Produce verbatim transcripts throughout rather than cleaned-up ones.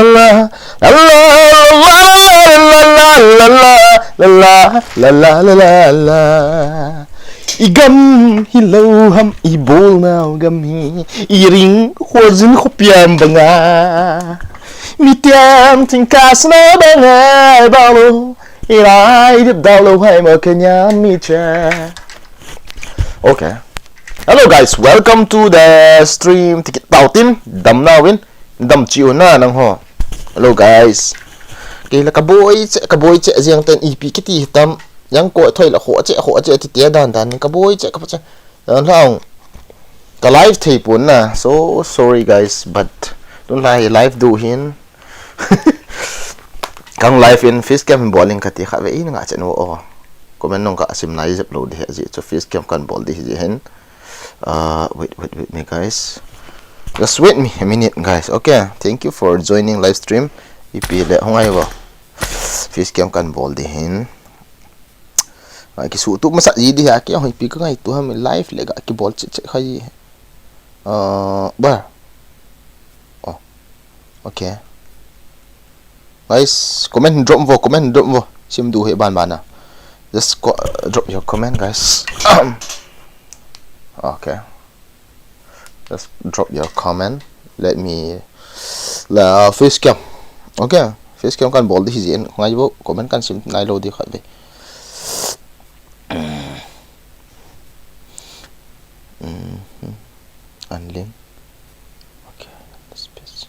la la la la la la la la la la la la la la. I gam hilou ham, i bolnau gam hi, i ring khojin khopiam banga. Mi tiam ting kasna banga balo, i lai dip dau lo hai mo kenya mi cha. Okay. Hello guys, welcome to the stream. Tikit tautin, damnau in, damchi una nangho. Hello guys. Kei la kaboi che, kaboi che, jeng ten ipi kiti tam. Yang ko thoi la ho che, ho che, ti te dan dan, kaboi che, kaboi che. Dan hlang. Ka live thei pon na. So sorry guys, but don't lie, live do hin. Kang live in face cam bol in kati kha ve in nga chen o. Comment nung ka asim nai jep lo di he ji chu face cam kan bol di ji hin. Uh, wait, wait, wait me guys. Just wait me a minute guys. Okay, thank you for joining live stream. Ipi le hung ai bo. Face cam kan bol di hin. Ai ki su tu masa ji di ha ki hoi pi ka ngai tu ha mi live le ga ki bol che che khai. Uh, ba. Oh. Okay. Guys, comment drop vo, comment drop vo. Sim du he ban ban na. Just co- drop your comment, guys. Okay. Just drop your comment. Let me la face cam. Okay. Face cam kan bol di hi jin. Ngai bo comment kan sim nai lo di khat ve. Mhm. Unlink. Okay, space.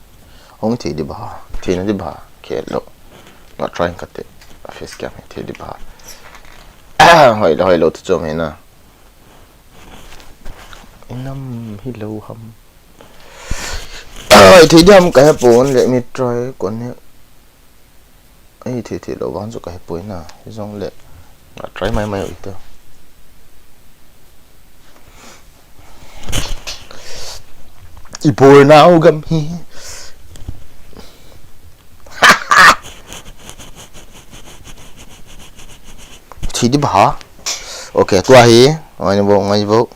Hong thei di ba? Thei na di ba? Ke lo. Lo try kate. A face cam thei di ba? Ah, hoi lo, hoi lo tu chom he na. Inam hilou ham. Ah, thei di ham ka he pon, let me try connect. Ei, thei thei lo vang chu ka he poi na. Hi jong le. Nga try mai mai u ite. I bolnau gam hi. Thei di ba? Okay, tua hi. Ngai bo, ngai bo.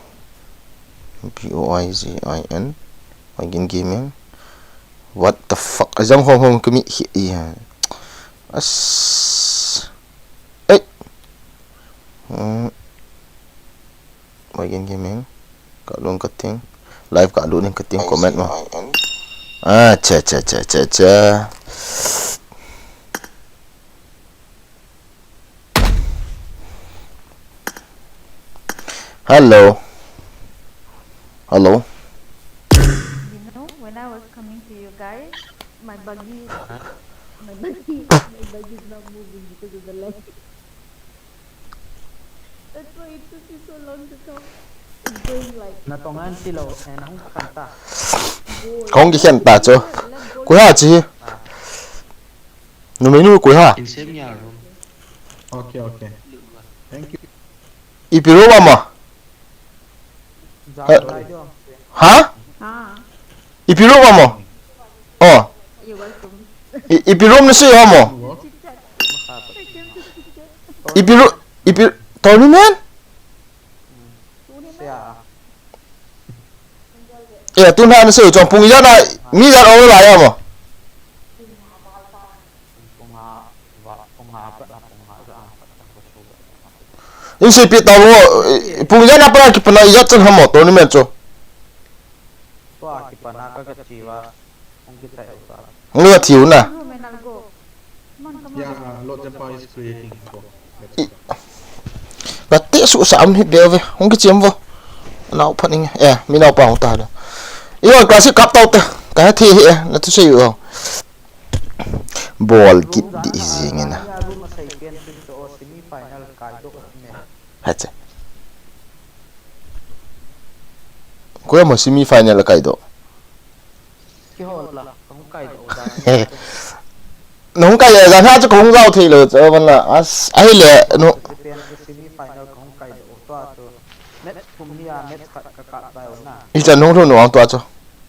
B O I Z I N. Boigin Gaming. What the fuck? Ajang hom hom kami hi, hi. As. Ei. Hmm. Boigin Gaming. Ka lung kating. Live ka lung kating comment mo. Ah, cha, cha, cha, cha, cha. Hello. Hello. You know, when I was coming to you guys, my buggy, my buggy, my buggy is not moving because of the lag. That's why it took you so long to come. It's going like Natongan silo, and hong kanta. Kong ki khen ta cho. Kuya chi. Numei nu koi ha? Insem ya room. Okay, okay. Thank you. Ipi room amo? Ha? Ha? Ipi room amo? Oh. You're welcome. I- ipi room nasi amo? Ipi room, ipi tournament? Eh, tun han se chong pung ijat na mi ijat ong lai amo. In se pi ta mo, pung ijat na para kipana ijat chan hamo tournament cho. Tua kipana ka ka chiwa. Hung la thiu na. Room and I'll go. Come on, come on. Yeah, uh, Lord Jampa is creating. Go. Let's go. Ka te su sa am hi be ve. Hung ki chem vo. Nau phan ing. Eh, mi nau pa hung ta da. Yo, classic cup tau ta. Ka thi hi eh. Na tu se yo. Bol kit di jing na. Room a sai pen pin to semi final kai do me. Hache. Ko mo semi final kai do. Kihol la, kahung kai do da. Nahung kai le, jan ha chu kahung jao thei lou, chu man la, as, ahile, nu. Japan semi final kahung kai do, tua chu. Match Thum ni a match khat ka kap tai na. Hichan hung lhun vang tua chu.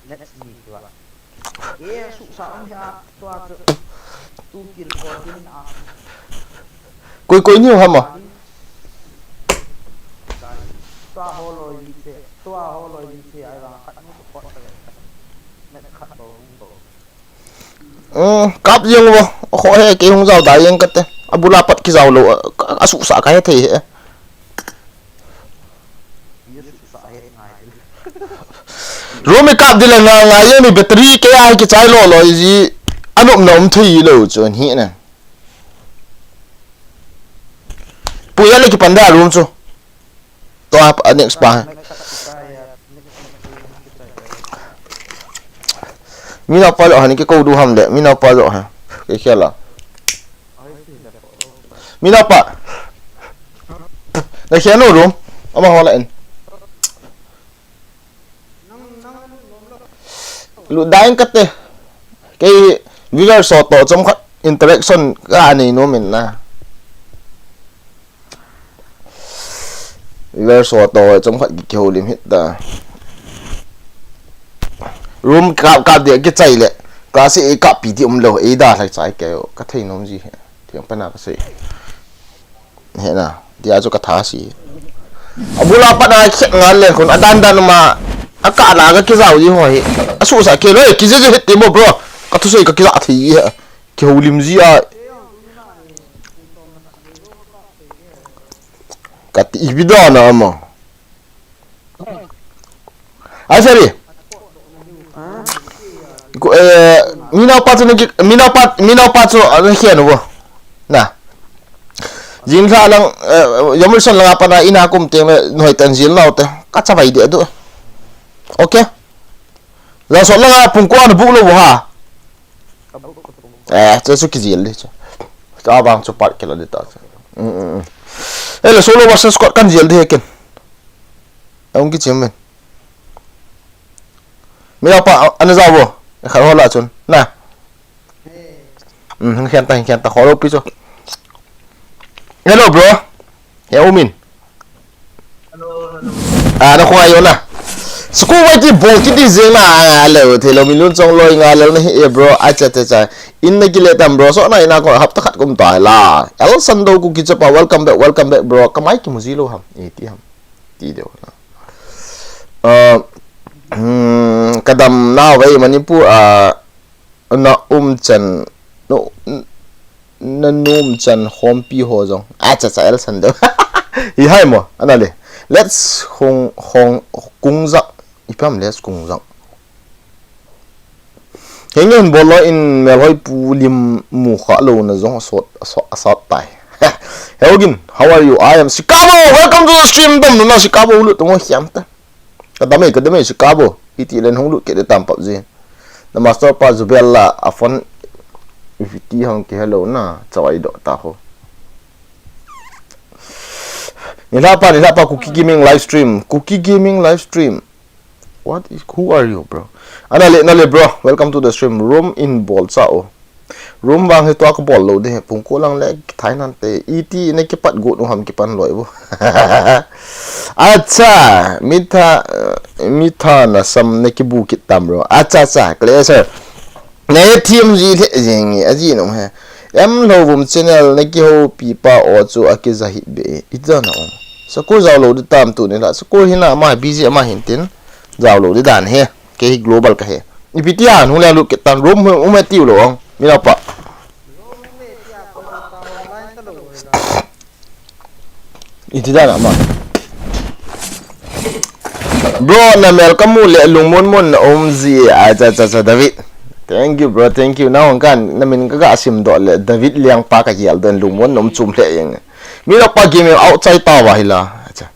Match ni tua. E, suhsa um hi a tua chu. Tu kil ko tin a. Koi koi ni ham a. Tua holoi li te, tua holoi li te ai vang khat nu ko ta. Match khat ko hung ko. Kap jeng vo, kho he kei hung jao da jeng kate. Abula pat kijao lou, asuhsa kahe thei he. Room i kap dile nga nga jeng ni battery kei a kichai lou lou ji. Anop na um thei lou chu ahi na. Pui a le kipan da room chu. Tua a next pa. Mi napa jo han ki ko du ham le, mi napa jo ha. Ke khela. Mi napa. Na khia no room. Ama hola in. Lu dain kate. Kei viewer so to chom khat interaction ka nei no min na. Viewer so to chom khat ki houlim hit ta. Room kap kap dia kichai le. Ka se e kap pi ti um lou e da lai chai ke ka thei nom ji he. Tiang pana ka se. He na, dia chu ka tha si. Abula pat na khet ngal le khun adan dan ma. Aka la ka kijao ji ho hi. Asuhsa ke loi kije je hit ti mo bro. Ka thusei ka kija thei he. Kihoulim ji a. Ka ti ibi da na ma. Ai sari. Ko, eh, mi napa chu na ki, mi napa, mi napa chu ana khia no bo. Na. Jing kha lang, eh, Yamulson lang apa na ina kum teng le noi tan jil nau te. Ka cha vai de du. Okay. La so lang a pung ko ana bu lo bo ha. Eh, chu chu kijil di chu. Ka bang chu part kila di ta chu. Mm, mm, mm. Eh, le solo versus squad kan jil di he ken. Ang kichim men. Mi apa ana jao bo. E kha hola chun. Na. Mm, hing khian ta, hing khian ta. Holo pi chu. Hello bro. He umin. Ah, na khoi yo na. School wai ti bol kiti jeng na, ah, le, thei lo min lun chong loi nga le na hi e bro. Ai cha cha cha. In na kile tam bro. So na ina ko hapta khat kum ta la. El Sando ku ki chapa, welcome back, welcome back bro. Ka mai ki mu ji lo ham. E ti ham. Ti deu na. Uh, hmm, kadam na vai Manipur a na um chan no. Na num chan khompi ho jong. Acha cha, El Sando. Hi hai mo, ana le. Let's khong khong kung jak. Ipam let's kung jak. Hengen bolo in melhoi pu lim mu kha lo na jong asot, asot, asot tai. Helgin, how are you? I am Chicago. Welcome to the stream. Dam na Chicago lu tong hiam ta. Ka dam e, ka dam e, Chicago. Iti len hung lut kit de tam pap ji. Na master pa Zubel la a phone iti hang ki hello na chawai do ta ho. Ni la pa, ni la pa Kuki Gaming live stream. Kuki Gaming live stream. What is, who are you, bro? Ana le, na le, bro. Welcome to the stream. Room in bol cha o. Room vang hi tua ka bol lo de, pung ko lang le thai nan te, iti na kipat got u ham kipan loi bo. Acha, mitha, mitha na sam na kibu kit tam ro. Acha, acha, clear sir. Na e team ji le jing, aji nom he. Em lo vum channel na kihoupi pa o chu akija hit be. Ita na om. School jao lo de tam tu ni la. School hi na ma busy ama hin tin. Jao lo de dan he. Kei hi global ka he. Ipi ti a, nung le lut kit tan room um e tiu lo ang. Mi la pa. Iti dan ama. Bro, na mel ka mu le lungmon mon na um ji. Ai, cha, cha, cha, David. Thank you, bro. Thank you. Na hong kan, na min ka ga sim do le David Liang pa ka hial don lungmon na um chum le yang. Mi la pa game outside ta wa hi la. Acha.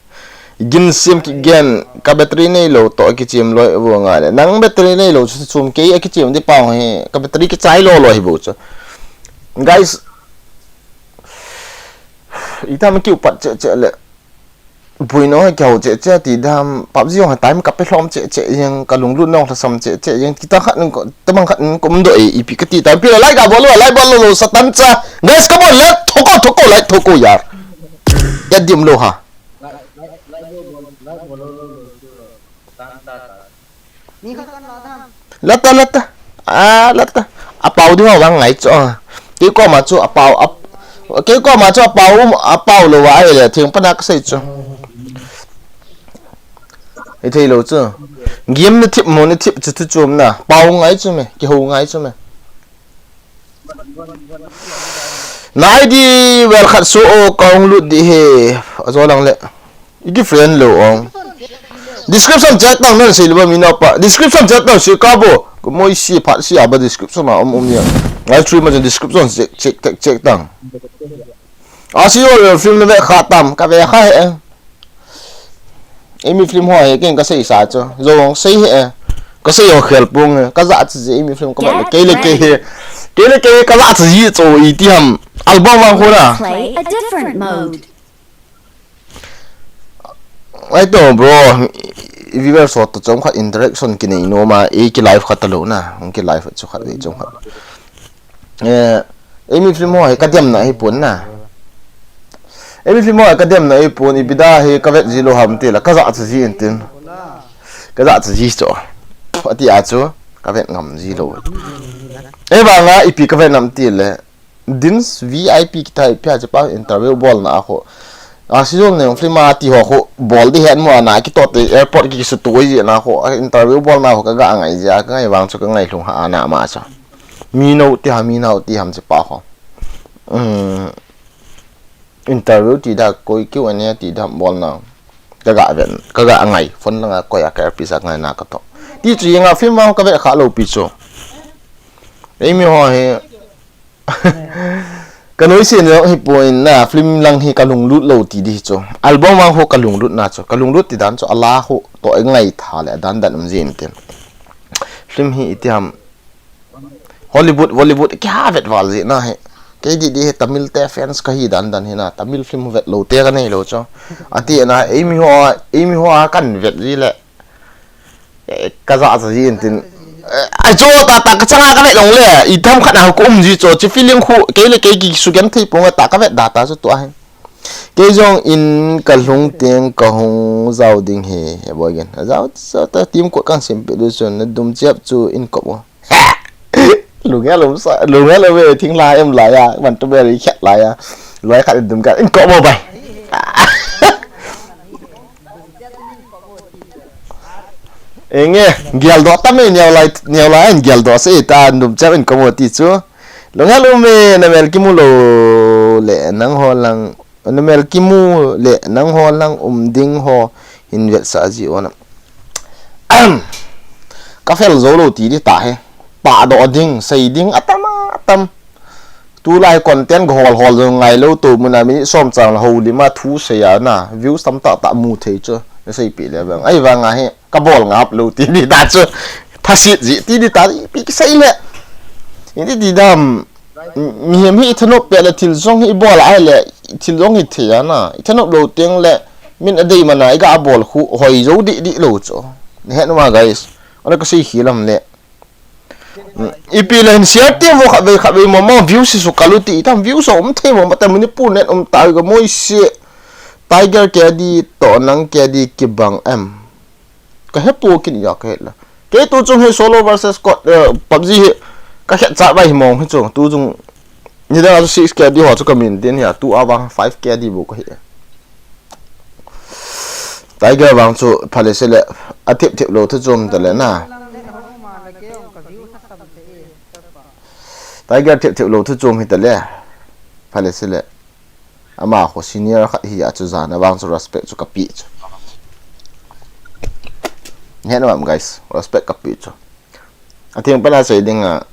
Gin sim ki gen ka battery nei lo to ki chim loi vo nga le. Nang battery nei lo chu chum kei a ki chim di pang he. Ka battery ki chai lo lo hi bo chu. Guys. Ita ma kiu pat che che le. Bui no he kiau che che ti dam. Pap ji ong time ka pe hlom che che yang ka lunglut nong thasam che che yang kita khat ning ko tamang khat ning ko mdo e ipi ka ti tam pi la like a bol lo like bol lo satan cha. Guys, come on, like thoko thoko like thoko yar. Ya dim lo ha. Lata, lata. A, lata. Apao ding ho vang ngai chu. Kei koma chu apao, ap-, kei koma chu apao um, apao lou va ahile, thing pana kasei chu. Ithei lou chu. Game na thip mo, na thip chu thu chom na. Pao ngai chu me, kihou ngai chu me. Nai di well khat so o kong lut di he. Ajo lang le. Iki friend lo ong. Description check tang non sei le ba mi na pa. Description check tang sei ka bo. Ko moi si phat si aba description a um um ya. Live stream ma description check check check check tang. A si o film le kha tam ka ve kha he. Emi film ho he ken ka sei sa chu. Jong sei he. Ka sei ho khel pung he. Ka ja chu je emi film ka ba kei le kei he. Kei le kei ka ja chu ji chu i ti ham. Album ang ho na. Play a different mode. Ai to bro, viewer so to chom khat interaction kinei nom a, e ki live khat lo na, hung ki live chu khat ve chom khat. Eh, emi film ho he ka dem na hi pon na. Emi film ho he ka dem na hi pon, ipi da he ka vet ji lo ham ti la, ka ja chu ji in tin. Ka ja chu ji chu. Ati a chu, ka vet ngam ji lo. E ba nga ipi ka vet nam ti le. Dins V I P kita ipi a chu pa interview bol na a kho. A season ne film a ti ho kho bol di het mo ana ki to te airport ki su to ji na kho. A interview bol na kho ka ga ngai ja ka ngai vang chu ka ngai lhung ha ana ma cha. Mi no ti ha mi no ti ham chu pa kho. Um, interview ti da koi Q and A ti da bol na. Ka ga ven, ka ga ngai phone langa koi a ka pi sa ngai na ka to. Ti chu nga film ma ka ve kha lo pi chu. Ei mi ho he Ka noise jong hi pon na, film lang hi ka lunglut lo ti di chu. Album vang ho ka lunglut na chu. Ka lunglut ti dan chu ala ho to ngai tha le dan dan um jin tin. Film hi iti ham Hollywood, Bollywood ki ha vet val ji na hi. Kei di di hi Tamil te fans ka hi dan dan hi na. Tamil film vet lo te ka nei lo chu. Ati na, ei mi ho, ei mi ho a kan vet ji le. Eh, ka ja cha ji in tin. Eh, ai chu ta ta ka changa ka ve long le. I tham khat na ko um ji chu. Chi feeling khu kei le kei ki su gen thei pong ta ka ve da ta chu tua hi. Kei jong in ka lhung teng ka hung jao ding he, he boy gen. Jao, jao ta team ko kan sim pe du chun na dum chep chu in ko mo. Lung ya lum sa, lung ya lum ve thing la em la ya, man tu be ri khat la ya. Loi khat in dum ka in ko mo bai. Enge, geldoh tam e, neo lai, neo lai, geldoh se ta, num chap in komo ti chu. Lunghel um e, na mel kimu lo le, nang ho lang, na mel kimu le, nang ho lang um ding ho, hin vetsah ji o na. Ka fel zo lo ti di ta he. Pahdoh ding, sei ding, atam a, atam. Tulai content ka hol hol jong ngai lo to muna minute som chang la ho lima thu sei a na views tam tah tah mu thei chu na sei pi le vang ai vang a hi ka bol ngap lo ti ni ta chu thasit ji ti ni ta pi ki sei le ni ti dam mihem hi i thanop pe le thil jong hi i bol ai le thil jong hi thei a na i thanop lo teng le min a dei mana i ga bol khu hoi zo di di lo chu ni he numa guys ana ka sei khi lam le Ipi le hin share te vo khat vei khat vei mo mo views si su kalu ti tam views um thei mo mata Manipur net um ta ga moi se Tiger K D to nang K D kibang em ka he po kin ya ka he la ke tu chung he solo versus squad uh, PUBG he ka khet cha bai mo he chung tu chung Ni da chu six K D ho chu ka min din hi a tu a vang five K D bu ka hi. Tiger vang chu phale se le a thip thip lo thu chom ta le na. Tiger thip thip lo thu chom hi ta le. Phale se le. Ama kho senior khat hi a chu jan a vang chu respect chu ka pi chu. Hen mam guys, respect ka pi chu. A thing pana sei ding a.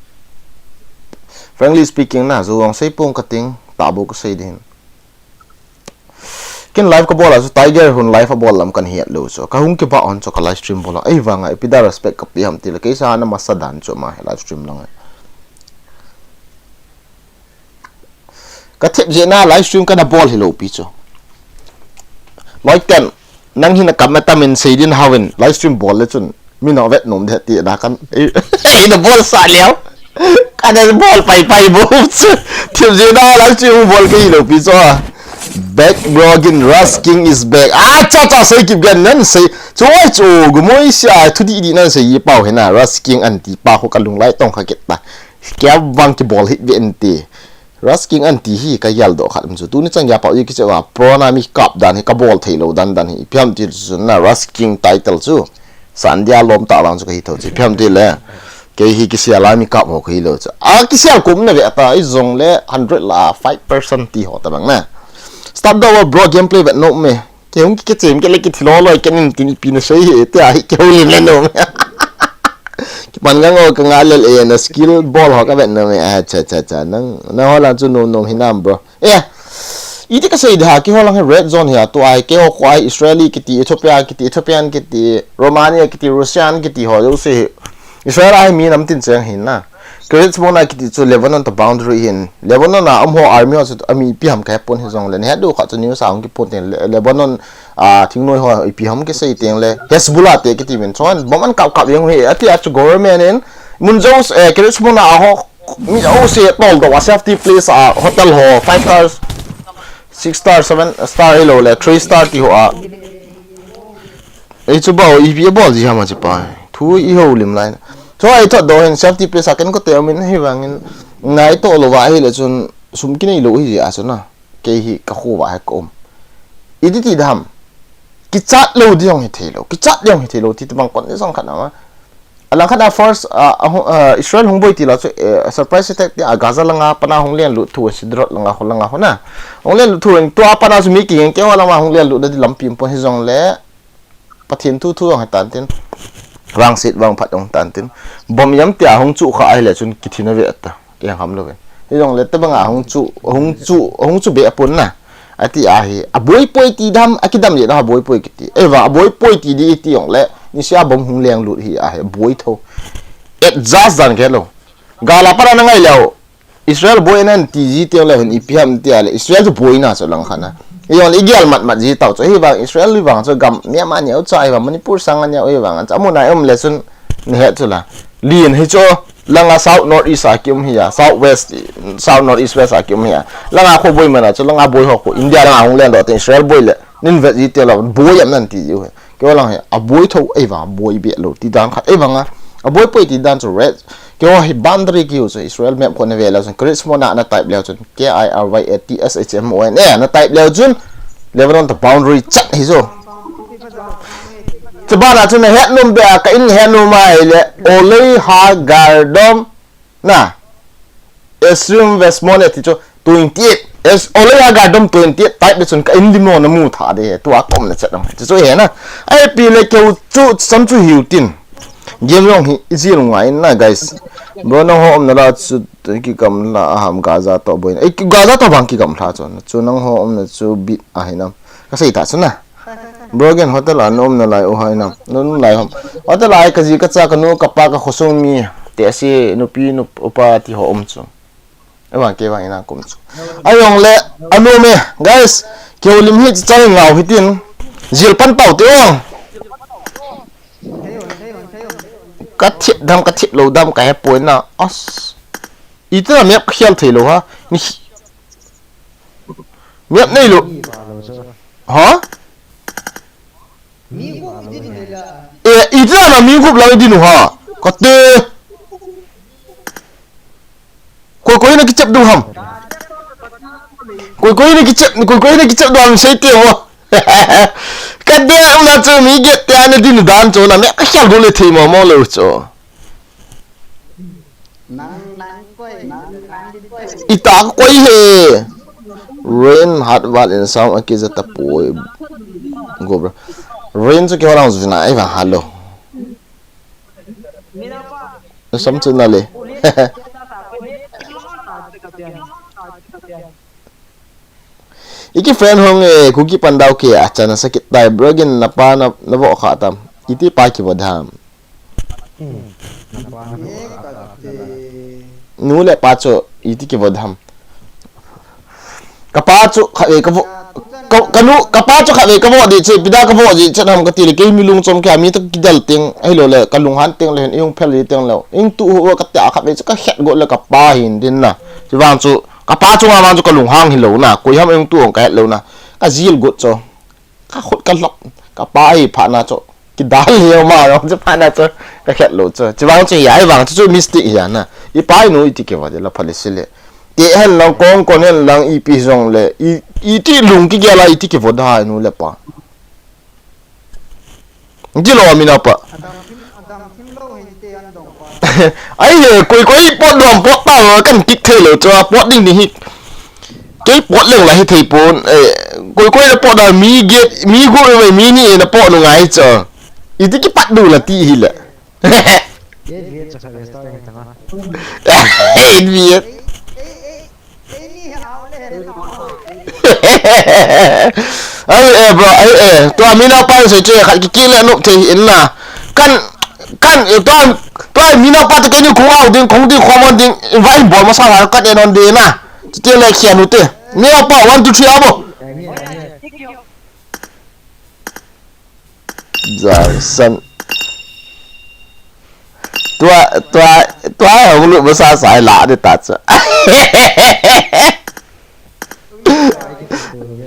Frankly speaking na, zu wang sei pung ka ting, ta bu ka sei ding. Kin live ka bol a chu Tiger hun live a bol lam kan hiat lo chu. Ka hung ki ba on chu ka live stream bol a. Ei vang a, ipi da respect ka pi ham ti le, kei sa na masa dan chu ma live stream lang. Ka thep je na live stream ka na bol hi lo pi chu. Loi ten, nang hin a kam a tam in sei din hawin live stream bol le chun. Mi na vet nom de ti na kan. Ei na bol sa leo. Ka na bol pai pai bo chu. Thep je na live stream bol ke hi lo pi chu. Back bro gin Ras King is back. Ah cha cha sei kip gen nan sei. Choi chu, gumoi sia, thudih dih nan sei pau hena, Rush King anti pa ho kalung lai tong kha kit ta. Kia vang kibol hit ve ante. Rush King anti hi ka yal do khat um chu. Tuni chang ya pau i kiche va, pro na mi kap dan hi kabol thei lo dan dan hi. Ipi ham ti chu na Rush King title chu. Sandia lom ta lang chu kahi tho chu. Ipi ham ti le. Kei hi kisia la mi kap ho kahi lo chu. A kisia kum na ve ta i jong le hundred la five percent ti ho ta bang na. Start do bro, gameplay vet no me. Kei hung kichem kei le kithilo loi kei nin tin ipi na sei hi, tia hi kei hung lim le nom. Kipan ngang o ka nga lel e na skill bol ho ka vet nom e. Acha, acha, acha. Nang, nang ho lan chu nom nom hinam, bro. Eh, iti ka sei da, kei ho lang hi red zone hi a, tua hi kei ho kho a hi Israeli kiti, Ethiopia kiti, Ethiopian kiti, Romania kiti, Russian kiti ho jouse hi. Israel a hi mi nam tin cheng hin na. Kiryat Shmona kiti chu Lebanon to boundary hin. Lebanon a um ho army ho chu ami ipi ham ka he pon hi jong le. He du kha chu news a hung kipon tin Le-, Lebanon a thingnoi ho ipi ham kisei teng le. Hezbollah te kiti min. Chuan bomb an kap kap jeng hi. Ati a chu government in mun jouse, eh, Kiryat Shmona a ho mi jouse tol do a safety place a hotel ho five stars, six star, seven star hi lo le three star ti ho a. Ei chu bau ipi a bol ji ham a chi pa. Thu i ho lim lai. Chu ai thot do hin safety place a ken ko te min hi vangin nai to lo va hi le chun sum ki nei lo hi a chu na. Kei hi ka khu va he ko um. I ti ti dam. Ki chat lo di jong hi thei lo. Ki chat di jong hi thei lo ti ti bang kon ni jong khat na ma. A lang khat a first, a, a hung, a, Israel hung boi ti la chu, eh, surprise attack ti a Gaza langa pana hung len lut thu Sderot langa ho langa ho na. Hung len lut thu in tua pana chu mi ki ngen keu lama hung len lut na di lampi um pon hi jong le Pathian thu thu jong hi tan tin. Vangset vangphat jong tan tin. Bom yam ti a hung chu kha ai le chun ki thi na ve ta. Kei ham lo ve. Hi jong le te banga hung chu, hung chu, hung chu be a pon na. Ati a hi, a boi poi ti dam, a kidam le na boi poi kiti. Eva, a boi poi ti di ti jong le, ni sia bom hung leng lut hi a hi, boi tho. Et jas dan ke lo. Gala para na ngai leo. Israel boi nan ti ji te le hun ipi ham ti a le. Israel chu boi na chu lang khana. I jong le i gial mat mat ji tau chu. Hi vang Israel hi vang chu gam, ni ama ni au cha hi vang Manipur sang ni au hi vang. Cha mu na um le chun ni he chu la. Lin hi chu langa South North East a ki um hi a, South West, South North East West a ki um hi a. Langa kho boi mana chu langa boi ho kho India langa hung len do te Israel boi le nin vet ji te la boi am nan ti ji u hi. Kei lang hi a boi tho ei vang boi be lo ti dan khat ei vanga a boi poi ti dan chu red. Kei ho hi boundary ki u chu Israel map kho na ve la chun Kiryat Shmona na type le chun K I R Y A T S H M O N A na type le chun Lebanon to boundary chat hi chu. Chubana chun na het nom be a ka in het nom a hi le Olei Hagardom na Esrim Vesmone ti chu twenty eight. Es Olei Hagardom twenty eight type de chun ka in dim lo na mu tha de he. Tua kom na chat dong. Chu chu he na. Ai pi le keu chu sam chu hiu tin. Game long hi i zil ngai na guys. Bro nang ho um na la chu ki kam la a ham Gaza to boi. Ei Gaza to bang ki kam la chu. Chu nang ho um na chu bit a hi nam. Ka sei ta chu na. Bro, gen hotel a na um na lai u hai nam. Na um lai ham. Hotel a ka ji ka cha ka nu ka pa ka khosung mi. Te si nupi nu upa ti ho um chu. Ewa ke wa ina kum chu. Ayong le anu me guys. Keu lim hi chang ngau hi tin. Zil pan pau te o. Ka thip dam ka thip lo dam ka he poi na. As. Ita map khial thei lo ha. Ni Miap nei lo. Ha? E, iti na mi gup lang dinu ha. Kate. Koi koi na kichep du ham. Koi koi na kichep, koi koi na kichep du ham sei te ho. Kate na chu mi get te ana dinu dan chu na me ka khal du le thei mo mo lo chu. Ita ka koi he. Rain hat val in sound a kija ta poi. Go bro. Rain chu ki holang zina ai va halo. Sam chu na le. Iki friend hong e, Kuki Pandau ke, a chana sakit tai, bro, gin na pa na, na vo kha tam. Iti pa ki vo dam. Nu le pa chu iti ki vo dam. Ka pa chu kha ve ka vo, ka, ka nu, ka pa chu kha ve ka vo di che, pida ka vo di che nam ka ti le, ke mi lung chom ke, mi ta ki dal ting, ai lo le, ka lung han ting le, ing phel di ting le, ing tu ho ka ta kha ve chu ka khet go le ka pa hin din na. Chi vang chu, Ka pa chunga vang chu ka lunghang hi lo na, koi ham eng tu ong ka het lo na. Ka zil got chu. Ka khut ka lap. Ka pa hi pha na chu. Kidal leo ma jong chu phat na chu. Ka khet lou chu. Chuvang chu hi, ahivang chu chu mistake hi ana. I pai nu iti kivot ding la pha le si le. Te hen lang kong kon hen lang ipi jong le. I, iti lung kigel a iti kivot ding nu le pa. Iti lou mi napa. Adam thim, adam thim lou hi te an dong pa. Ai he, koi koi pot dom pot ta kan kik thei lou chu pot ding ni hi. Kei pot leng la hi thei pon, eh, koi koi na pot da mi get, mi go mai mi ni na pot nu ngai chu. Iti kipat du la ti hi le. Eight V eight chu kha best tah teng teng a. Eight V eight. Ai, eh, bro, ai, eh, tua mi napa sei chu khat kiki le nop thei in na. Kan, kan, eh, tua, tua mi napa tu kei ni kong au ding, kong ding, kong on ding, invite bol masa ha, kat en on ding na. Ti le khian u te. Mi napa, one, two, three, abo. Jangsan. Tua, tua, tua, hong lut masa sai la de ta chu.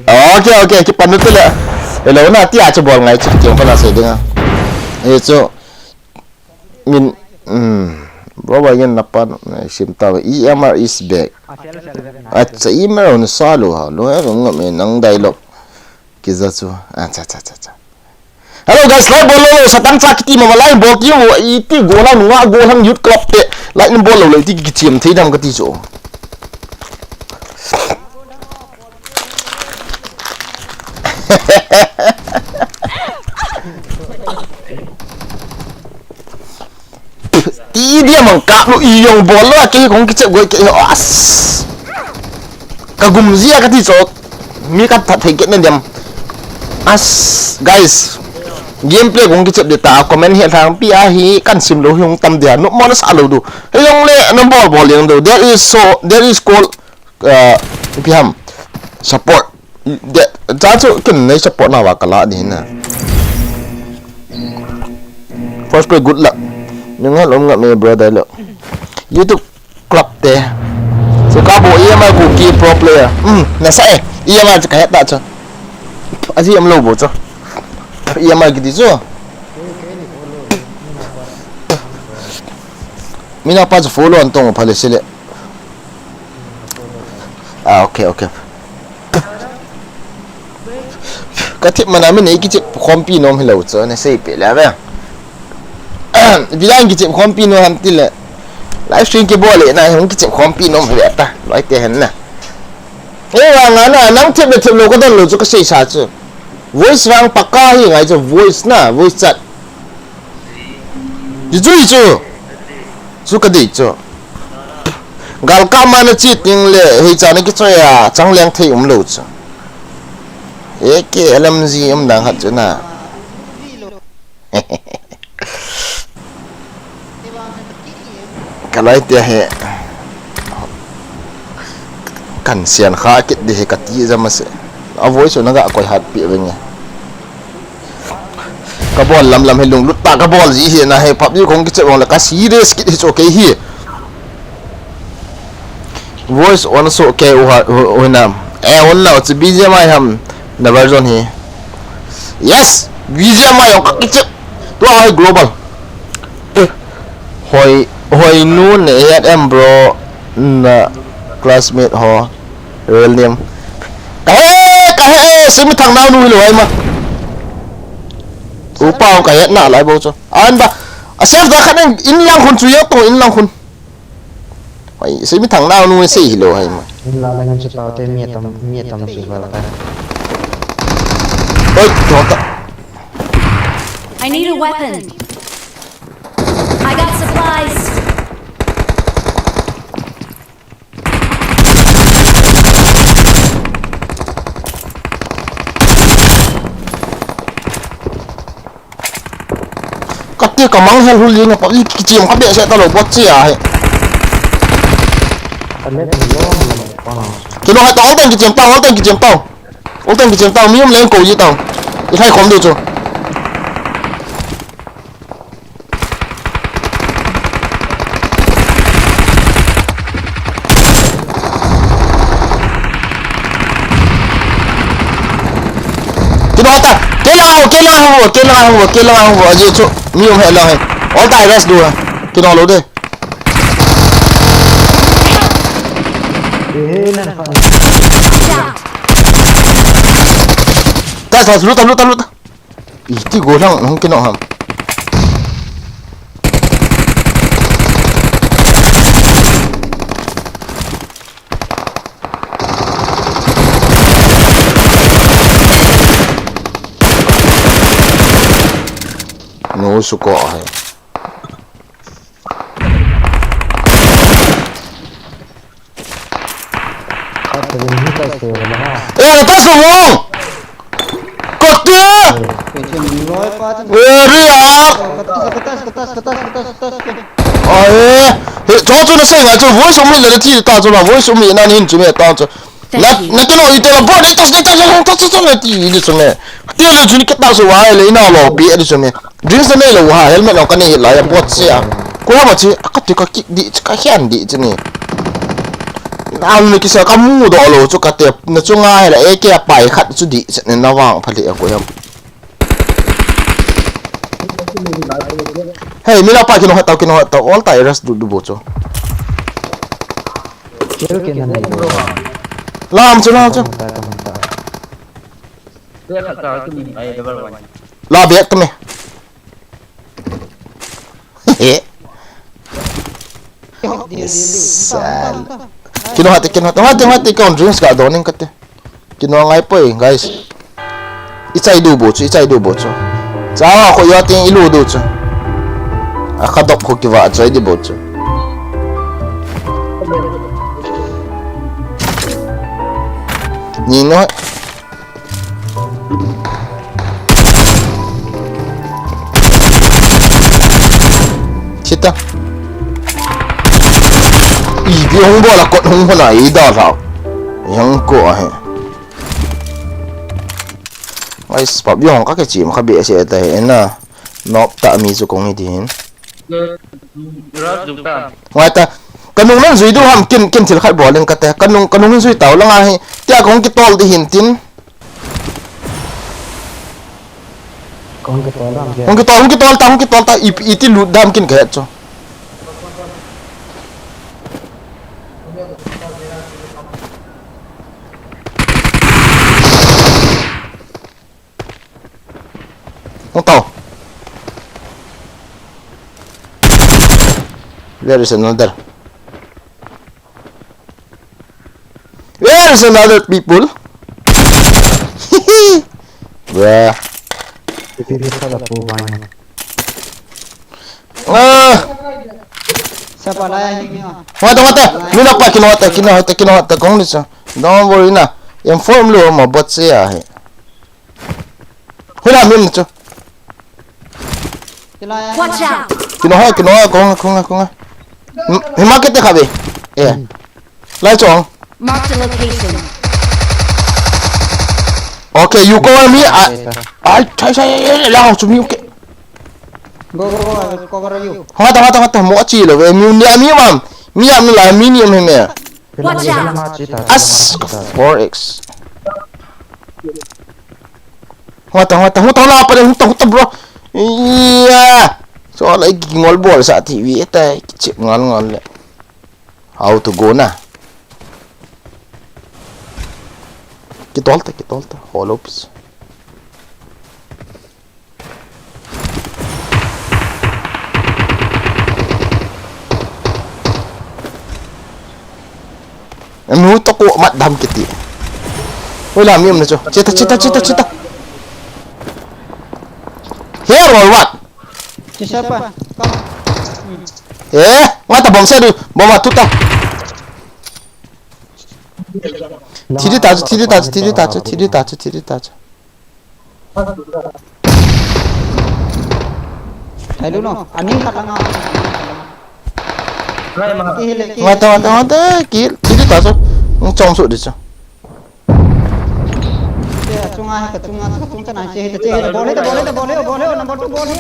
Okay, okay, kipan nu te le. Hello, na tia chu bol ngai chu tiang pa na sei ding a. E chu. Min, hmm. Bro, ba yen na pan, na sim ta. E M R is back. Acha, E M R na sa lo ha. Lo ya ngam e nang dialogue. Kiza chu. Acha, cha, cha, cha. Hello guys, like bol lou, satang cha kiti ma, like bol ki u, iti golang nga golang youth club te, like ni bol lou le, iti kichim thei dam kati chu. Ti dia mang kap lu i jong bol lou, kei kong kichep goi kei as. Ka gum jia kati chu. Mi ka that thei kit na diam. As, guys. Gameplay kong kichep de ta, comment hi thang pi a hi kan sim lou hi hung tam dia. No mo na sa lou du. He jong le na bol bol jeng du. There is so, there is call, uh, ipi ham. Support. That, cha chu kin nei support na wa kala ni na. First play, good luck. Nung hal um nga me brother lo. YouTube club te. So ka bo E M R Kuki pro player. Hmm, na sa e. E M R chu ka het ta chu. Aji am lo bo chu. E M R kiti chu. Mi napa chu follow an tong pha le si le. Ah, okay, okay. Ka thip mana min ei kichep khompi nom hilou chu, na sei pe le ve. Bilang kichep khompi nom ham ti le. Live stream kibol le na hung kichep khompi nom ve ta. Loi te hen na. Ei wa nga na, nang thip le thip lou ka don lou chu ka sei sa chu. Voice vang paka hi ngai chu, voice na, voice chat. Ti chu hi chu. Chu ka dei chu. Gal ka ma na chi ting le, hei cha na kichoi a, chang leng thei um lou chu. E ke L M G um dang hat chu na. Ka lai te he. Kan sian kha kit di he ka ti jam ase. A voice na ga koi hat pi veng e. Ka bol lam lam hi lunglut ta ka bol ji hi na hi, PUBG kong kichep vang la ka serious kit hi chu kei hi. Voice on so kei u ha, u, u na. Eh, on la chu B G M I ham na version hi. Yes, B G M I ong ka kichep. Tu a hoi global. Eh, hoi, hoi nu ne yat em bro na classmate ho. Real name. Ka he, ka he, simi thang nau nu hi lo ai ma. Upa ka het na lai bo chu. An ba. A self da khat in lang khun chu yo to in lang khun. Ai, simi thang nau nu sei hi lo ai ma. In la lang chu ta te mi tam, mi tam chu ba la ta. Oi, to ta. I need a weapon. I got supplies. Kati ka mang hel hul ling pa i kichim ka be se ta lo bot chi a he. Kilo ha ta ol tan kichim ta, ol tan kichim ta. Ol tan kichim ta, mi um leng ko ji ta. I thai khom du chu. Kino hata, kei Kei lang hung vo, kei lang hung vo, kei lang hung vo, kei lang hung vo, aji chu, mi um he lang he. All time rest du he. Kei nong lo de. Eh, nan fa. Ta, ta, luta, luta, luta. Iti go lang, hung kei nong ham. No, suko hai. Kata ni ta se wala ha. Eh, ta se wong. Kati. Kati ni loi pa ta. Eh, ria. Kata, kata, kata, kata, kata, kata. Ai, he, cho chu na sei ngai chu voice um le ti ta chu na voice um na nin chu me ta chu. Na, na kino ite la bo de ta ta ta ta ta na ti ni chu me. Ti le chu ni ka ta su wa le ina lo pi ni chu me. Drinks nei lou ha, helmet jong kanei hih lai a, bot sia. Koi ham a chi, a kati ka kick di, ka hian di chi ni. Nang ni kisa ka mudoh lou chu kati, na chunga hila A K a pai khat chu di, chi ni na vang pha le a koi ham. Hey, mi la pa kino hat tau, kino hat tau, all tai rest du, du bo chu. Kill kina nei. Lam chu, lam chu. Hung ta, hung ta. Bek khat ka kini ai level one. La bek tu me. Yes. Kino hati, kino hati, hati, hati, kong drinks ka doning kati. Kino ngai poi, guys. Ichai du bo chu, ichai du bo chu. Cha ko yo ting ilu du chu. A ka dok ko kiva chai di bo chu. Ni no. Chita. Ipi hung bol a kot hung hona i da thau. Yang ko a he. Guys, pap yong ka ke chim kha be se ta he na. Nok ta mi chu kong hi din. Ngai ta. Ka nung nan zui du ham kin, kin thil khat bol in ka te. Ka nung, ka nung zui tau lang a hi. Tia kong kitol di hin tin. Kong kitol dam ke. Kong kitol, kong kitol ta, kong kitol ta. I, iti lut dam kin ka het chu. Hung tau. Where is another? Where is another people? Bruh. Iti di sa la po ba niya? Ah. Sa pala yan niyo. Wata, wata. Mina pa, kinuha ta, kinuha ta, kinuha ta, kong ni sa. Don't worry na. Inform lo, mabot siya, eh. Hula, mim na chu. Watch out! Kino ha, kino ha, kong, kong, kong. Hi market te khabe. Eh. Lai chong. Mark the location. Okay, you cover me. I, I, try, try, try, try, lang chu mi, okay. Go, go, go, I will cover you. Hata, hata, hata, mo chi lo ve, mi ni, mi mam. Mi am la, mi ni am he me. Watch out! As four X. Hota, hota, hota, hota, hota, bro. Iya. So, like, ngol bol sa T V, eta, chip ngol ngol le. How to go na? Kitol ta, kitol ta. Hollows. Anu to ko mat dam kiti. Oi la mi um na cho. Chita, chita, chita, chita. Here or what? Chisa pa. Eh, ngata bom sa du. Bom atuta. Thidi ta, thidi ta, thidi ta, thidi ta, thidi ta. Thailu no, ani khat langa. Ngata, ngata, ngata, kill, kill ta chu. Chong su di chu. Chunga, chunga, chunga, chunga, bol he, bol he, bol he, bol he, number two, bol he.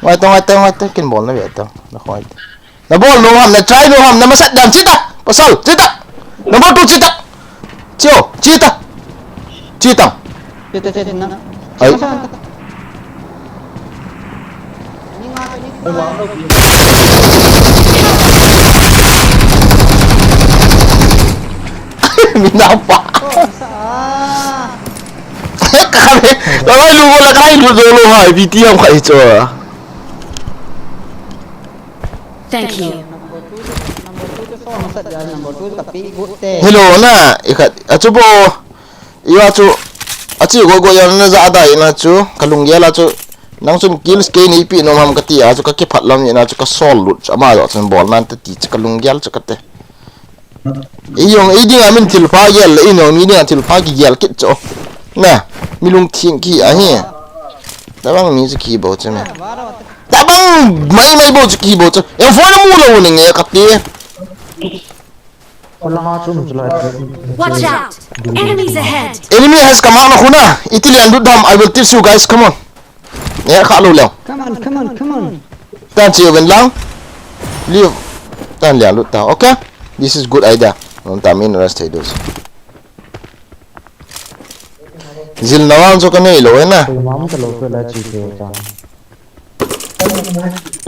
Ngata, ngata, ngata, kin bol na ve ta. Na khoi. Na bol no ham, na try no ham, na masat dam, chita. Pasal, chita. Number two, chita. Chio, chita. Chi tang. Ai. Minapa. Kami, kami lu bola kai lu dolo hai, B T M kai cho. Thank you. Hello, na, ikat, achu bo. Iwa chu, achi go go yang na ja dai na chu, kalunggel a chu, nang chun kills kei nei pi nom ham kati a chu, kakiphat lam ni na chu, kasol lut chu, ama jo chun bol nan ta ti chu, kalunggel chu kate. Iyong, iding a min thil pha gel, le ino, mi ding a thil pha ki gel kit chu. Na, mi lungthim ki ahi. Tabang mi chu ki bo chu me. Tabang mai mai bo chu ki bo chu. Em phone mu lo ni nge kati. Watch out! Enemies ahead! Enemy has come out na khuna. Iti lian lut dam. I will teach you guys. Come on. Ya kha lo leo. Come on, come on, come on. Tan chi ven lang. Liu. Tan lian lut ta. Okay. This is good idea. Non ta min rest thei dos. Zil na wang chu ka nei lo e na. Koi mam ka lo pe la chi te ta.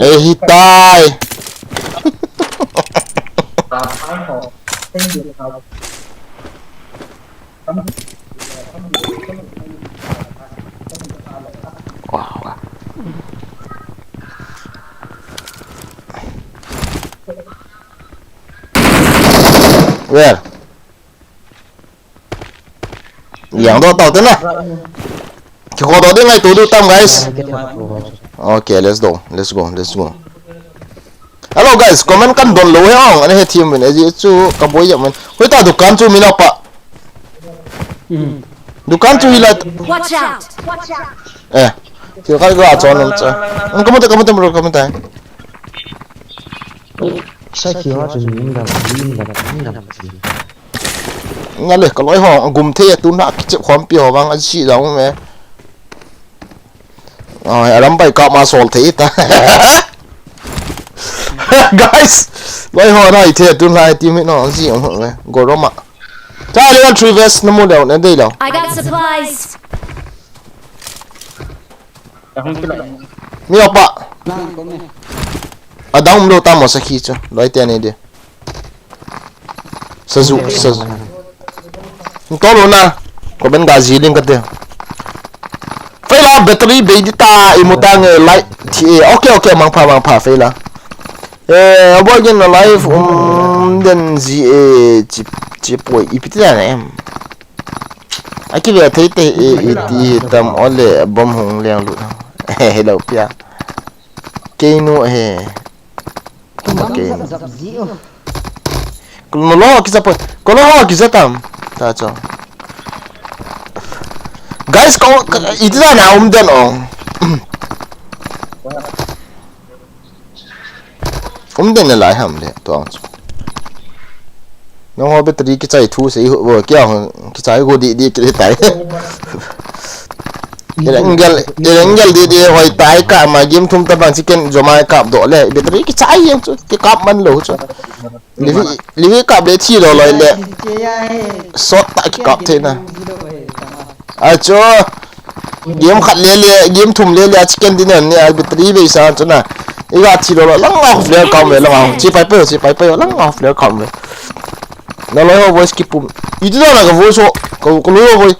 Eh, hitai. Wah, wah. Where? Yang do tau te na. Ki ko do ding ngai tu du tam, guys. Okay, let's go. Let's go. Let's go. Hello guys, comment kan don lo he ong. Ane he team win. Eji chu ka boi ya men. Hoi ta dukan chu mina pa. Dukan chu hilat. Watch out. Eh. Ki ka ga chon cha. Kamu ta, kamu ta, bro, kamu ta. Sa ki wa chu min da, min da, min da. Nga le, ka loi ho, gum thei a tun a kichep khom pi ho vang a si jang me. Ai, aram bai ka ma sol thei ta. Guys, loi ho nai thei a tun a team no si ho me. Goroma. Ta le three vest na mu leo, na dei leo. I got supplies. Mi opa. Adang um lo ta mo sakhi chu. Loi te ni de. Sazu, sazu. Tolo na. Ko ben ga ji ling kate. Feila battery bei di ta imu ta nge light thi e. Okay, okay, mangpha, mangpha, feila. Eh, abo gen na live um den ji e chi, chi poi ipi ti da ne em. Aki ve thei te e, e ti tam ole bom hung leng lu. Hello pia. Keinu he. Tuma kei. Zap, zap, zap, zi, oh. Kolo ho kisa po. Kolo ho kisa tam. Ta cho. Guys, ko, ko, iti na na um den ong. Um den na lai ham le to ang cho. Nong ho battery kichai thu sei ho, kya ho, kichai ho di, di, ki tai. Irengel, irengel di, di, hoi tai ka ma game thum ta bang chicken joma kap do le. Battery kichai yang chu, kikap man lo chu. Livi, livi kap le thi lo loi le. Sot ta kikap the na. Acho. Game khat le le, game thum le le, a chicken dinner ni a battery bei sa chu na. Iga thi lo lo, lang off le kam ve, lang off. Chi pai pai, chi pai pai, lang off le kam ve. Na loi ho voice kipum. Iti na na ka voice ho, ka, ka loi ho voice.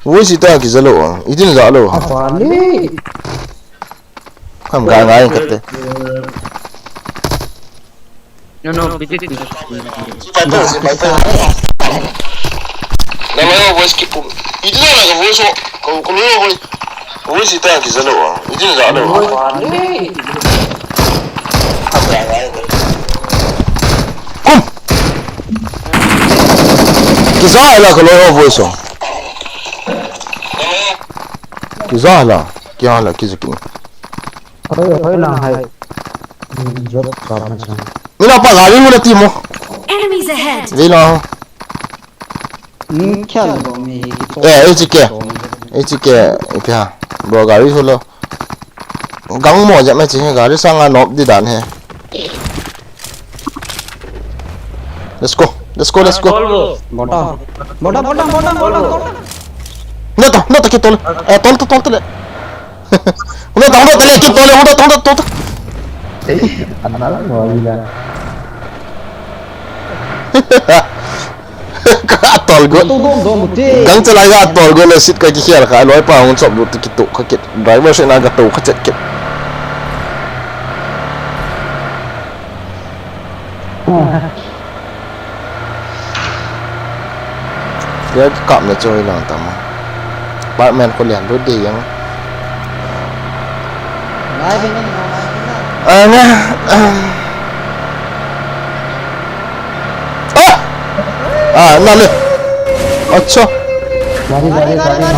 Voice ita ki zalo. Iti na zalo. Apa le? Kam ga ga kate. No, no, bidit, bidit. Nalai voice kipum. Iti na ka voice ho. Ko, ko lo voice. Voice ita ki zalo. Iti na zalo. Kum. Ki zala ka lo voice ho. Ki zala. Ki hala ki zaki. Hoi, hoi lang hai. Job kap na chang. Mina pa gari hula ti mo. Enemies ahead! Vei lo. Ni khel bo mi hi ki to. Eh, H K. H K, ipia. Bro, gari hula. Gang mo ja me chi gari sanga nop di dan he. Let's go. Let's go, let's go. Bota. Bota, bota, bota, bota, bota. Hung ta, hung ta, kitol. Eh, tol ta, tol ta le. Hung ta, hung ta le, kitol le, hung ta, hung ta, tol ta. Ei, anal mo ila. Ka tol go. Tou dom dom te. Gang chalai ka tol go le sit ka kikhel kha, loi pa hung chop lut kito kha kit. Driver se na ka to kha chet kit. Kei kikapna chu hilang tam a. Apartment khu lian lut ding jeng. Lai ve ni, lai ve ni. Ah, na, ah. Ah! Ah, na le. Acha. Gari, gari, gari, na,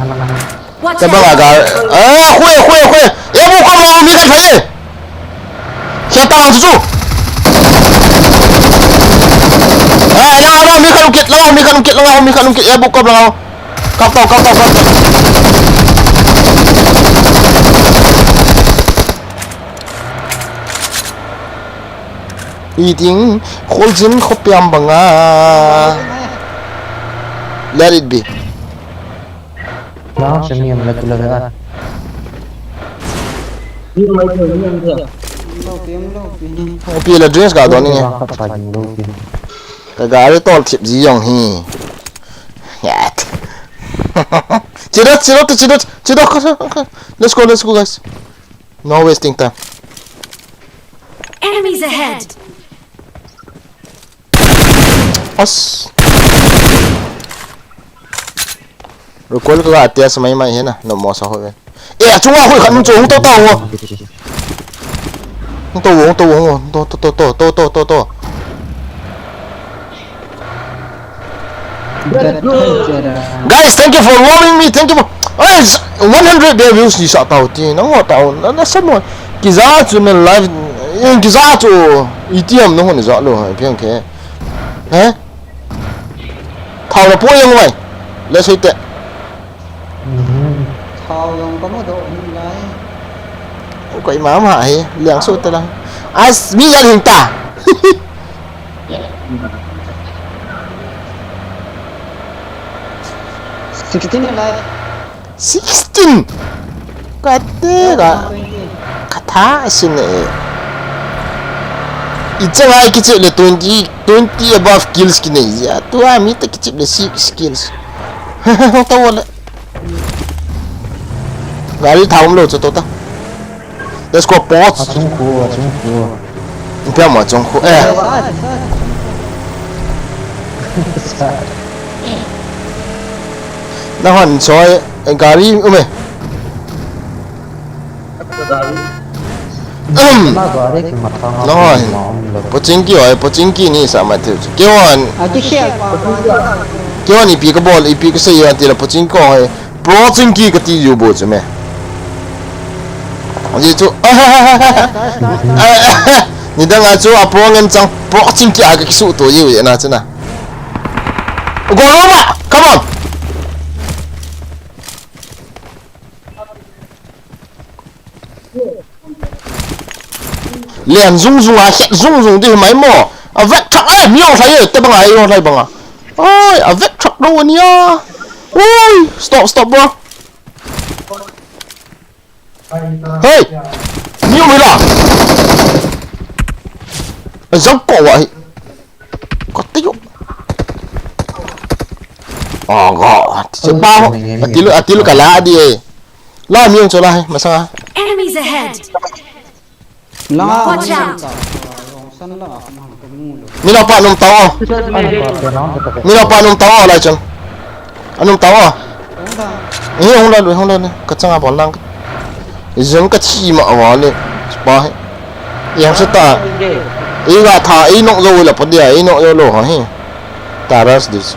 na, na. Watch Tabang out! Aga. Ah, khui, khui, khui. Ya bu ko mo mi khat phai. Siya ta chu chu. Ah, la, la, mi khat lungkit, la, mi khat lungkit, la, mi khat lungkit. Ya bu ko la. Kap tau, kap tau, kap tau. Eating, kholjin khopiam banga. Let it be. Lang semi am la kula ga. Pi la drinks ka don ni. Ka gari tol thip ji jong hi. Yat. Chidot, chidot, chidot, chidot. Let's go, let's go, guys. No wasting time. Enemies ahead! As. Recoil ka ga tia sa mai mai hena, no mo sa ho ve. Eh, achunga hoi khat um chu, hung to to ho. Hung to ho, hung to ho, hung to, to, to. Guys, thank you for warming me. Thank you for, eh, one hundred views ni sa tau ti. Nang ho tau, na, na sa mo. Kija chu na live, eh, kija chu itiam nang ho ni ja lo, eh, piang ke. Eh? Thao na po yang mai. Let's hit it. Thao jong ka mu doh ni lai. Ko ima ma hi, liang su ta lang. As mi yan hing ta. Sixteen lai. Sixteen. Kate ka. Katha sin e. Ichang ai kichep le twenty, twenty above kills kinei ya. Tua mi ta kichep le six kills. Tawle. Gari thao um lou chu to ta. Let's go, boss. Achung khu, achung khu. Ipi ama achung khu. Eh. Nahon choi, eh, gari um e. Ahem. Na gari ki matang. Nahon. Pochinki oi, Pochinki ni sa ma thil. Kihon. A ki share pa. Kihon ipi ka bol, ipi ka sei ya ti la Pochinki oi. Pro Chinki kati ju bo chu me. Aji chu. Nidang a chu a pro ngen chang Pro Chinki a ka kisu to ju na chu na. Go Roma, come on. Len zung zung a, het zung zung di mai mo. A vet thak ai, mi ong thai, te bang ai, ong thai bang a. Oi, a vet thak do nia. Oi, stop, stop, bro. Hey, mi ong la. Zang ko wa hi. Ko te yo. Oh, go. Ti ba. Atil, atil ka la di e. La mi ong cho la hai, masanga. Enemies ahead! Watch out! Mina pa num tao. Mina pa num tao lai chun. Anum tao. Ni hung la, hung la, ka changa bol lang. Jeng ka chi ma wa le. Pa he. Yang se ta. I ga tha, i nok zo la pa dia, i nok zo lo ha he. Taras dis.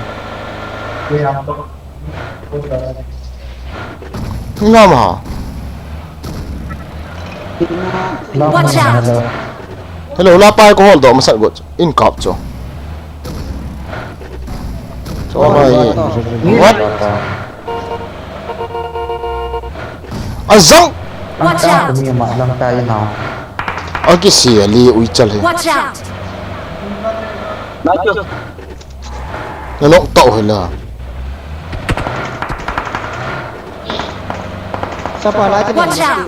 Ngam ha. Watch out! Hello, la pai ko hol do masat go in kap cho. Cho mai. What? Azang. Watch out! Kami ma lang tayo na. Aki si ali ui chal he. Watch out! Na nok tau he la. Watch out!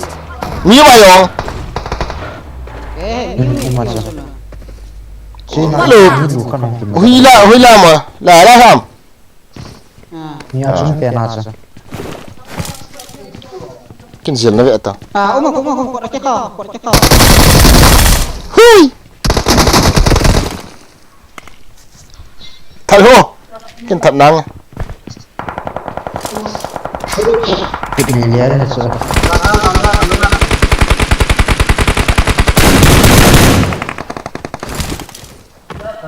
Mi mai ong. Eh, mi, mi, mi, mi. Hello. Hui la, hui la ma. La, la ham. Ah. Kin jil na ve ta. Ah, uma, uma, uma, kora kita, kora kita. Hui! Thal ho. Kin thal nang. Kin lia na so.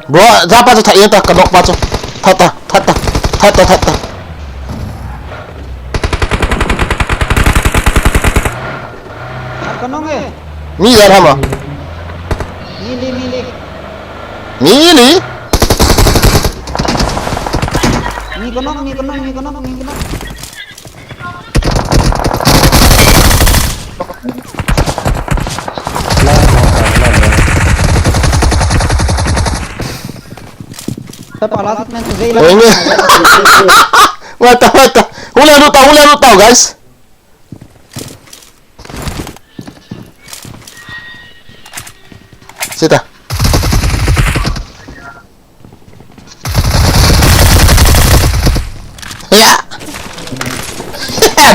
Bro, ja pa chu that ta, ka nok pa chu. That ta, that ta, that ta, that ta. Ka nok e. Mi ja hama. Mi li, mi li. Mi li? Mi ka nok, mi ka nok, mi ka nok, mi ka nok. Tapa last man tu zai la. Oi, ni. Mata, mata. Hula lu tau, hula lu tau, guys. Sita. Ya.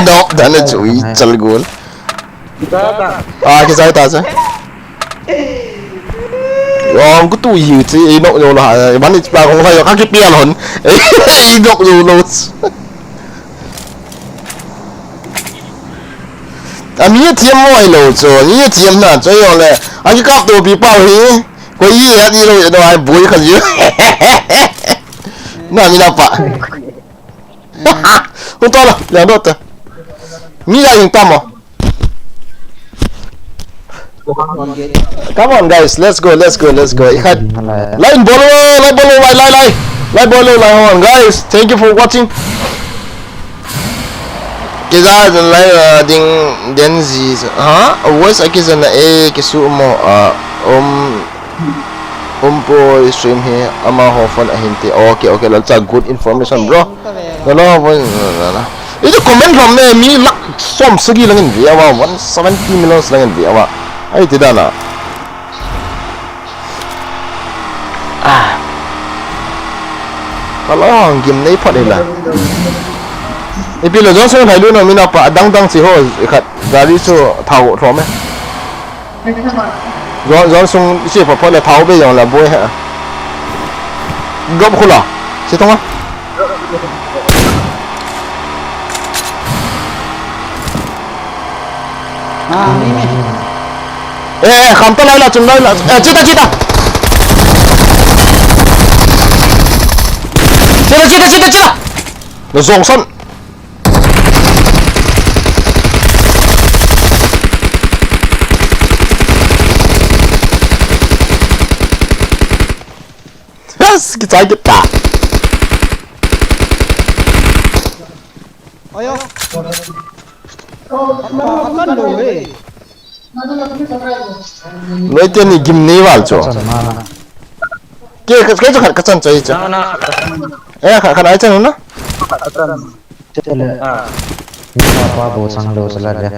Dok dan chu i chal gol. Ah, kisai ta cha. Yong ku tu hi chi i nok yo la. Ban i pa kong ha yo ka ki pial hon. I nok yo lo. A mi thiam mo ai lo chu. Mi thiam na chu yo le. A ki kap to pi pau hi. Ko i ya ni lo ya no ai boi kha ji. Na mi na pa. Hung to la, ya do ta. Mi la ing ta mo. Come on guys, let's go, let's go, let's go. Ikhat. Line bolo, line bolo, line, line, line. Line bolo, line on, guys. Thank you for watching. Kiza lai, uh, ding den ji. Ha? Always a kiza na e kisu mo, uh, um, um po stream he ama ho phone ahin te. Okay, okay, lalcha good information, bro. Hello, boy. Itu comment from me, mi lak som sagi langin view awa, one seventy millions langin view awa. Ai, ti dana. Ah. Kalong gim nei phat ila. Ipi lo Johnson hai lu no mina pa dang dang si ho ikhat gari chu thau thom e. Zon, zon sung isi pha pha le thau be jong la boi ha. Drop khula. Si thong a. Ah, mi, mi. Eh, eh, kham ta lai la, chun lai la. Eh, chita, chita. Chita, chita, chita, chita. Na zong san. Yes, kichai kita. Oyo. Apa, apa kan lo, eh? Loi te ni gim nei val chu. Ke, ke, ke chu khat ka chan chai chu. Na, na, khat ka chan. Eh, khat, khat ai chan na? Khat ka chan. Chele. Ah. Ni pa pa bo sang lo sala le.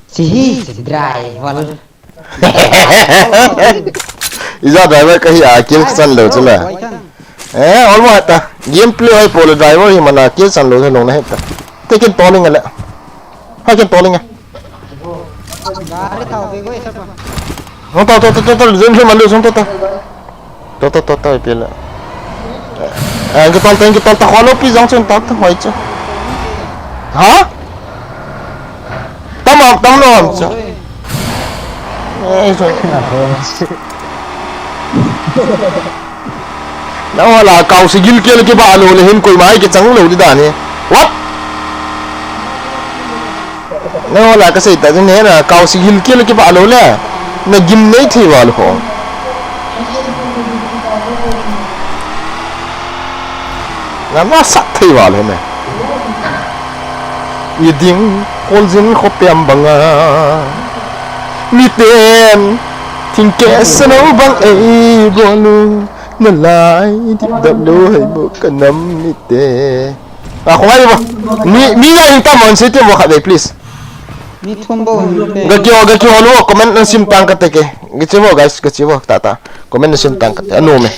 Si hi, si driver. Ija driver ka hi a, kill san lo chu la. Eh, almost ta. Gameplay hoi pole driver hi mana kill san lo long na heta. Te kin toling le. Ha kin toling. Gari thau be goi sa pa. Hung to, to, to, to, to, zin zin malu sung to, to. To, to, to, to, pila. Eh, ang kitol, ang kitol, ta kholo pi jong chun, ta, ta, hoi chu. Ha? Tam am, tam lo am chu. Eh, so. Na wala kau si gil kel ke ba lo le hin koi mai ke chang lo di dan he. What? Na wala ka sei ta din he na kau si gil kel ke ba lo le. Na gim nei thei wal ho. Na ma sak thei wal he na. I ding kol jin kho piam banga. Mi ten thing ke sa no bang ei bolu. Na lai dip dap lo hai bo ka nam mi te. A, khongai vo. Mi, mi na in ta mon se te vo khat vei, please. Mi thum bou in te. Ga kihol, ga kihol vo, comment na sim tang kate ke. Ga che vo, guys, ga che vo, ta ta. Comment na sim tang kate. Anu me.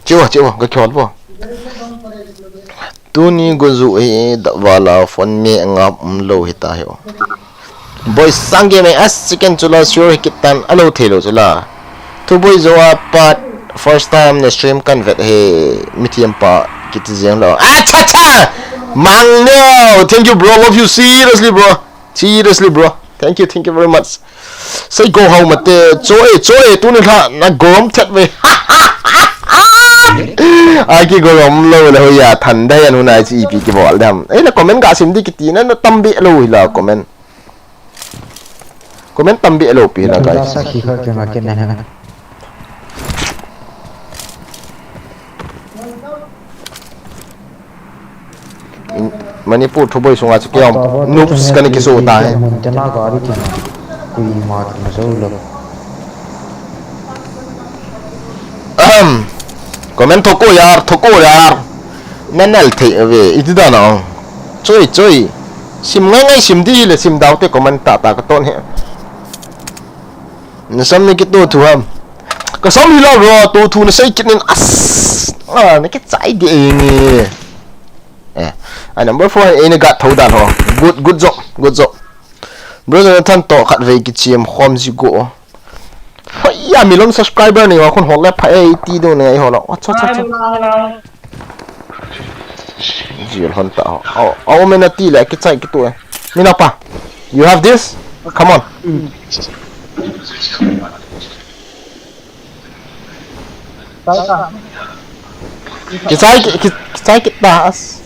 Che vo, che vo, ga kihol vo. Tuni gu ju hi da vala phone me ngam um lou hi ta hi o. Boy sang game as chicken chula sure hi kitan alo thei lou chula. Thuboi jo a pat first time na stream kan vet he mithiam pa kiti jeng lou. Acha cha! Mang no! Thank you bro, love you seriously bro. Seriously bro. Thank you, thank you very much. Sei go hau mate, choi, choi, tuni lha na gorom thet ve. A ki gorom lou le hoya than dai an hunai chi ipi ki bol dam. Ei la comment ga sim di kiti na na tam be lou hi la comment. Comment tam be lou pi la guys. Sa ki kha ke ma ke na. In Manipur thuboi sunga chu kiom noobs kana kisu ta he. Mun te na gari ke na. Kui ma ke na zo lo. Ahem. Comment thoko yar, thoko yar. Nanal thei ave, iti da na. Choi, choi. Sim ngai ngai sim di le sim dau te comment ta ta ka ton he. Na sam ni kitu thu ham. Ka sam hi la ro, tu thu na sei kit nin as. Ah, na kichai di e ni. Eh, a number four e na gat thou dan ho. Good, good job, good job. Bro Jonathan to khat vei kichim khom ji go. Hoiya, million subscriber ni wa khun hol le pha e ti do ne ai ho lo. Acha, acha, acha. Jil hon ta ho. Au, au me na ti le kichai kitu e. Mina pa. You have this? Come on. Kichai ki, ki, kichai kita as.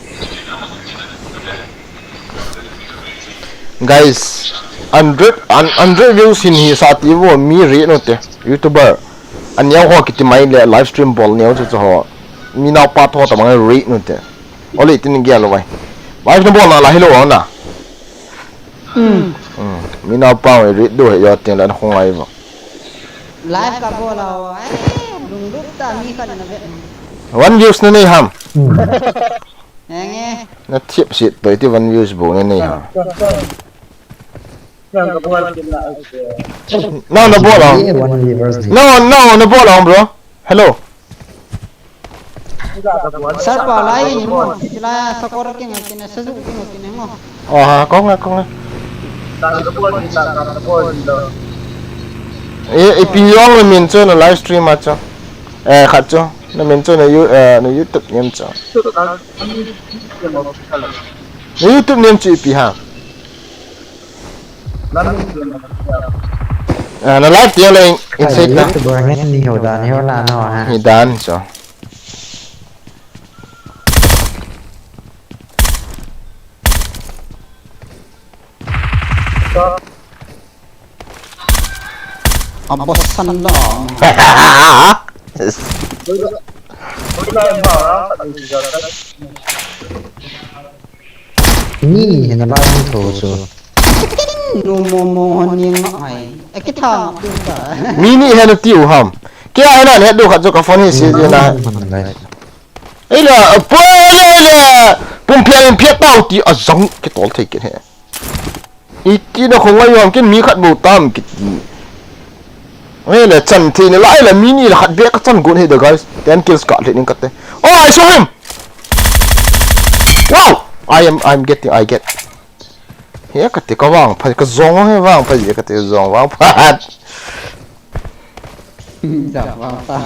Guys, hundred, hundred views hin hi sa ti vo mi ri no te. YouTuber. An yang ho kiti mai le live stream bol neo chu chu ho. Mi nao pa tho ta mang ri no te. Ole tin ge lo vai. Live na bol na la hi lo na. Hmm. Hmm. Mi nao pa ri do he yo tin la khong ai vo. Live ka bol a, eh, lunglut ta mi khat na ve. One views na nei ham. Enge. Na thiep sit toi ti one views bo na nei ha. Na, na bol a. One viewers ni. No, no, na bol a, bro. Hello. Sir pa lai ni mo. Sila sakor king king sazu king king mo. Oh, ha, kong na, kong na. E, ipi jong le min chu na live stream a chu. Eh, khat chu. Na min chu na You-, eh, na YouTube name chu. Na YouTube name chu ipi ha. Ah, na live tiang le in, in sei ta. YouTuber ngen ni ho dan ho la no ha. Ni dan chu. Abo san da. Ni ni hena ba hung tho chu. No mo mo hon ni nga ai. E ki tha ma tu ta. Mi ni hena tiu ham. Kia hena ne du khat chu ka phone hi si na. Ei la, a poi la la. Pum phian in phiat tau ti a jong ki tol thei kin he. Iti na khong ai yom kin mi khat bo tam kiti. Ei la chan thei ni lai la mi ni la khat be ka chan gon he da guys. Ten kills ka le ning ka te. Oh, I saw him. Wow! I am, I'm getting, I get. He ka te ka vang pha, ka jong he vang pha, he ka te jong vang pha. Jong vang pha.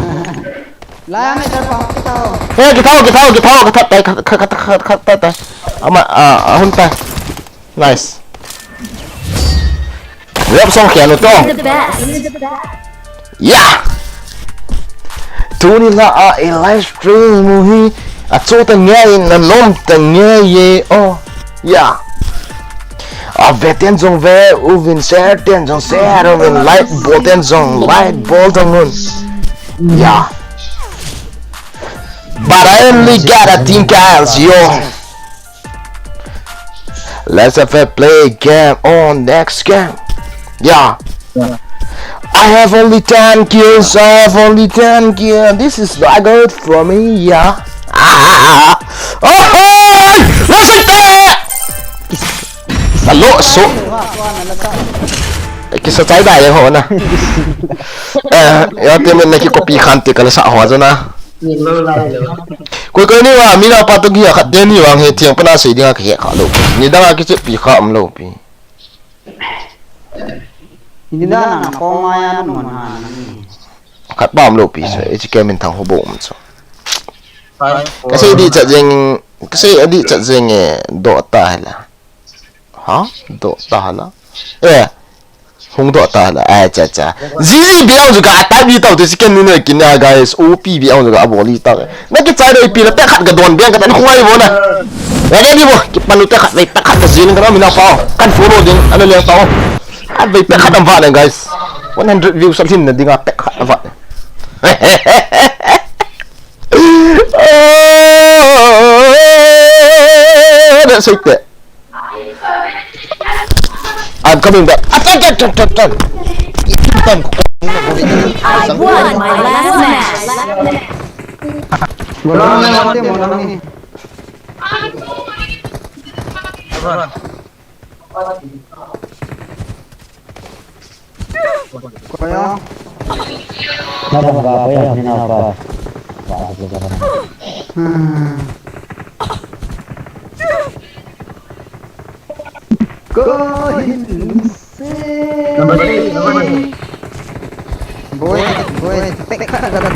La me tar pa kita ho. He kita ho, kita ho, kita ho, kita tai, kita, kita, kita, kita tai. Ama, ah, ahun tai. Nice. Rap song khel u to. The best. Yeah. Tuni la a e live stream u hi a chu ta nge in a nom ta nge ye. Oh. Yeah. A ve ten jong ve, u vin share ten jong share, u vin like bol ten jong like bol jong un. Yeah. But I only got a team guys, yo. Let's have a play game on next game. Yeah. I have only ten kills, I have only ten kills. This is not good for me, yeah. Ah. Oh! Nasat te! Alo, so. Kisa chai da yang ho na. Eh, ya te men na ki copy khan te kala sa ho jana. Koi koi ni wa, mi na pa to gi khat te ni wa he thiang pa na sei dinga ka he kha lo. Ni danga ki che pi kha um lo pi. Hindi na na ko ma ya no mon ha na ni. Khat bam lo pi so, e chi ke min thang ho bo um so. Ka sei di chat jeng, ka sei di chat jeng e, do ta hala. Ha? Do ta hala. Eh. Hung do ta hala. Ai cha cha. Zi zi bi ang ju ka ta bi tau te si ken ni ne kin ya guys. O pi bi ang ju ka boli ta. Na ki chai dei pi la pek khat ka don biang ka tan khungai bo na. Ya ni bo, ki panu te khat vei pek khat ka zin ka na mi na pa. Kan follow ding, ana le ta. Khat vei pek khat am va na guys. One hundred views a lhin na dinga pek khat va. Oh, that's it. I'm coming back. Ah, tan, tan, tan, tan, tan. Tan. I won my last match. Bolang ni, mati bolang ni. Koyo. Nabang ba koyo ni na pa. Ba sa ko na. Hmm. Go ahead, Lucy. Boy, boy, take that one.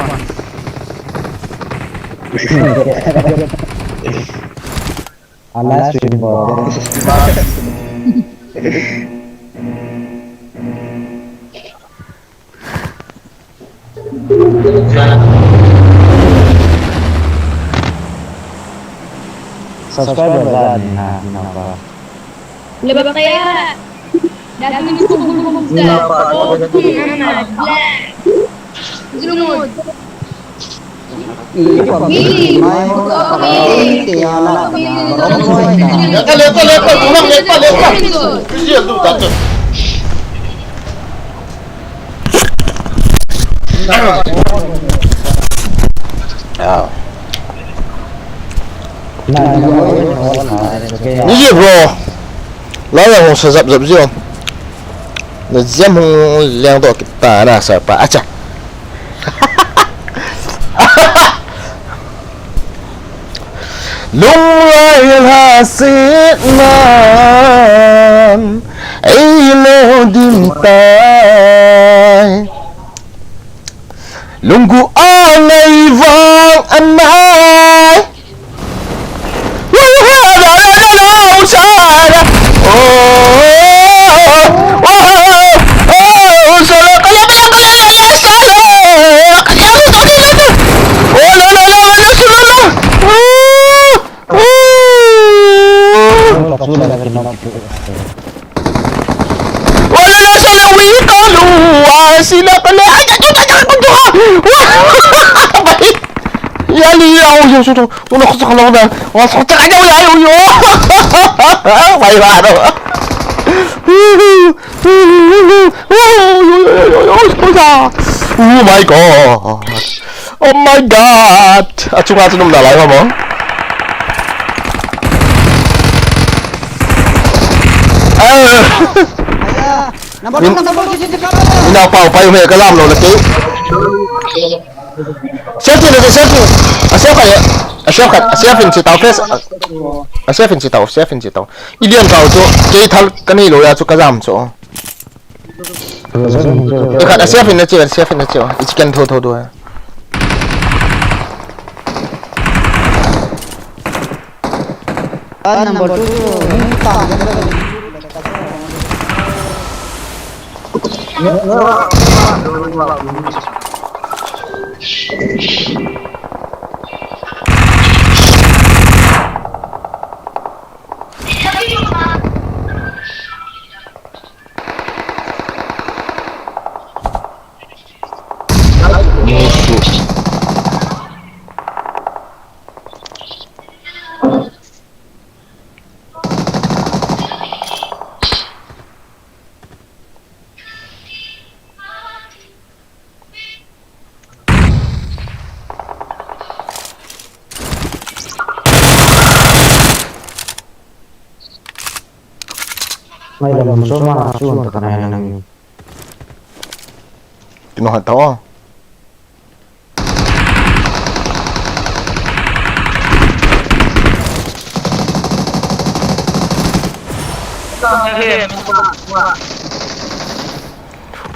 Alas, stream ko. Subscriber ba ni ha, ni na pa. Lebak kaya. Dagu ni ko gulgum sa. Ama, black. Zulumud. Ni ji bro. Lai ya hung sa zap zap ji o. Na jam hung leng to kita na sa pa. Acha. Lunglai la sit nan ei lo dim tai. Lunggu anai vang anai. Wala na sa lawi ka luwa sila pala. Ay, ay, ay, ay, ay, ay, ay. Yali, ako yung suto. Tulak ko sa kalawang na. Wala sa kanya, wala yung. May mano. Oh my god. Oh my god. Achunga chu num nalai ho mo. Ah. Min, min a pau pai me kalam lo na ke. Selfie na selfie. A selfie, a selfie, a selfie in si tau face. A selfie in si tau, selfie in si tau. Ilian tau chu, ke thal ka nei lo ya chu ka jam chu. E khat a selfie na che, a selfie na che. I chicken tho tho do. Ah, number two. Mai lam chu ma chu ta kana nang. Kino hat tao.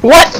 What?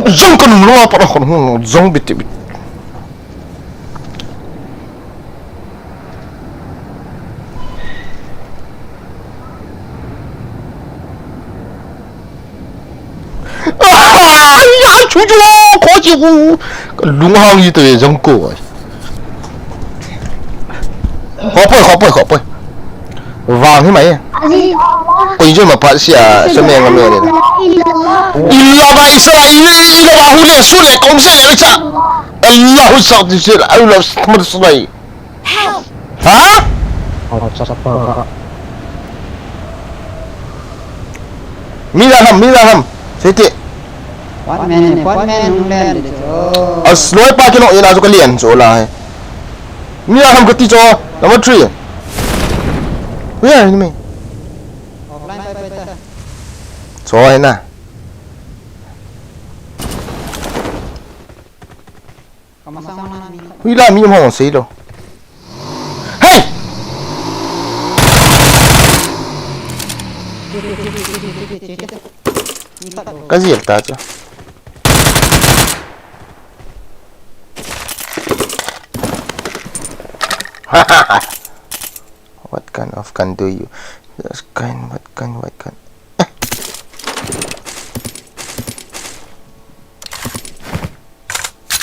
Jong ka nung lua pa khon hung jong bit bit. Ah, ya chu chu ko chi ku. Lung hang yi te jong ko. Khopoi, khopoi, khopoi. Vang hi mai. Koi jo ma pa sia, sa me nga me le. Illa ba Israel, illa ba hu le su le kong se le cha. Allahu sa ti se, Allah Muhammad sallallahu. Ha? Mi la ham, mi la ham. Siti. Pot man, pot man, hung len de cho. As loi pa kino ina jo ka lian cho la hai. Mi la ham kati cho. Number three. Where are you, me? Offline pa pa ta. Cho hai na. Kamasang na mi. Hui la mi mo sei lo. Hey! Ka jil ta chu. What kind of gun do you? This kind, what kind, what kind?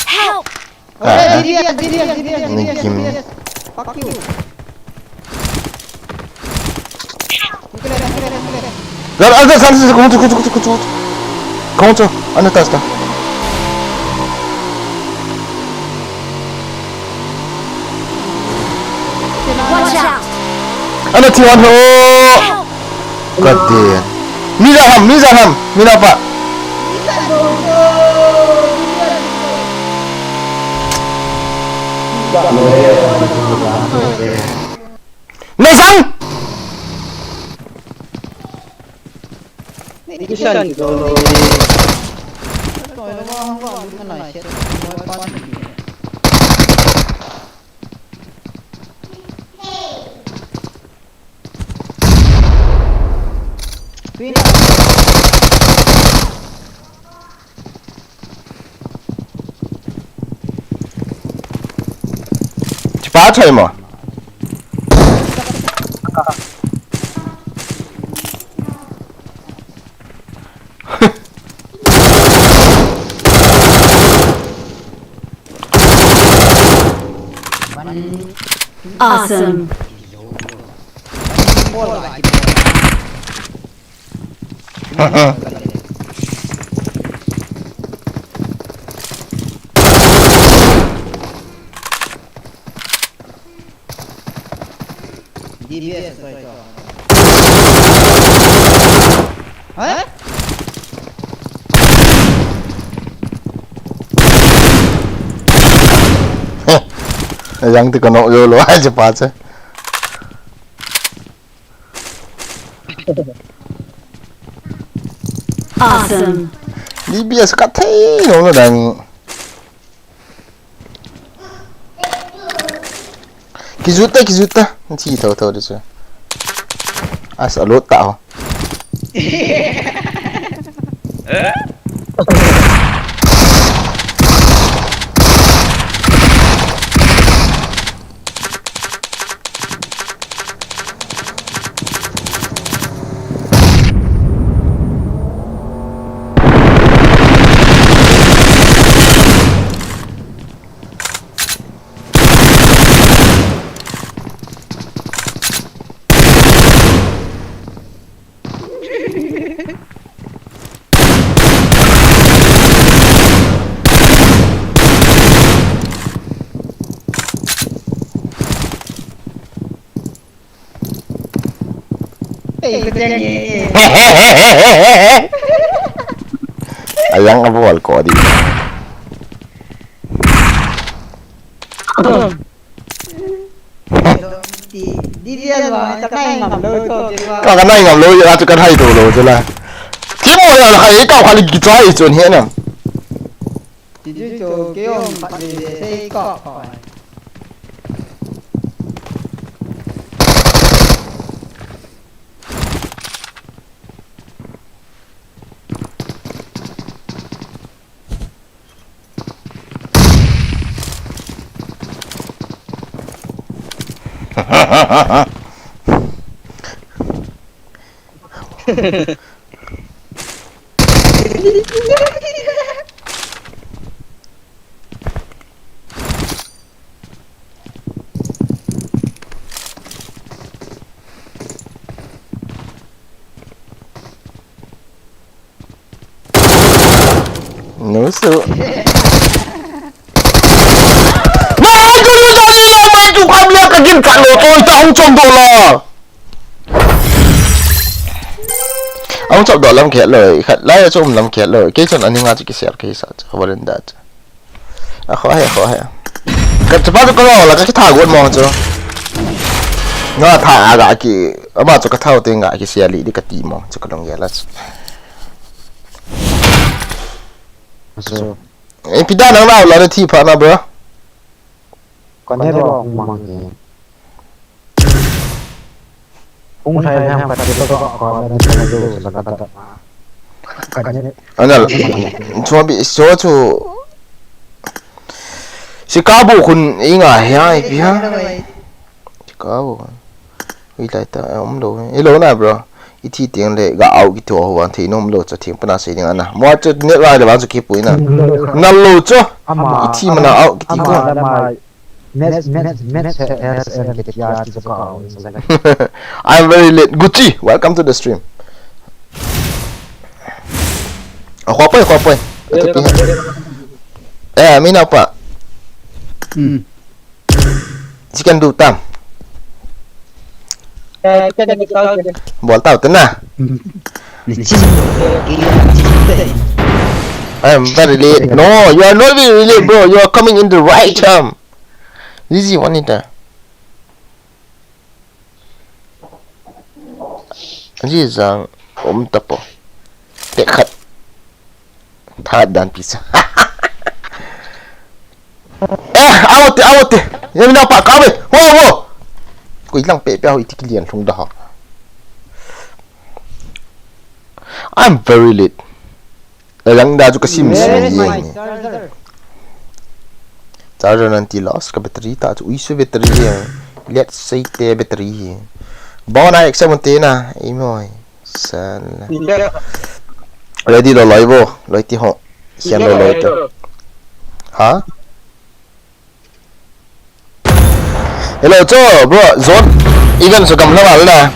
Help! Ah, ah. Ni kim. Fuck you. Gal, gal, gal, gal, gal, kung tu, kung tu, kung tu, kung tu. Kung tu, ano taas ta? Watch out! Ano tiwan ho? Kati. Miza ham, miza ham, mina pa. Nazang! Chipa chai mo. Awesome. D B S koi to. Ha? Heh. Yang ti kono yo lo ai je pa che. Awesome. D B S ka thei lo lo dang. Kijut ta, kijut ta. Chi tho tho de chu. As a lot ta ho. Ayang abol ko di. Ka kanai ngam lou, ya chu kanai to lou chu la. Chi mo ya hai ka khali kichai chun he na. Ti chu chu kei ong phat le le sei kop poi. Nusu. Mai chu, nusu le, mai chu, kam le ka gin khat lou, oi, ta hung chom doh la. Ahung chom doh lam khe lou, khat lai chu um lam khe lou. Kei chun ani nga chu kisel kei sa chu, khabar in da chu. A kho he, kho he. Ka chapa chu ka lo la, ka kitha got mo chu. Nga tha a ga ki, ama chu ka thau te nga kisel li di ka ti mo chu ka long ya la chu. Achu. Eh, pi da nang nau la na thi pha na, bro. Ka ne ro hung mang e. Hung sai ham ka ti ko ko ko na ka jo sa ka ta. Ka ne. Anal. Chua bi so chu. Chicago khun i nga he ai pi ha. Chicago. Ui lai ta, eh, um lou. I lou na, bro. I thi teng le ga au kiti ho vang thei nom lou chu thing pana sei ding ana. Mo chu net vai le vang chu kipui na. Na lou chu. Ama, I thi mana ama, au kiti ko. Ama la mai. Mes, mes, mes, S M K T R ki chu ka au. I'm very late. Gucci, welcome to the stream. A khua poi, khua poi. A tu pi. Eh, mi na pa. Hmm. Chicken du tam. Eh, chicken du tam. Bol tau te na. Hmm. I am very late. No, you are not very late, bro. You are coming in the right time. This is one in the. Ji jang um tapo. Te khat. Tha dan pi sa. Eh, awo te, awo te. Yami na pa ka be. Wo, wo. Koi lang pe pe ho iti kilian lhung da ha. I'm very late. Lang da chu ka sim sim ye. Charger nan ti loss ka battery ta chu ui su battery ye. Let's say te battery ye. Bon a exam te na. Ei moi. Sala. Ready lo loi bo, loi ti ho. Sian lo loi to. Ha? Hello, cho, bro, zot. Even so kam na wal na.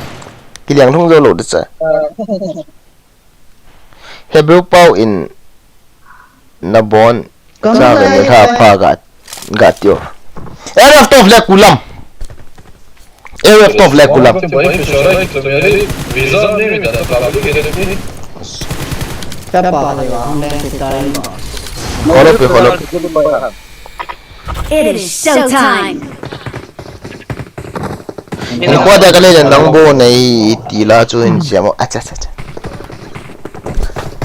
Kiliang thung zo lo de cha. Hebrew pau in na bon. Cha ve ni tha pha ga, ga tio. Area of Tov le kulam. Area of Tov le kulam. Kholo pe kholo. It is showtime. Ni ko da ka le nang bo nei ti la chu in siamo. Acha, acha, acha.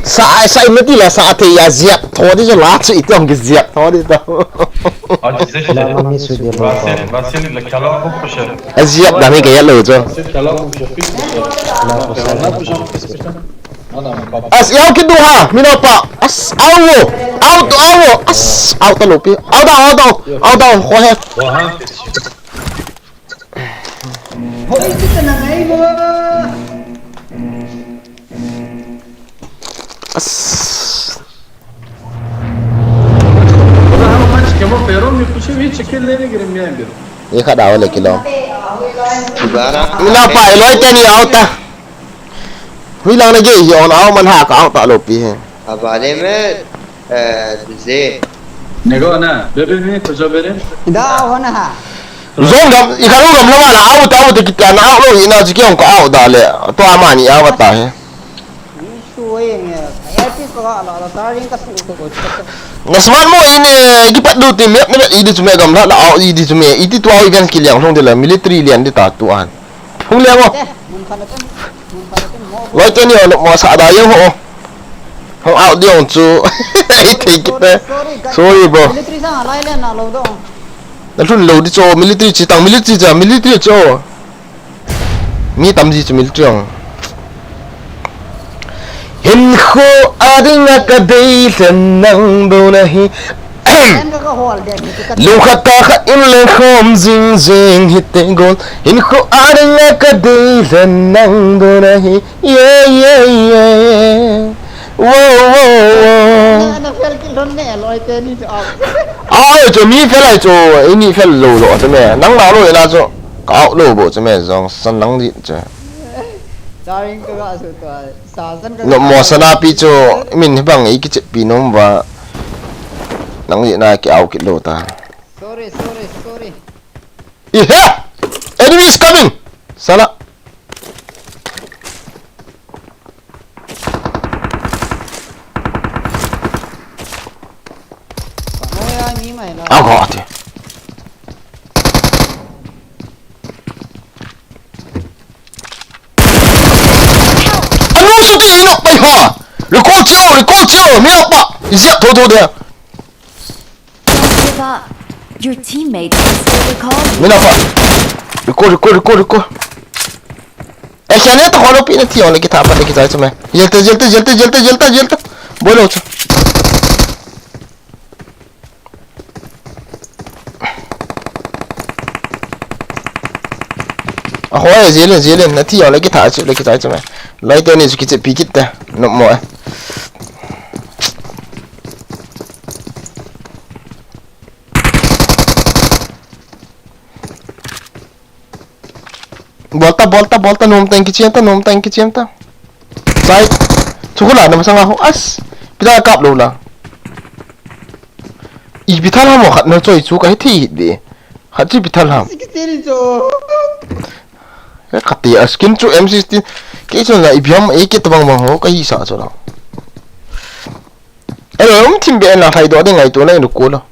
Sa, sa i mati la sa thei a ziak tho di la chu i tong ki ziak tho di to. Acha, acha, acha. A ziak da mi ke ya lo chu. As yau ki du ha, mi no pa. As au wo. Au to au wo. As au to lo pi. Au da, au da. Au da, ho he. Hoi, chu ka na ngai mo. As. Ye kha da wale kilo. Bara. Mina pa, eloi teni auta. Hui lang na gei hi on out man ha ka out ta lou pi hi. Abale me, eh, ze. Nego na, bebe me, ko jo bere. Da hona ha. Zong gam, i kha lu gam la ma na out ta out ta kit na out lou hi na chu ki on ka out da le. To ama ni out ta hi. Ni su e nge. Ai pi ko la la ta ring ka su ko. Na smart mo in, eh, ki pat du ti me, me i di chu me gam la, la out i di chu me. I ti tu out event ki liang long de la military lian di ta tu an. Phung le mo. Te, mun khat na tem, mun khat na tem, mo. Loi te ni lo mo sa da yeng ho. Hong out di hong chu. Ai thei kit te. Sorry, guys. Sorry, bro. Military sa lai le na lo do. Na lhun lo di cho, military chi tang, military cha, military cho. Mi tam ji chu military hong. Hinkho a dinga ka dei lhen nang bou na hi. Lungkhat thakhat in leng khom jing jing hite gol. Hinkho a dinga ka dei lhen nang bou na hi. Yeah, yeah, yeah. Wow, wow, wow. Na, na fel ki lhon ne, loi te ni chu au. Au, chu mi fel ai chu, i ni fel lou lou chu me. Nang na lou na chu. Ka au lou bou chu me, jong san nang di chu. Daring ka ga su to, sa san ka. No mo sana pi chu, min hi bang i ki chet pi nom va. Nang di na ki au ki lou ta. Sorry, sorry, sorry. Ihe! Enemy is coming! Sala. Pamo ya ni mai la. Ako ate. Anu su te ino pai ha. Recall cheo, recall cheo, mi apa. Ijia tho tho de. Don't give up. Your teammate can still recall you. Mina pa. Recall, recall, recall, recall. Eh, siya na to, kolo pina tiyo, lagi tapa, lagi tayo sa may. Jelta, jelta, jelta, jelta, jelta, jelta. Bolo, sa. Ako, eh, jelen, jelen. Na tiyo, lagi tayo, lagi tayo sa may. Lai to ni, suki, pikit ta. No mo, eh. Bolta, bolta, bolta, nom tang kichiem ta, nom tang kichiem ta. Sai. Chukula, na masanga ho. As. Pita kap lo la. I pita la mo khat na choi chu ka hi thi de. Khat chi pita la. Sikiteri cho. Ka ti a skin chu M sixteen. Ke chu na i biam e ke tabang bang ho ka hi sa chu la. Elo, um, thim be na thai do de ngai tu na i nu ko lo.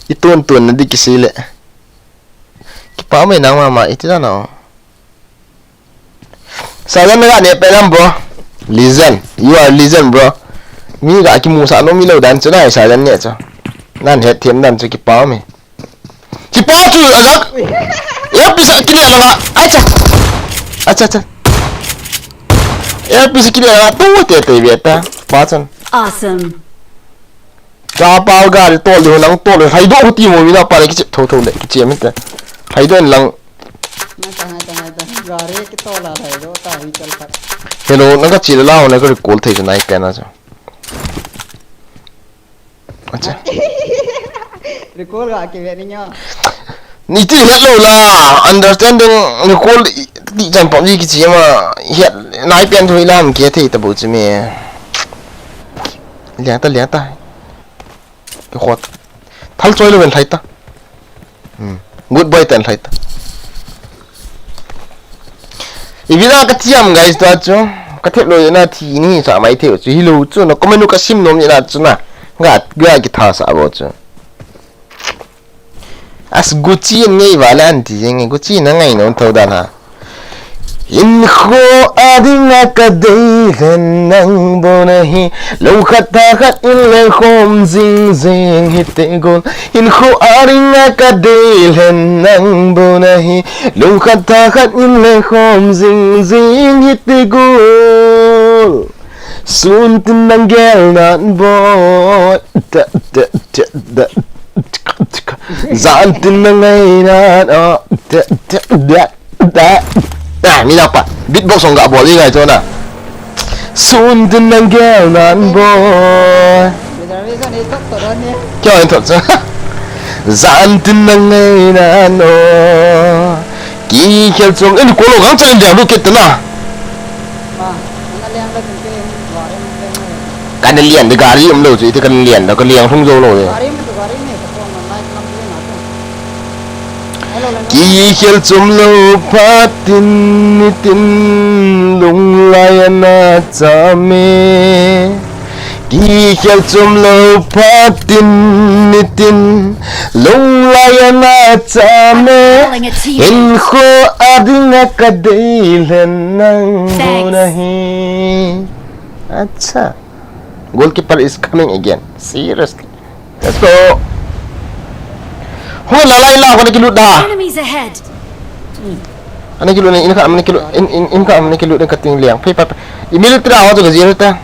I tun tun na di kisi le. Kipa mai nang mama iti da na. Sajan na ga ne pe lam bro. Legend. You are legend, bro. Mi ga kimu sa no mi lo dan chu na sajan ne chu. Nan het them dan chu kipa mai. Kipa chu, ajak. Earpiece kile langa. Acha. Acha, acha. Earpiece kile langa. Tu te te beta. Pa chan. Awesome. Cha pa gari tol di ho lang tol. Hai do ho ti mo mi na pa le kichi tho tho le kichi mi te. Hai do lang. Ngai ta, ngai ta, ngai ta. Gari ki tol la hai do ta hi chal khat. Hello, na ka chi la ho na ka recall thei chu nai pe na chu. Acha. Recall ga kive ni nyo. Ni ti het lo la, understanding recall ti chan pom ji kichi ma, het nai pen thui lam ke thei ta bu chi me. Liang ta, liang ta. Ki khot. Thal choi lo ven thai ta. Hmm. Good boy ten thai ta. I vina ka thiam guys to chu. Ka thep lo na thi ni sa mai theu chu hi lo chu na comment u ka sim nom ni na chu na. Ga ga ki tha sa bo chu. As Gucci in ngai va la an ti jeng Gucci na ngai nom tho dan ha. Hinkho a dinga ka dei lhen nang bou na hi, lo khat tha khat in le khom jing jing hi te gol. Hinkho a dinga ka dei lhen nang bou na hi, lo khat tha khat in le khom jing jing hi te gol. Sun tin nang gel nan boi. Ta, ta, ta, ta. Jan tin nang ngai nan, oh. Ta, ta, ta, ta. Ah, mi na pa. Beatbox song ga bol i ngai chu na. Sun tin nang gel nan boi. Reservation i thot thot ni. Kyo in thot sa. Jan tin nang ngai nan, oh. Ki khel chung in ko lo gang chan dia lu kit na. Kana lian de gari um lou chu, iti kana lian da, ka lian hung jou lou de. Kikhel chom lou phat in nitin lunglai ana cham e. Kikhel chom lou phat in nitin lunglai ana cham e. Hinkho a dinga ka dei lhen nang ho nahi. Acha. Goalkeeper is coming again. Seriously. Let's go. Ho la la la, ana kilut da. Enemies ahead. Ana kilut ne, in kha ana kilut, in, in, in kha ana kilut ne kating liang. Phei pa pa. I military ho to ka zero ta.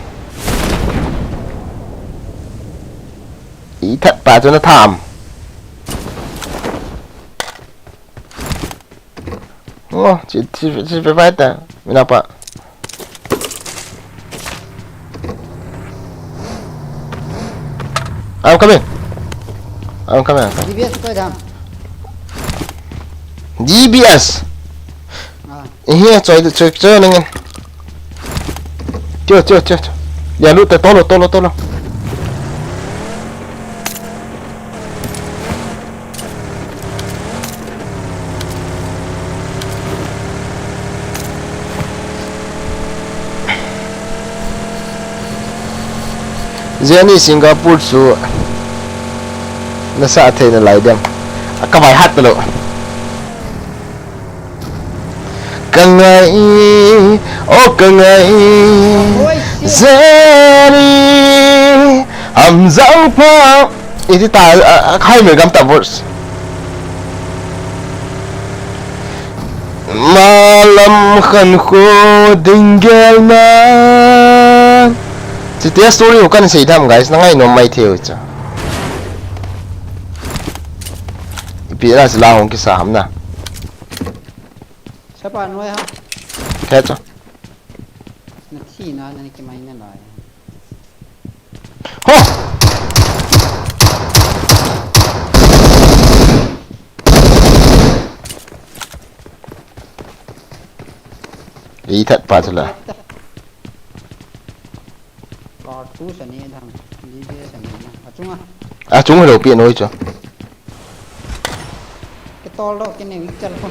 I that pa chu na tham. Oh, chi, chi, chi, chi, fighter. Mina pa. I'm coming. I'm coming. I'm coming. D B S koi dam. D B S. Ah. Eh, choi, choi, choi, ning. Tio, tio, tio, tio. Ya, lu, te, tolo, tolo, tolo. Jenny Singapore chu nasa thei nalai dem. Ka vai hat lo. Ka ngai, oh ka ngai, Jenny, am jang pha. Iti ta, a, a, khai me gam ta verse. Malam khan kho ding gel na. Chuti story ho kan sei tham, guys, na ngai nom mai thei u cha. Ipi la sila hong kisa ham na. Sapa noi ha. Khe cha. Na thi na, na ni ki mai na lai. Ho! I that pa chu la. Car tu sa ni dang. Di de sa ni dang. Achunga. Achung lo pi noi chu. Ke tol ro, ke ne wik chal ko.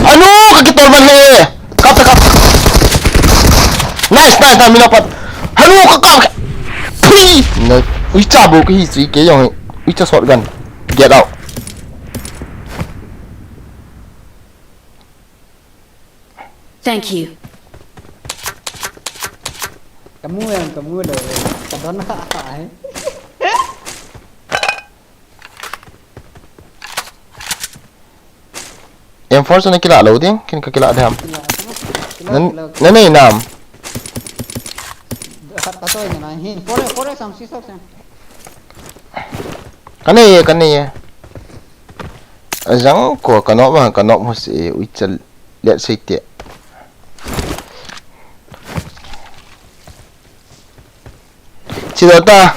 Anu, ka kitol ban le. Kap ta, kap ta. Nice, nice, nice, mina pat. Anu, ka kap. Pui. Na, ui cha bo ka hi sui ke yong. Ui cha shotgun. Get out. Thank you. Kamu yang kamu lo. Kadon ha ha hai. M four chu na kila lo ding, kin ka kila dam. Kila, kila, nan, kila. Nanei nam. Hat ka toi na hin. Four, four sam si sok sam. Ka nei e, ka nei e. Ajang ko ka nop ma, ka nop mo si e, ui chal. Let's say te. Chidoh ta.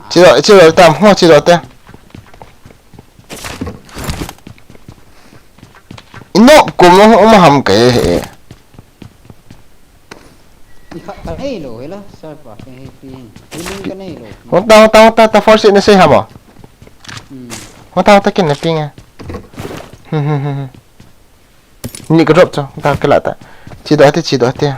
Chidoh, chidoh ta, ho chidoh ta. Inop ko mo, mo ham ka he he. Ka nei lo, hela, sir pa, ka he pi. Healing ka nei lo. Hota, hota, hota, ta force na sei hamo. Hmm. Hota, hota, kin na pinga. Hmm, hmm, hmm, hmm. Ni ka drop cho, ta ka la ta. Chidoh te, chidoh te.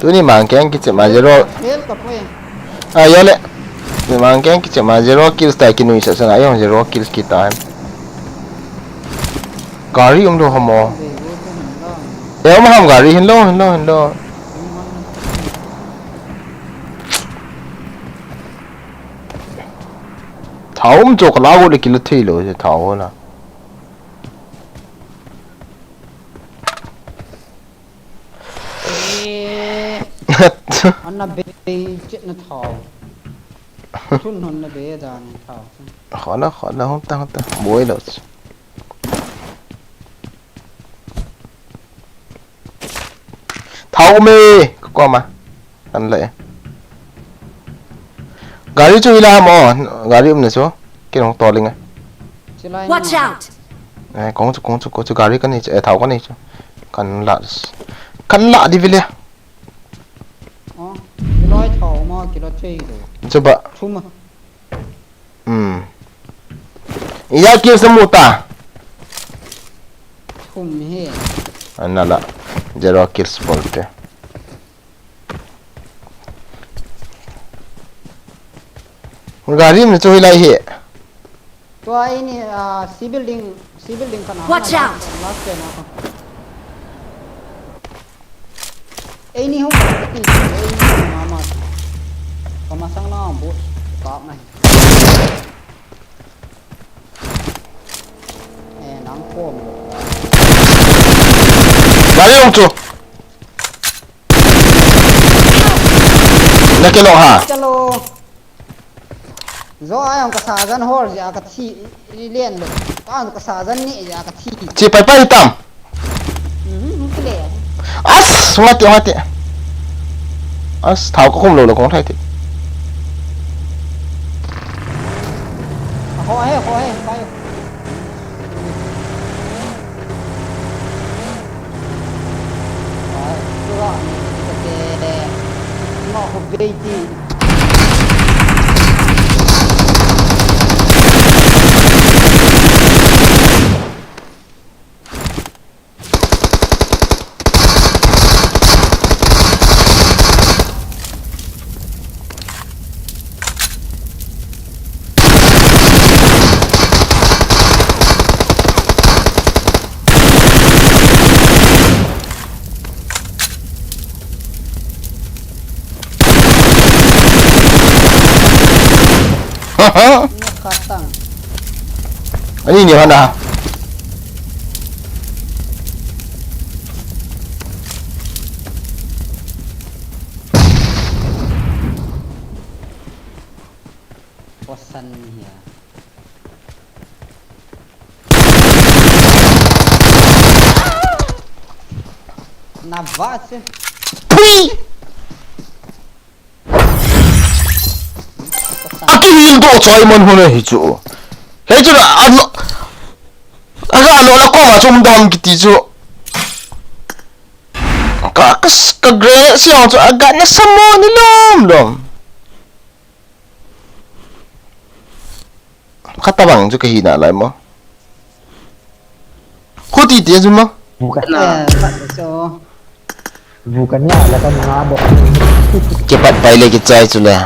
Tuni mang keng kiche ma zero. Hel ka poi. Ah, yo le. Ni mang keng kiche ma zero kills ta kinui sa sa na yo zero kills kita. Gari um lo hamo. E um ham gari hin lo, hin lo, hin lo. Thao um cho ka la go le kilo thei lo se thao ho la. Eh, ana be chet na thao. Thun hon na be da ni thao. Khona, khona, hung ta, hung ta. Boi lo. Thao me, ko ma. An le. Gari chu ila mo, gari um na chu. Kin hung to ling. Chilai Watch na. Out! Eh, kong chu, kong chu, kong chu gari kan ni chu, eh, thao kan ni chu. Kan la. Kan la di vile. Oh, kiloi thao ma, kilo chei do. Chu ba. Thum a. Hmm. Iya kills na mu ta. Thum hi. Ana la. Zero kills bol te. Gari um na chu hilai hi. Tua ini, ah, C building, C building kana. Watch out! Last pen ako. Ini hung, ini hung mama. Kamasang na ang bu, kap na. Eh, nang kom. Gari um chu. Na kilo ha. Chalo. Zo a jong ka sa jan hol jeh a ka thi, i len lo. Ka, ka sa jan ni jeh a ka thi. Chi pai pai tam. Mhm, hung kile. As, ngati, ngati. As, thao ka khum lo lo kong thai ti. Ho he, ho he, pai. Ani ni hana. Kosan ni ya. Na va che. Pui! Kosan. Aki hil do choi man hona hi chu. He chu na, ano, aga lo la ko ma chum dam kiti chu. Ka, ka, ka gre siang chu aga na samo ni lom lom. Khatabang chu kahi nalai mo. Khuti ti chu mo. Bukan. Eh, khat chu. Bukan ya, la kan nga bo. Kipat pai le kichai chu le.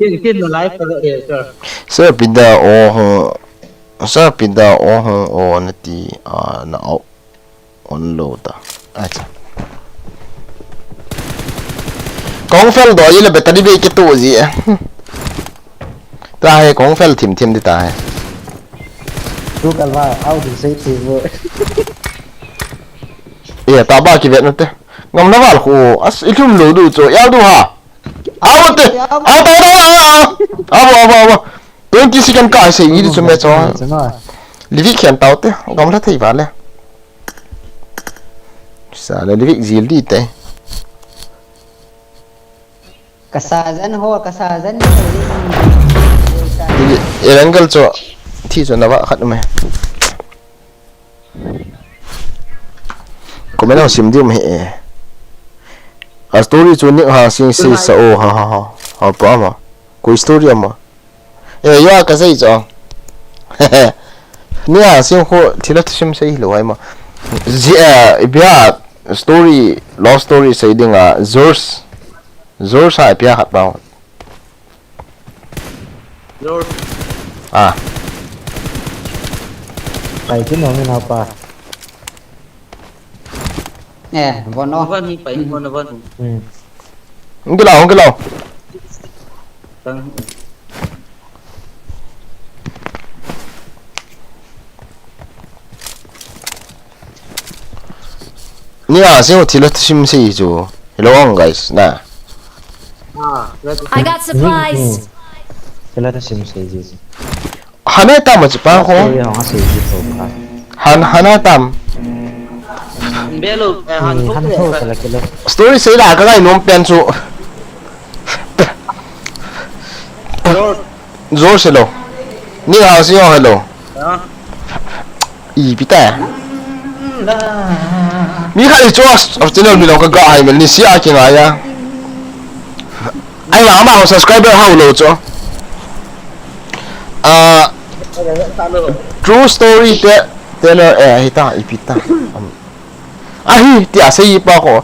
Kin, kin no live ka eh, sir. Sir, pinda o ho. Sir, pinda o ho o na ti a na au. On lo ta. Acha. Kong fel do ile battery be ke tu ji. Ta he kong fel thim thim di ta he. Tu kal va au du sei ti vo. Ye ta ba ki vet na te. Ngam na val khu as i thum lo du cho ya du ha. Au te. Au ta da. Au au au. Twenty second ka sei ni chu me cho. Livik khian tau te. Ngam la thei va le. Sa le livik zil di te. Ka sa jan ho, ka sa jan ni. Erangal cho thi cho na ba khat me. Comment ho sim diu me e. A story chu ni ha sing si sa o ha ha ha. Ha pa ma. Koi story ama. Eh, ya ka sei cho. Ni a sing ho thila sim sei lo ai ma. Ji, eh, bia story, love story sei ding a George. George a bia hat ba. George. Ah. Pai kin no ni na pa. Eh, von o. Von hi pai, von, von. Hmm. Hung kilo, hung kilo. Tang. Ni a, se ho thila sim sei chu. Hello, guys, na. Ah, I got supplies. Kila ta sim sei ji ji. Hana tam chi pa ko. Story hong a sei ji to ka. Han, hana tam. Belo, eh, han Ni to han le. To kala kila. Story sei la ka lai nom pen chu. Hello. George, hello. Ni hao si ho, hello. Ah. Ipi ta. Mi khat hi chu a channel mi lo ka ga hai mel ni si a ki ngai a. Ai la ma subscriber hao lo chu. Ah, true story te, teller, eh, hi ta, ipi ta. Um, ahi, tia sei pa ko.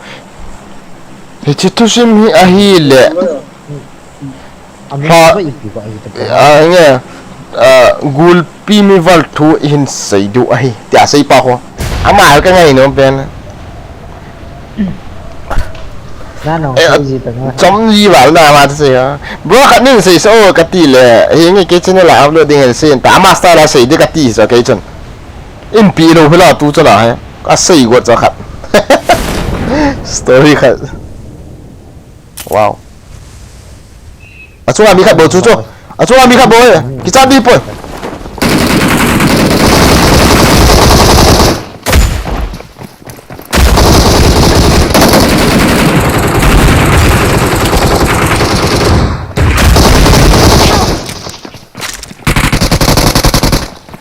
Hiche thusim hi ahi le. Ami Ha, ba ipi ko ahi ta. Ah, nge, ah, gulpi mi val thu i hin sei diu ahi, tia sei pa ko. Ama ka ngai nom pen. Na no, Eh, sei ji ta nga. Chom ji val na ma ta sei ha. Bro, khat nin sei so ka ti le. Hi nge ke channel la upload ding hen sei ta. Ama style la sei di ka ti so ke chun. In pi lo hila tu chun a he. Ka sei got cha khat. Story khat. Wow. Achunga mi khat bou chu chu. Achunga mi khat bou e. Kicha di poi.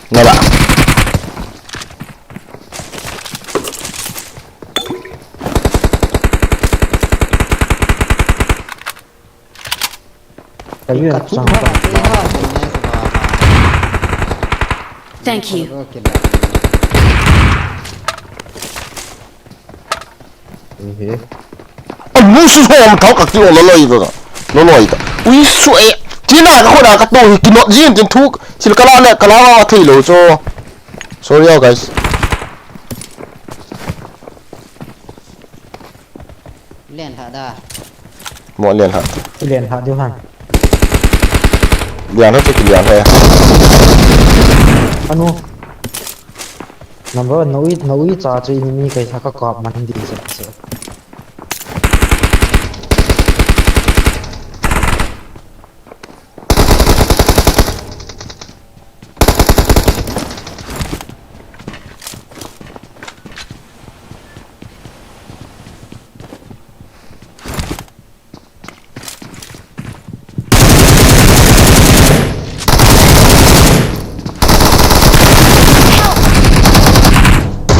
Nala. Thank you. Ehe. A musu ho am thau ka ti o lo loi ba. Lo loi ta. Ui su e. Tina ka khona ka to hi kinot jin tin thuk. Sil kala le kala wa thei lo cho. Sorry, oh, guys. Len ha da. Mo len ha. Len ha diu han. Len ha chu ki len ha. Anu. Number one, no i, no i cha chu enemy kai sa ka kap man di sa sa.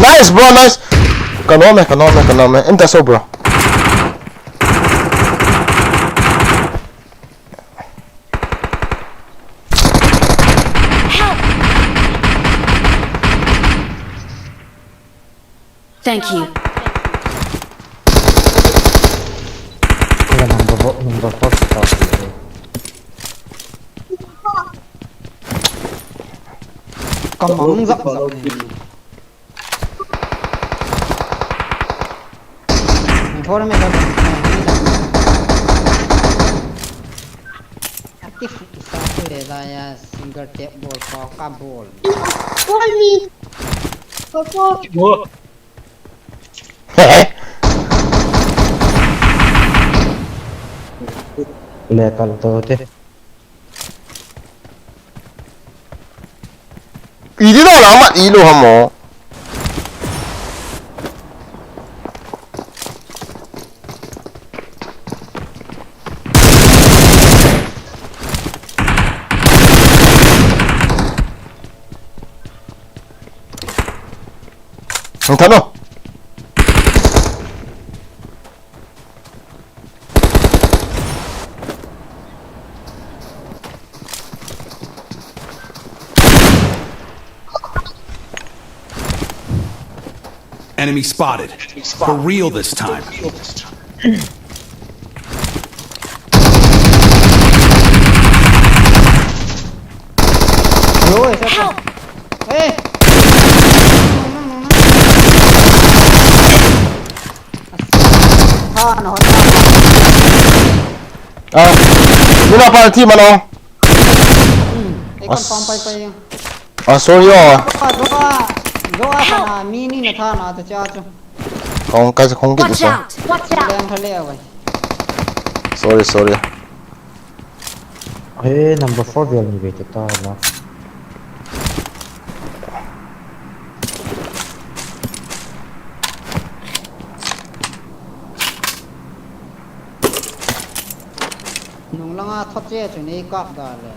Nice, bro, nice. Ka nom e, ka nom e, ka nom e. Inta so, bro. Thank you. Kaya number four, number four sa tao. Kamang zak zak. Four me da. Active isa ko le la ya single tap bol ko ka bol. Call me. Papa. Wo. Le kal to te. Idi da la mat ilo hamo. Ang tano. Enemy spotted. For real this time. Hello, eh, sir. Help! Eh! Ah, no, no, no. Ah, nuna pa team ano? Hmm, eh, confirm pa, pa yung. Ah, sorry, oh. Doa, doa, doa sana, mini na tha na, to cha, to. Kong, kasi kong kit Watch isa. Out! Watch out! Leng thale, ah, bhai. Sorry, sorry. He, number four vel ni ve te ta la. Nung langa thot che chu nei kap da le.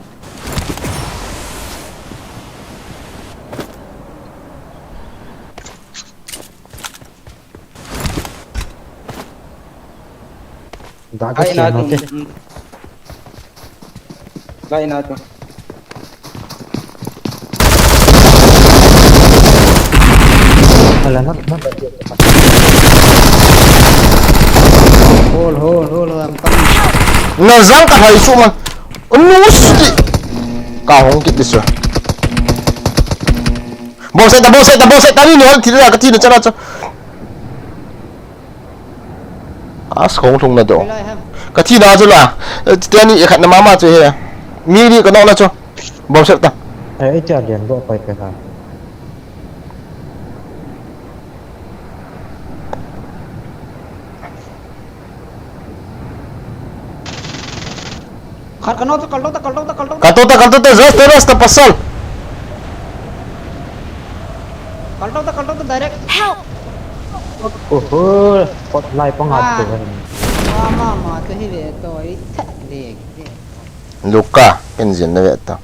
Dah ka Ai, na chen tu. Hote. Lai na tu. Ala na na. Hol, hol, hol, hol, I'm coming. Na jang ka hai su man. Unu sti. Ka hong kit disu. Bom set ta, bom set ta, bom set ta, ni ni hol ti la ka ti na chana cha. As kong thung na do. Lai ham. Ka thi na chu la. Eh, ti ani khat na mama chu he. Mi ni ka nok na chu. Bom set ta. Eh, eh, cha lian do pai pe ha. Khat ka no chu kal to ta, kal to ta, kal to ta. Kal to ta, kal to ta, just terrace ta pasal. Kal to ta, kal to ta direct. Help! Oho, spotlight pang at Ah. Tu kan. Ma, ma, ma, tu hi le to, i that le, le. Luka, ken jin na ve ta.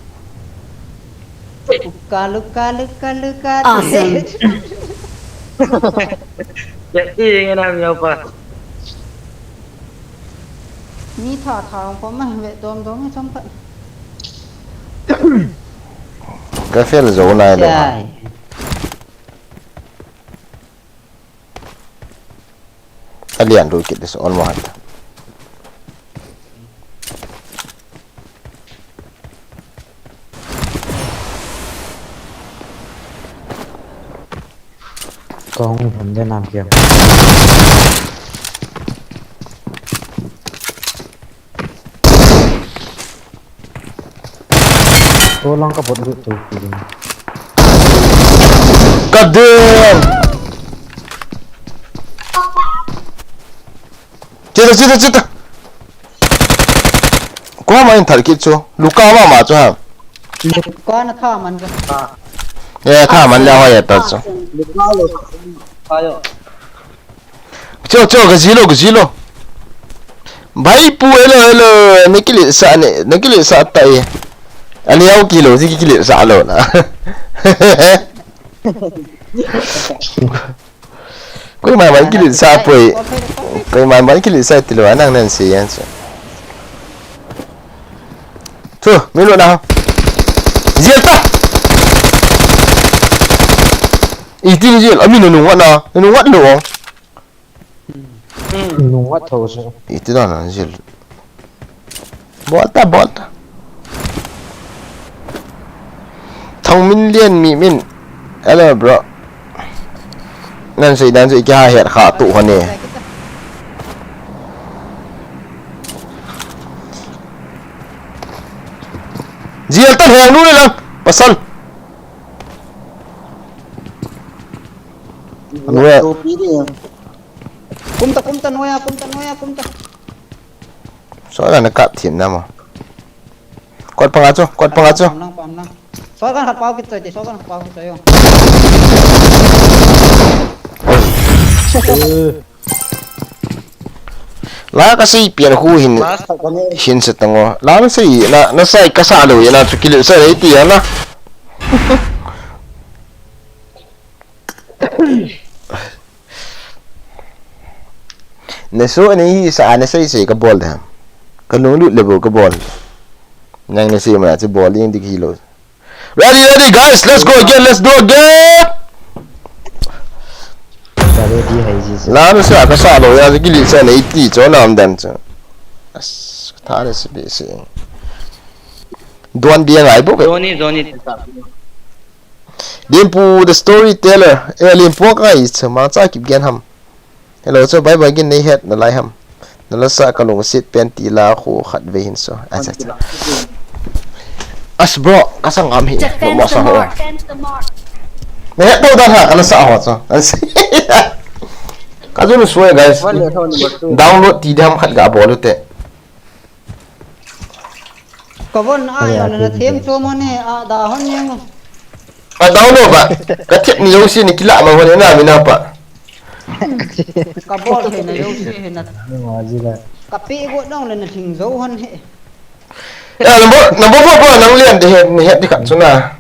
Luka, Luka, Luka, Luka. Awesome. Ya, i nge na mi pa. Mi tha tha ko ma ve dom dom chom pa. Ka fel zo nai lo. Chai. Alian ru kit this almost. Kong hum de nam kiang. Ko lang ka bot lut tu ki ding. God damn! Chita, chita, chita! Ko ma in thar kit chu. Luka ma ma chu ha. Luka na tha man ka. Eh, tha man le hoi ta chu. Luka lo. Ayo. Cho, cho, ka zilo, ka zilo. Bhai pu, hello, hello. Na kilit sa ne, na kilit sa ta e. Ani au kilo, si kilit sa lo na. Koima ma kilit sa poi. Koima ma kilit sa ti lo, anang nan si yan sa. Thu, mi lo na. Ziel ta. Iti ni ziel, ami nunung wat na. Nunung wat lo. Nunung wat tho se. Iti na na ziel. Bol ta, bol ta. Thong min lian mi min. Hello, bro. Nan sei dan sei kya het kha tu hone. Ziel ta heng nu le lang. Pasal. Anu ya. Kum ta, kum ta, noya, kum ta, noya, kum ta. Sola na kap thin na mo. Kot panga chu, kot panga chu. Pam lang, pam lang. Sola kan khat pau kit choi ti, sola kan khat pau kit choi yo. La ka sei pian hu hin. Mas ta kone. Hin se tango. La na sei, na, na sai ka sa lo ya na chu kile sa rei ti ya na. Na so na hi sa na sei sei ka bol da. Ka lunglut le bol ka bol. Nang na sei ma chu bol ding dik hi lo. Ready, ready, guys, let's go again, let's do again. Ka ready hai ji se. La na sa ka sa lo ya kile sa na iti cho nam dan cho. As, tha na se be se. Don dia ngai bo ka. Zoni, zoni. Limpu the storyteller. Eh, Limpu ka ngai cha ma cha kip gen ham. Hello, so bye bye gin nei het na lai ham. Na la sa ka lungset pen ti la khu khat ve hin so. Acha, acha. As bro, ka sang am hi. Defend the mark. Na het to dan ha, ka la sa ho so. As. Ka jun suai, guys. One le ho number two. Download ti dam khat ga bol te. Ka von a ya le na them cho mo ne, a da hon yeng. A da no ba. Ka thep ni jouse ni kila ma hon na mi na pa. Ka bol thei na jouse he na. Ka pe go dong le na thing jo hon he. Ya, number, number four pa nang lian de he, ni he di khat chu na.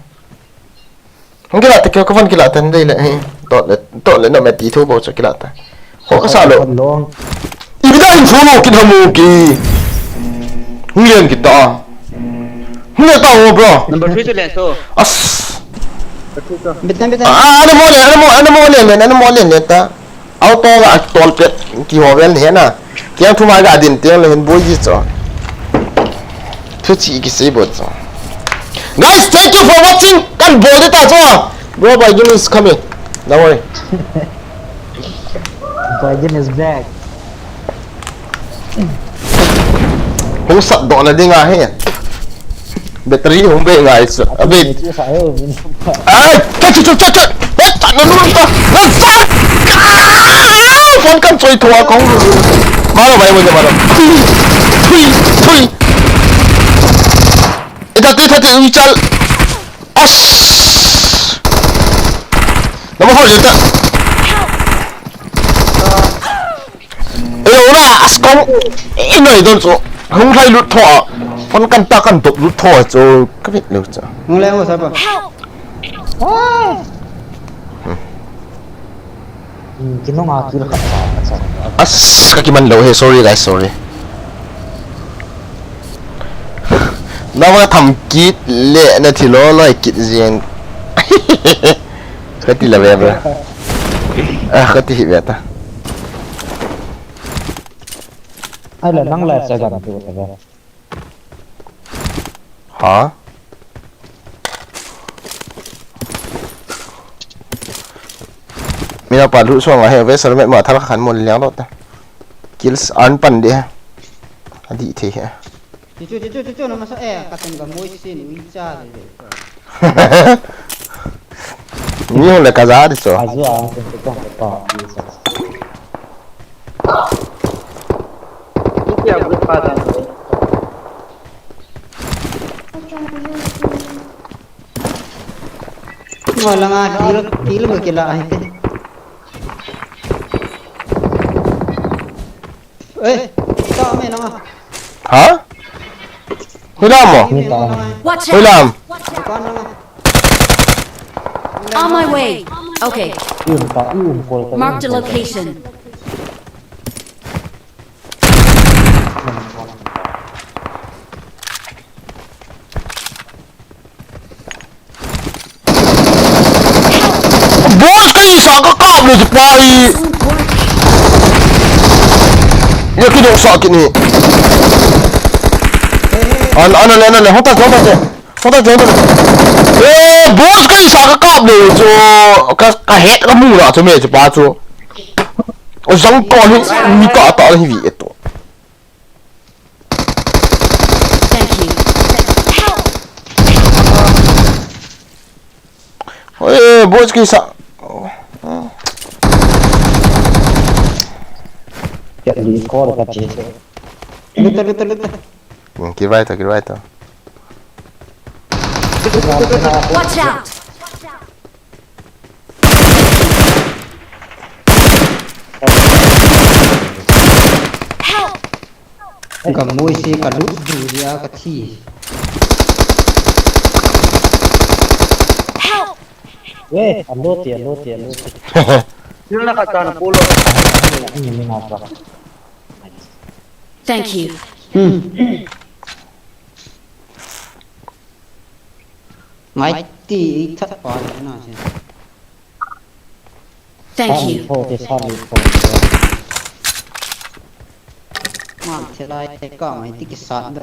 Hung kila ta keu ka von kila ta dei le, he. Tot le, tot le na me ti thu bo chu kila ta. Ho ka sa lo. Ibi da in thu lo kin hamu ki. Hung lian kita. Hung lian ta ho, bro. Number three chu lian to. As. Bitan, bitan. Ah, ana mo lian, ana mo, ana mo lian, ana mo lian ta. Auto la tol pet kiho vel ni he na. Kiang thu ma ga din teng le hin boi ji cho. Thu chi kisei bo cho. Guys, thank you for watching. Kan bol de ta cho. Bro, Baigun is coming. Don't worry. Baigun is back. Hung sat doh na ding ahi. Battery hung be ngai chu. Abi. Ai, cha, cha, cha, cha, cha. Ai, cha, na nu ta. Na sa. Ah, phone kan choi thua kong. Ma lo, mai mo, ma lo. Thui, thui, thui. Ita, ita, ita, ita, chal. As. Na mo ho le ta. Elo na, as kong. Inoi don chu. Hung lai lut tho. Phone kan ta kan dop lut tho chu. Ka vit lo chu. Hung le mo sa pa. Help! Hmm, kinunga kill khat sa, sa. As, ka kiman lo he, sorry guys, sorry. Na va tham kit le na thi lo loi kit jeng. Ka ti la ve bra. Ah, ka ti hi ve ta. Ai la nang la sa gan tu ta ve. Ha? Mina pa lu so nga he ve sar me ma thar khan mo liang lo ta. Kills an pan de. Adi the he. Chu, chu, chu, chu, chu, na masa, eh, ka teng ka moi sin, ui cha de. Mi hon le ka ja di cho. Azu a, ka teng ka pa. Iti a bu pa da. Wala nga, kill, kill mo kila ai te. Eh, ta me na. Ha? Hoilam mo? Watch out! Hoilam. On my way. Okay. Marked a location. Boss, ka isa ka kap le pa hi. Ya kidong sa kini. An, an, an, an, an, hota, hota, hota. Hota, hota. Eh, boss, ka isa ka kap le chu ka, ka het ka mu la chu me chu pa chu. O jang to hi, mi ka ta hi vi eto. Thank you. Help! Oi, boss kisa. Ya, di call ka che. Luta, luta, luta. Hmm, kit vai to, kit vai to. Watch out! Help! Ka moi se ka lut du dia ka thi. Help! We, alo ti, alo ti, alo ti. Sila ka ta na pulo. Ni ni na pa. Thank you. Hmm. Ngai ti, i that pa na se. Thank you. Sat ni tho te, sat ni tho te. Ngai te lai te ka ngai ti ki sat do.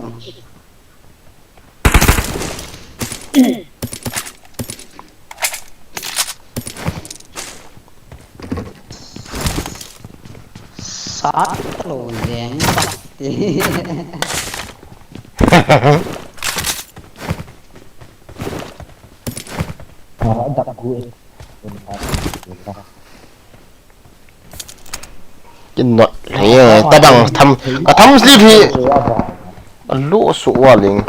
Sat lo jeng sat ti. Ah, dak gu. Kin not le, tabang tham, ka tham slip hi. Alu su wa ling.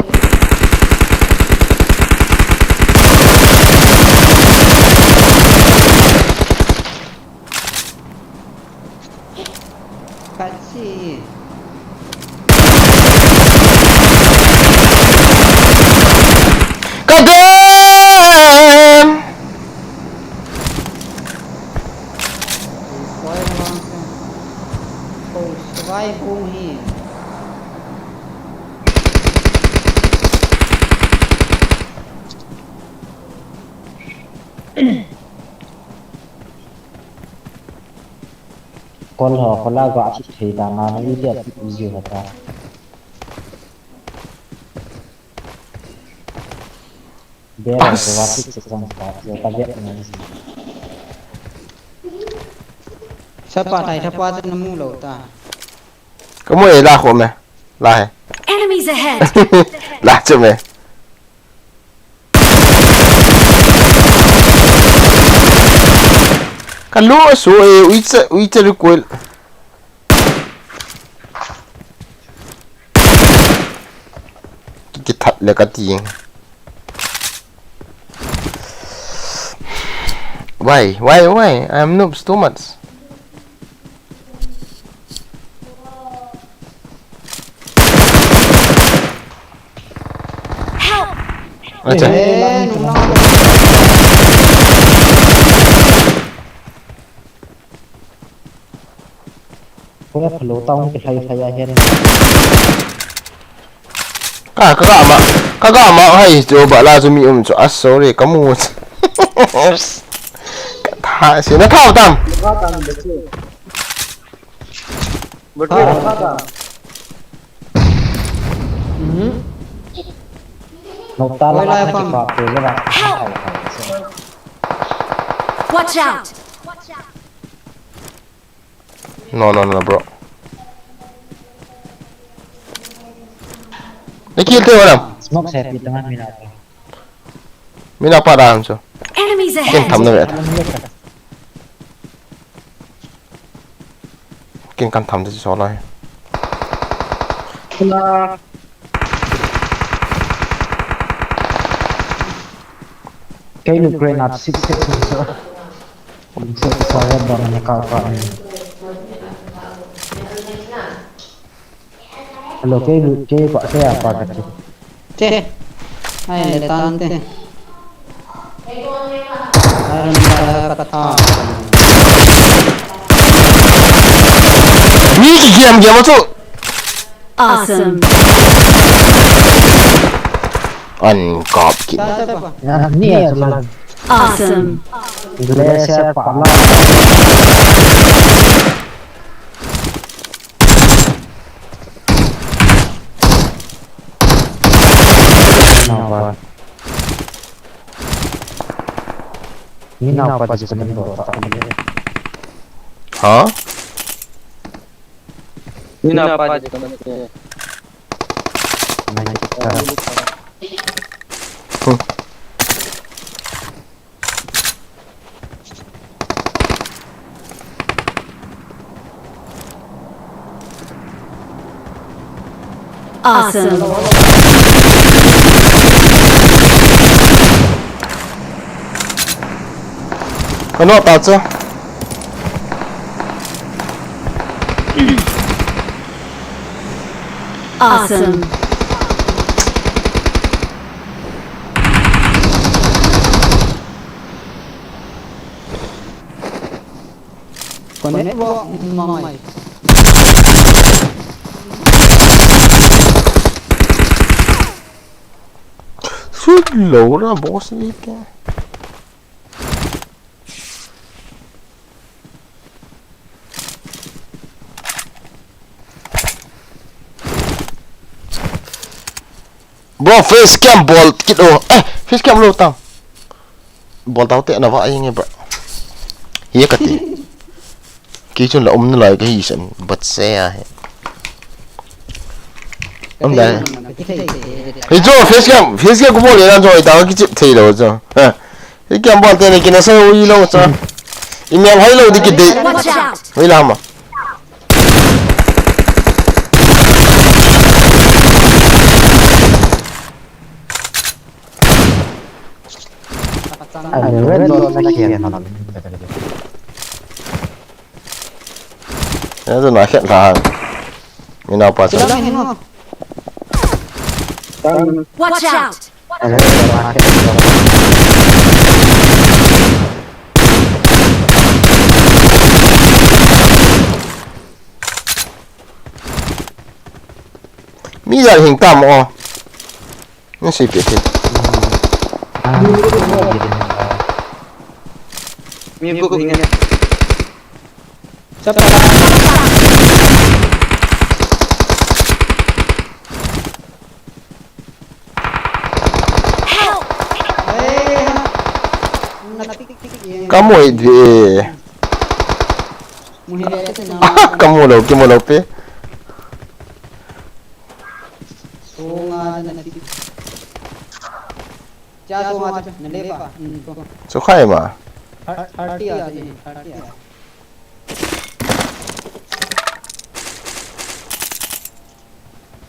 Again! Oi, soi na vang se. Ko soi hung hi. Kol ho, kol a ga thi thei ta na, na i dia ti u ji ho ta. Bera ko wa sik sik jong ta, jo ta bera na ni. Sapa thai thapa chu na mu lou ta. Ka mu e la kho me. La he. Enemies ahead! La chu me. Ka lu a su e, uicha, uicha recoil. Ki, kithat le ka ti. Why? Why? Why? I am noobs too much. Help! Acha. Eh, nuna. Koi a phalo tang ki hai hai a hian. Ka, ka ga ma, ka ga ma hai chu ba la chu mi um chu. Ah, sorry, ka mu. Ka tha se na tha tam. Tha tam de chu. Batu tha tam. Mhm. No ta la. Oi, la na ki pam. Pa pe le la. Help! Watch out! No, no, no, bro. Na kill thei wana. Smoke se pi tama mina pa. Mina pa da ham chu. Enemies ahead! Ken tham na ve. Ken kan tham te chu so lai. Kei lu grenade six six ni so. Kum six so ya ba na ka pa ni. Hello, kei lu, kei pa, kei a pa ka ti. Te. Ai le tan te. Ai ran ta ka ta. Mi ki game game chu. Awesome. An kap ki. Ya, ni a chulan. Awesome. Glacier pa la. Napa. Ni napa ji kanin do ta. Ha? Ni napa ji kanin. Hmm. Awesome. Kano ta cha. Awesome. Connect wo, mai. Sut lo na boss ni ke. Bro, face cam bol kit o. Eh, face cam lo tang. Bol tau te na va ai nge ba. Hi ka ti. Ki chun la um na lai ka hi san, but se a he. Am dai. Hi jo, face cam, face cam ko bol le na jo, ta ki chip thei lo jo. Ha. Face cam bol te ne ki na sa ui lo cha. Email hai lo di ki de. Watch out! Ui la ma. Ai, red dot na kian na. Ya tu na khet la. Mina pa cha. Watch out! Hello, market. Mi ijat hing tam o. Nasei peh thei. Ah, mi group hing e. Chapa. Help! Kamu hi di. Kamu lou, kimu lou pi. Sunga na ti. Cha sunga cha, na le pa. Hmm, ko. Chu khai ma. Thar-, thirty a, thirty a.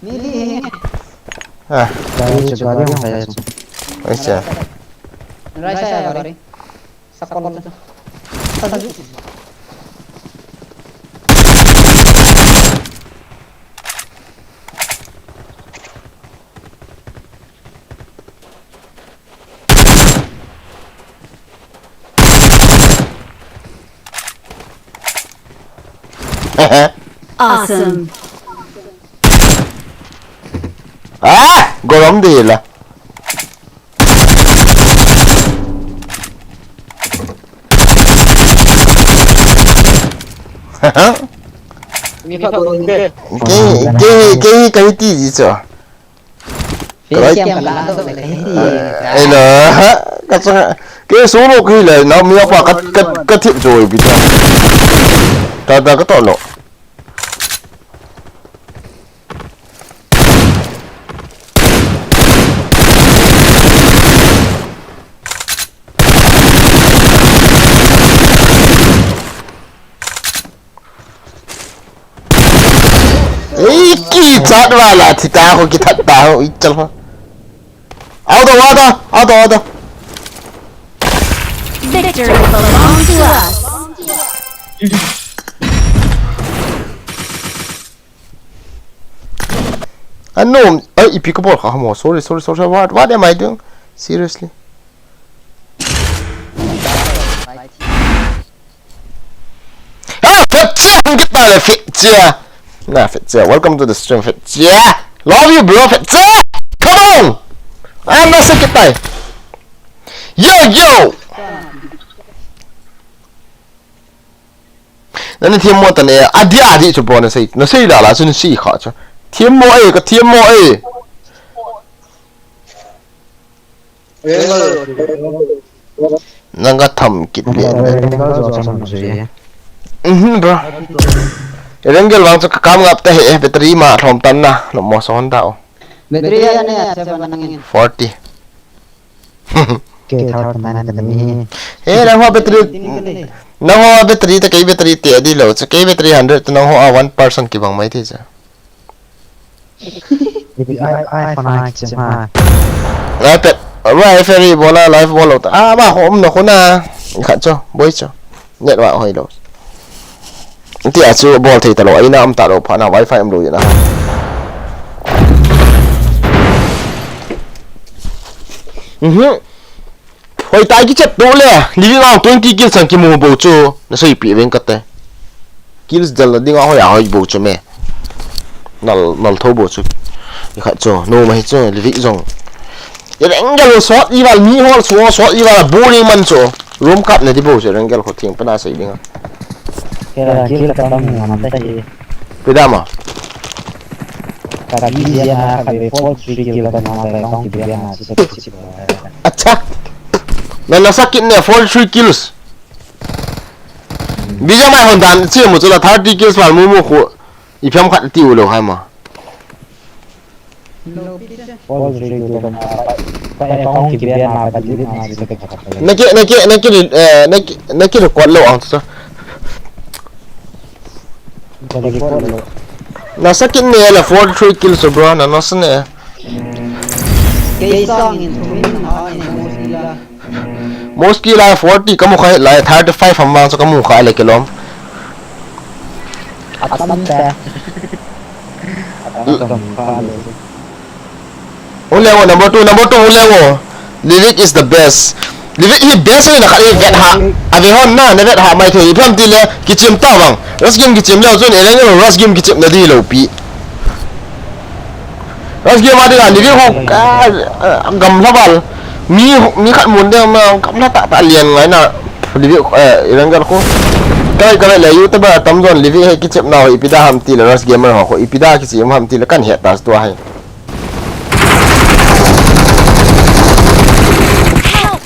Ni li. Ah. Gari chu, gari hung khai chu. Oi cha. Rai sa ya gari. Sakol to. Awesome. Ah, gorom de la. Mi khat bol inte. Kei, kei, kei, kei ti ji chu. Kei kiam ka la to le kei ti. Ai la, ka chang, kei solo kei le, na mi apa ka, ka, ka thip jo bi ta. Ta, ta ka to lo. Ei, kichat vala thi ta ho, kithat ta ho, ichal ho. Auto, auto, auto, auto. Victory belongs to us. Ano, ai, ipi ka bol kha mo. Sorry, sorry, sorry, sorry. What, what am I doing? Seriously. Ah, Fetchia, hung kita le Fetchia. Na, Fetchia, welcome to the stream, Fetchia. Love you, bro, Fetchia. Come on. Ah, nasa kita. Yo, yo. Nani thiam mo tan e, adi adi chu bro, nasei, nasei la la chu nasei kha chu. Thiam mo e, ka thiam mo e. Nang ka tham kit le. Mhm, bro. Erangel vang chu ka kam ngap ta he, battery ma lhom tan na, lo mo son da o. Battery ane a seven nangin. Forty. Ke thar ta man ta ni. Eh, nangho battery, nangho battery ta kei battery te di lo, chu kei battery hundred ta nangho a one percent kibang mai ti cha. Ipi ai, iPhone ai che ma. iPad, wa iPad ri bola live bol lo ta. Ah, ba ho um no khuna. Khat cho, boi cho. Net wa hoi lo. Ti a chu bol thei ta lo, ai na um ta lo, pha na wifi um lo na. Mhm. Hoi tai kichat to le, living round twenty kills ang kimu bou chu, nasei pi veng kate. Kills dal na dinga hoi a hoi bou chu me. Nal, nal tho bou chu. I khat chu, no ma hi chu, living zone. I reng gal sot i val mi hol chu, sot i val boring man chu. Room kap na di bou chu, reng gal kho thing pa na sei dinga. Kera kill ka tam ngam ta hi. Pidama. Ka kill dia na ka be forty-three kill ka na ka kong ki dia na si si si. Acha. Na nasa kit ne forty-three kills. Bija mai hon dan chi mu chu la thirty kills wal mu mu khu. I phiam khat ti u lo hai ma. Forty-three kill ka na ka kong ki dia na ka di na si si. Naki, naki, naki, eh, naki, naki record lo ang chu. Nasa kit ne la forty-three kills bro, na nasa ne. Kei song in thumin na ha ne Moski la. Moski la forty kamu khai la thirty-five ham vang chu kamu khai le kilom. Atam ta. Atam ta kamu khai le. Hung leng o, number two, number two, hung leng o. Livik is the best. Livik hi best ahi na khat hi vet ha. Ave hon na, na vet ha mai thei. Ipi ham tile, kichim ta vang. Rush game kichim leu chun, eleng rush game kichim na di lou pi. Rush game a di a, Livik ho, ah, ah, gamla val. Mi, mi khat mun de ma, gamla ta, ta lian ngai na. Livik, eh, eleng gal ko. Kai, kai le YouTube a tam jon Livik hi kichim na ho, ipi da ham tile, rush gamer ho ko, ipi da kichim ham tile, kan het ta tua hai. Help!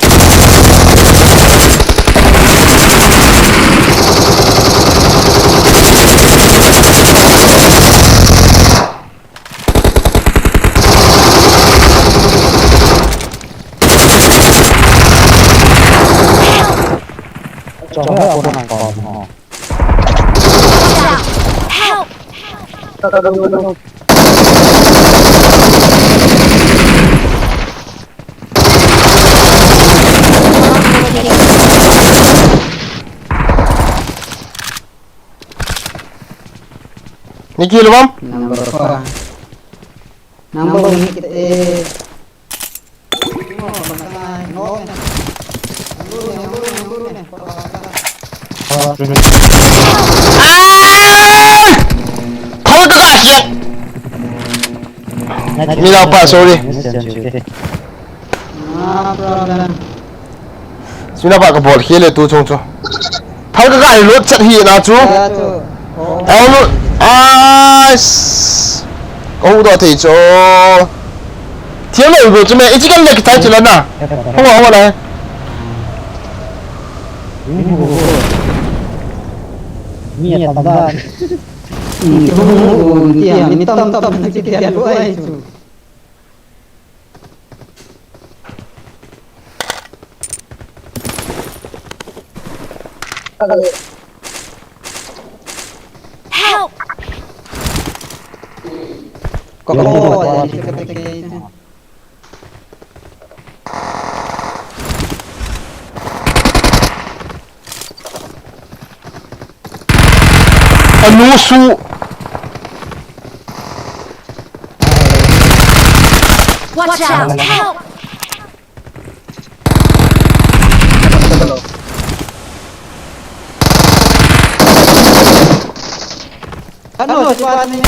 Ni kill bom? Number four. Number one hit, eh. Ah! Kau tu kasih. Ni apa, sorry. No problem. Sina pa ka bol khel e tu chung chu. Phal ka ga reload chat hi na chu. Ya chu. Oh. Hello. Ais. Ko do thei chu. Thiam lo go chu me. Ichi kan le ki tai chu la na. Ho ho la. Mi a tam ba. Ni ko ko ni a mi tam tam ki ti a lo ai chu. Help! Anu su. Watch out! Help! Anu, si Patni.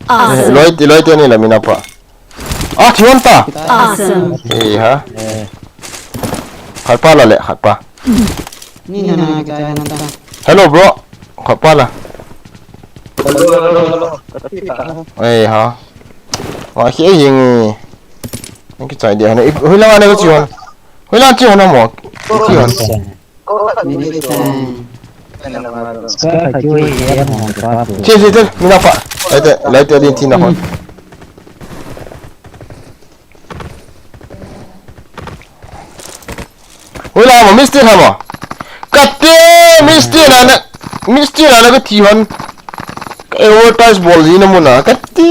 Awesome. Eh, loi ti, loi ti ani la mina pa. Ah, thiam ta. Awesome. Eh, ha. Khat pa la le, khat pa. Ni na na ka ta na ta. Hello, bro. Khat pa la. Hello, hello, hello. Eh, ha. Wa khi hing. Nang kichai dia na. Hui la na ka chi hon. Hui la chi hon mo. Chi hon. Che, che, che, mina pa. Lai te, lai te din tina hon. Hui la mo, mister ha mo. Kate, mister la na, mister la na ka thi hon. Ka advertise bol ji na mo na. Kate.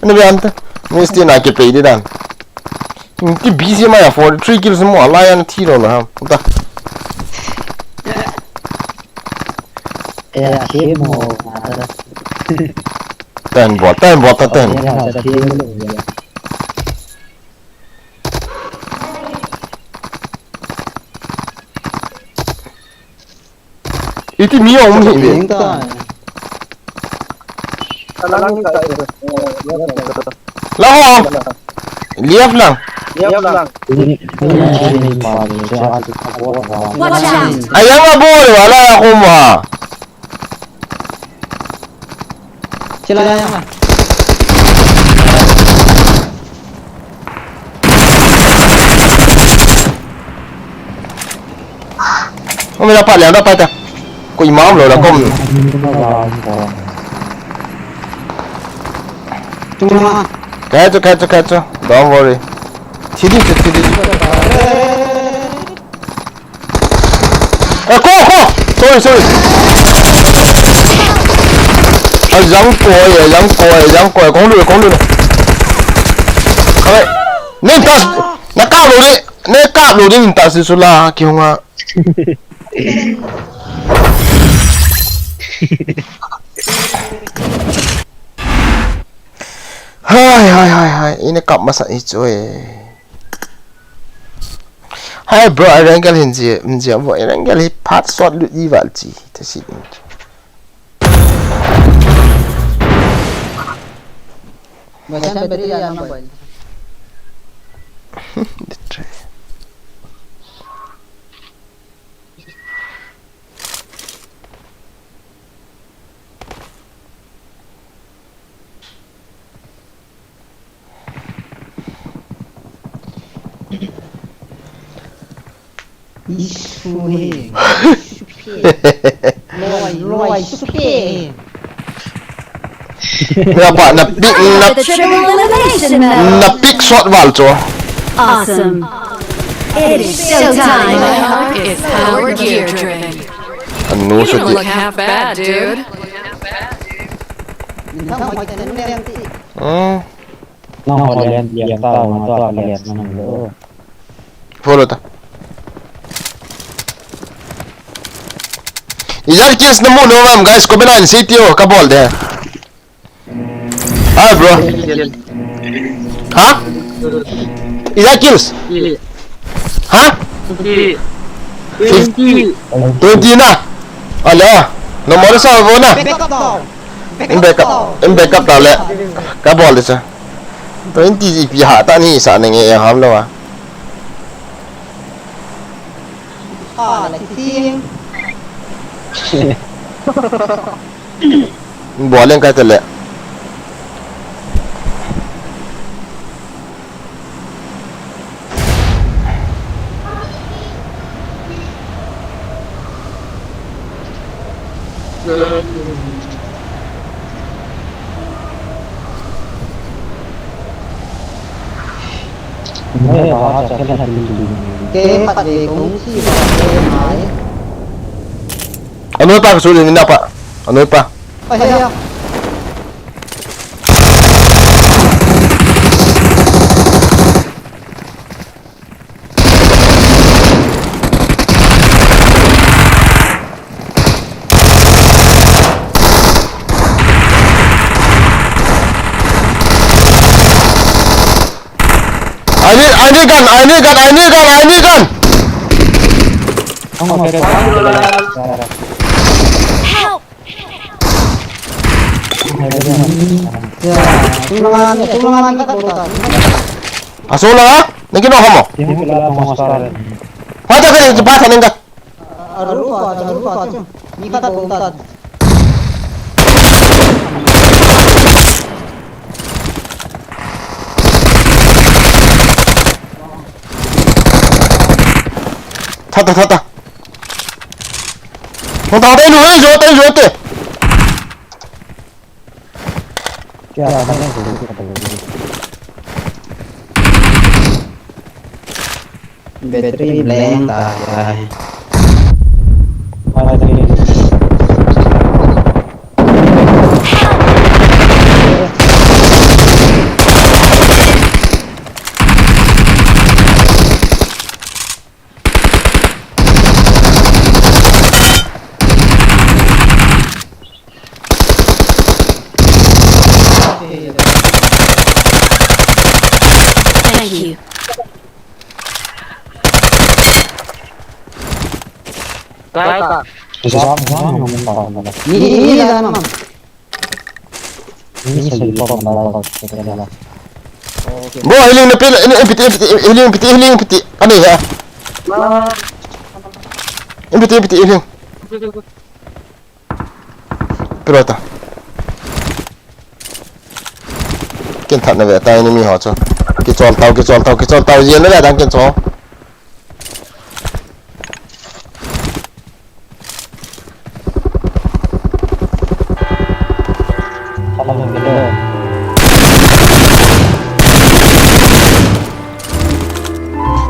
Na bian ta. Mister na ke pe di dan. Ti B C M I a forty-three kills mo alai an thi lo na ha. Ta. Eh, a thi mo. Ten bol, ten bol, ta ten. Iti mi ong hi ve. Ning ta. La ho. Liap lang. Liap lang. Watch out! Ayang abo wala ya ko mo ha. Sila ya. Umi la pa le da pa ta. Ko imam lo la kom. Tuma. Kacho, kacho, kacho. Don't worry. Thidi chu, thidi chu. Eh, ko, ko! Sorry, sorry. A jang ko, a jang ko, a jang ko. Kong lu, kong lu. Nin tas, na kap lou ding, na kap lou ding nin tas sula kihunga. Hai, hai, hai, hai, ina kap masa i chu e. Hai bro, a rank hin ji, hin ji vo, a rank hi phat sot lut i val chi, ta si. Boy, saan battery jana boy. Issue he. Loi, loi, supe. Nga pa na pick, na, The triple elimination medal. Na pick shot val cho. Awesome. It is showtime. My heart is power gear driven. Anu. You don't look half bad, dude. Hmm. Nang ho len, len ta, nang tua ka len, nang lo. Follow ta. Ijat kills namu nom am, guys, comment a hin sei tio, kabol de. Hi, bro. Ha? Ijat kills? Ha? Twenty. Twenty na? Ala, na mora sa vo na. In backup, in backup ta le. Kabol de sa. Twenty ipi ha ta ni sa nge ham lo a. Hala, kiting. Bol leng kai tele. Ke khat ve kong si ba ke mai. Anoi pa ka su ni na pa. Anoi pa. Ai ya. I need, I need gun, I need gun, I need gun, I need gun. Help! Asung langa, nang kino homo. Pata ka ni, pata nang ka. Aru pa, aru pa chu. Ni ka ta ta. Thata, thata. Hung ta, ta, ilu, ilu, ta, ilu, te. Kya hai? Battery blank ta hai. Thank you. Kai ka. Ni, ni, ni, ni, ni. Bo, healing na pil, healing, M P T, M P T, healing, M P T, healing, M P T. Ani ha. M P T, M P T, healing. Pilota. Kin that na ve ta ni mi ho chu. Kichol tau, kichol tau, kichol tau. Yen na ve dang kin cho.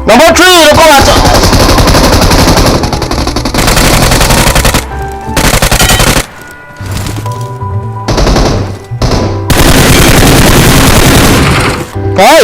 Number three, number one. Kai.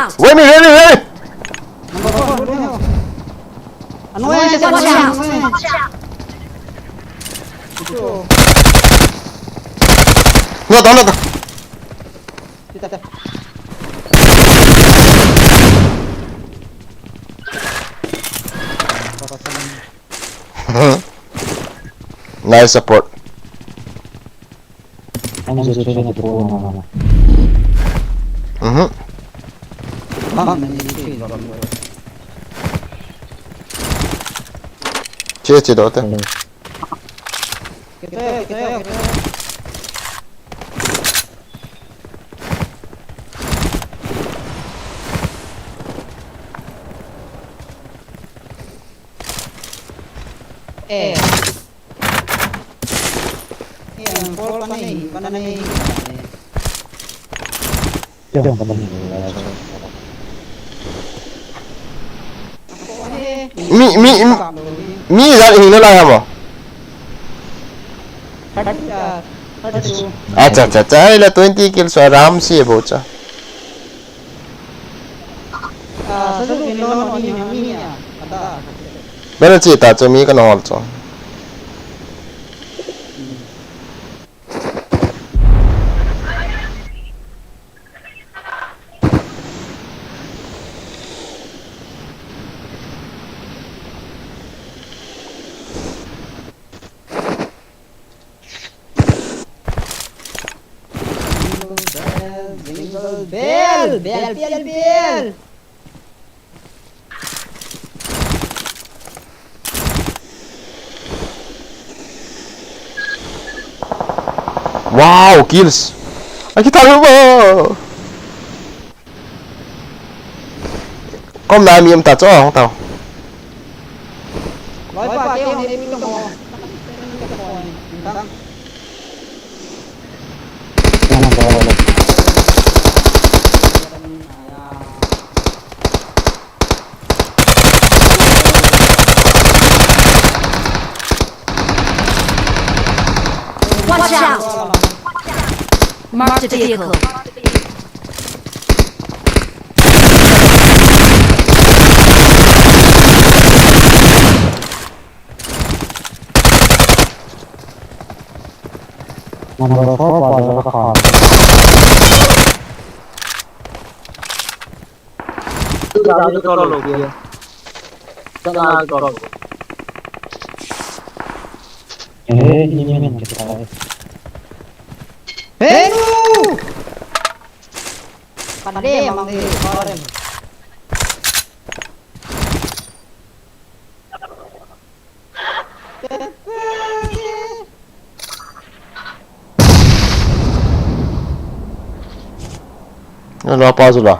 out! Wait me, wait me, wait me! Watch out! No, no, no, no. Nice support. Mhm. Che, che, dote. Eh. Eh, four pa nei, pa nei. Mi, mi, mi, mi ijat hing nalai ham? Acha, acha, acha, ahile twenty kills chu aram se bou chu. Bana che ta chu mi kana hol chu. Jingle bell, jingle bell, bell, bell, bell. Wow, kills. Akitha lou ba. Kom na mi um ta chu hung tao. Loi pa ke hung e pi to mo. Watch out! Marked a vehicle. Number four pa la khan. Eh, ini main kita. Hei, nu! Pande, mang, eh, karen. Ano pa sila?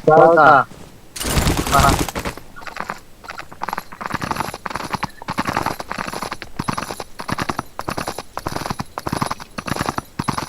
Salta. Ah.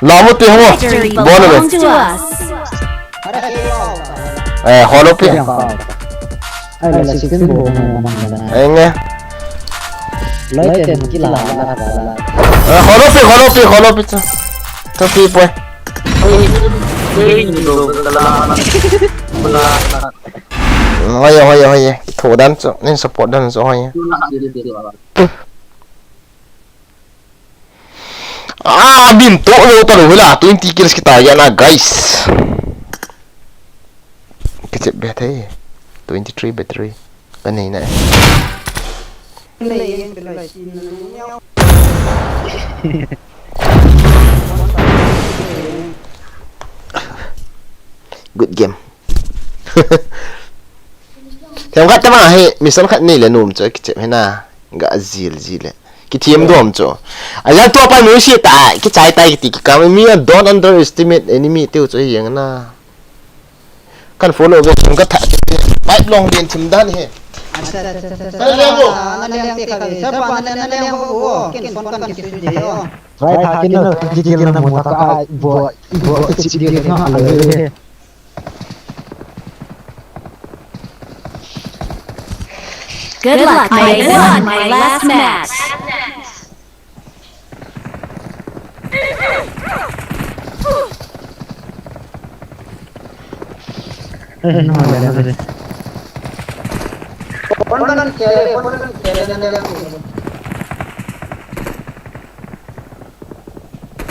Lamu te ho. Victory belongs to us. Eh, holo pi. Ai la sikin bo. Enge. Lai ten kila la la. Eh, holo pi, holo pi, holo pi. Chu pi poi. Hoye, hoye, hoye. Thoh dan chu, nin support dan chu hoye. Ah, abin to lo ta lo hila, twenty kills kita ya na, guys. Kichep be thei. Twenty three battery. Ka nei na. Good game. Themkhat tama hi mission khat nei le nom chu kichep hina. Ga jil jil le. Kithem dom chu. Ajang tua pa noi si ta, kichai tai kiti kikam mi a don't underestimate enemy tiu chu hi yang na. Kan follow ve ka tha. Pipe long din thim dan he. Acha, acha, acha, acha. Kan leng o. Na leng te ka ve. Sa pa na, na leng o. Ken phone kan kisu de o. Rai tha kin na, kisu de na mo ta ka ai bo, i bo kisu de na le. Good luck, mate. I won my last match.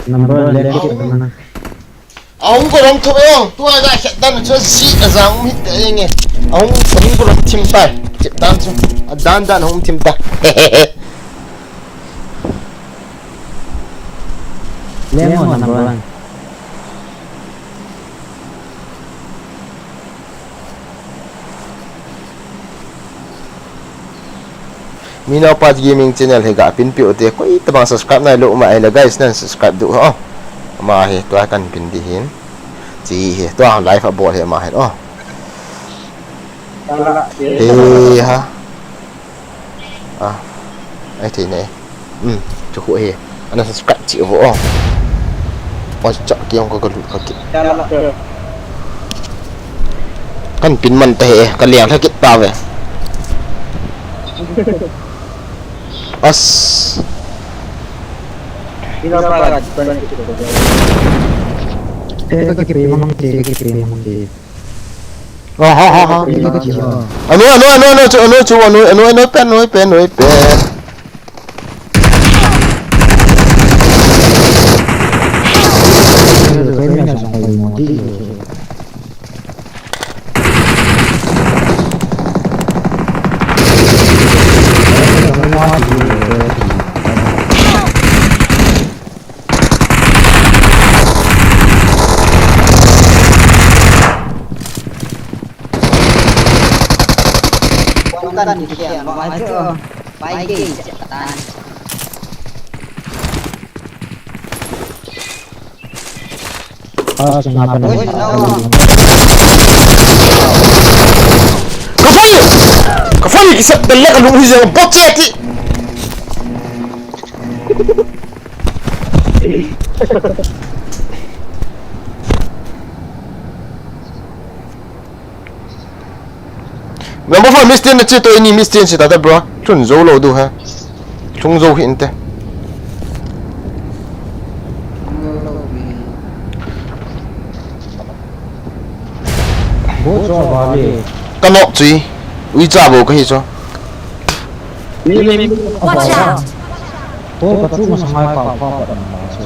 Number left. Ahung ko rom tho e, tua ga khet dan chu si a jang um hite nge. Ahung, ahung ko rom thim tai. Khet dan chu. A dan dan hung thim tai. Lemon number one. Minaupa Gaming channel hi ga pin piu te, koi tabang subscribe nai lo ma ai la guys, nan subscribe du ho. Ma hi tua kan pin di hin. Chi hi tua live a bol hi ma hin o. He ha. Ah. Ai thei ne. Hmm. Chu hu hi. Ana subscribe chi ho o. Oi, chak kiong ka, ka lut ka ki. Kan pin man ta he, ka liang tha kit ta ve. As. Te ka ki pe mang te, ka ki pe mang te. Ah, ha, ha, ha. Anu, anu, anu, anu, chu, anu, chu, anu, anu, anu, pen, anu, pen, anu, pen. Kan kikhel lo a chu, pai kei che tan. Ah, chunga pan. Oi, no. Ka phone! Ka phone kisap dal le ka lung hi jeng bot che ti. Number four, Miss Tien na chi to ini Miss Tien si ta ta bro. Chun zo lo du ha. Chung zo hi inte. Bo cho ba le. Ka nok chui. Ui cha bo ka hi cho. Watch out! Ko ka chu ma sangai ka pa pa na cho.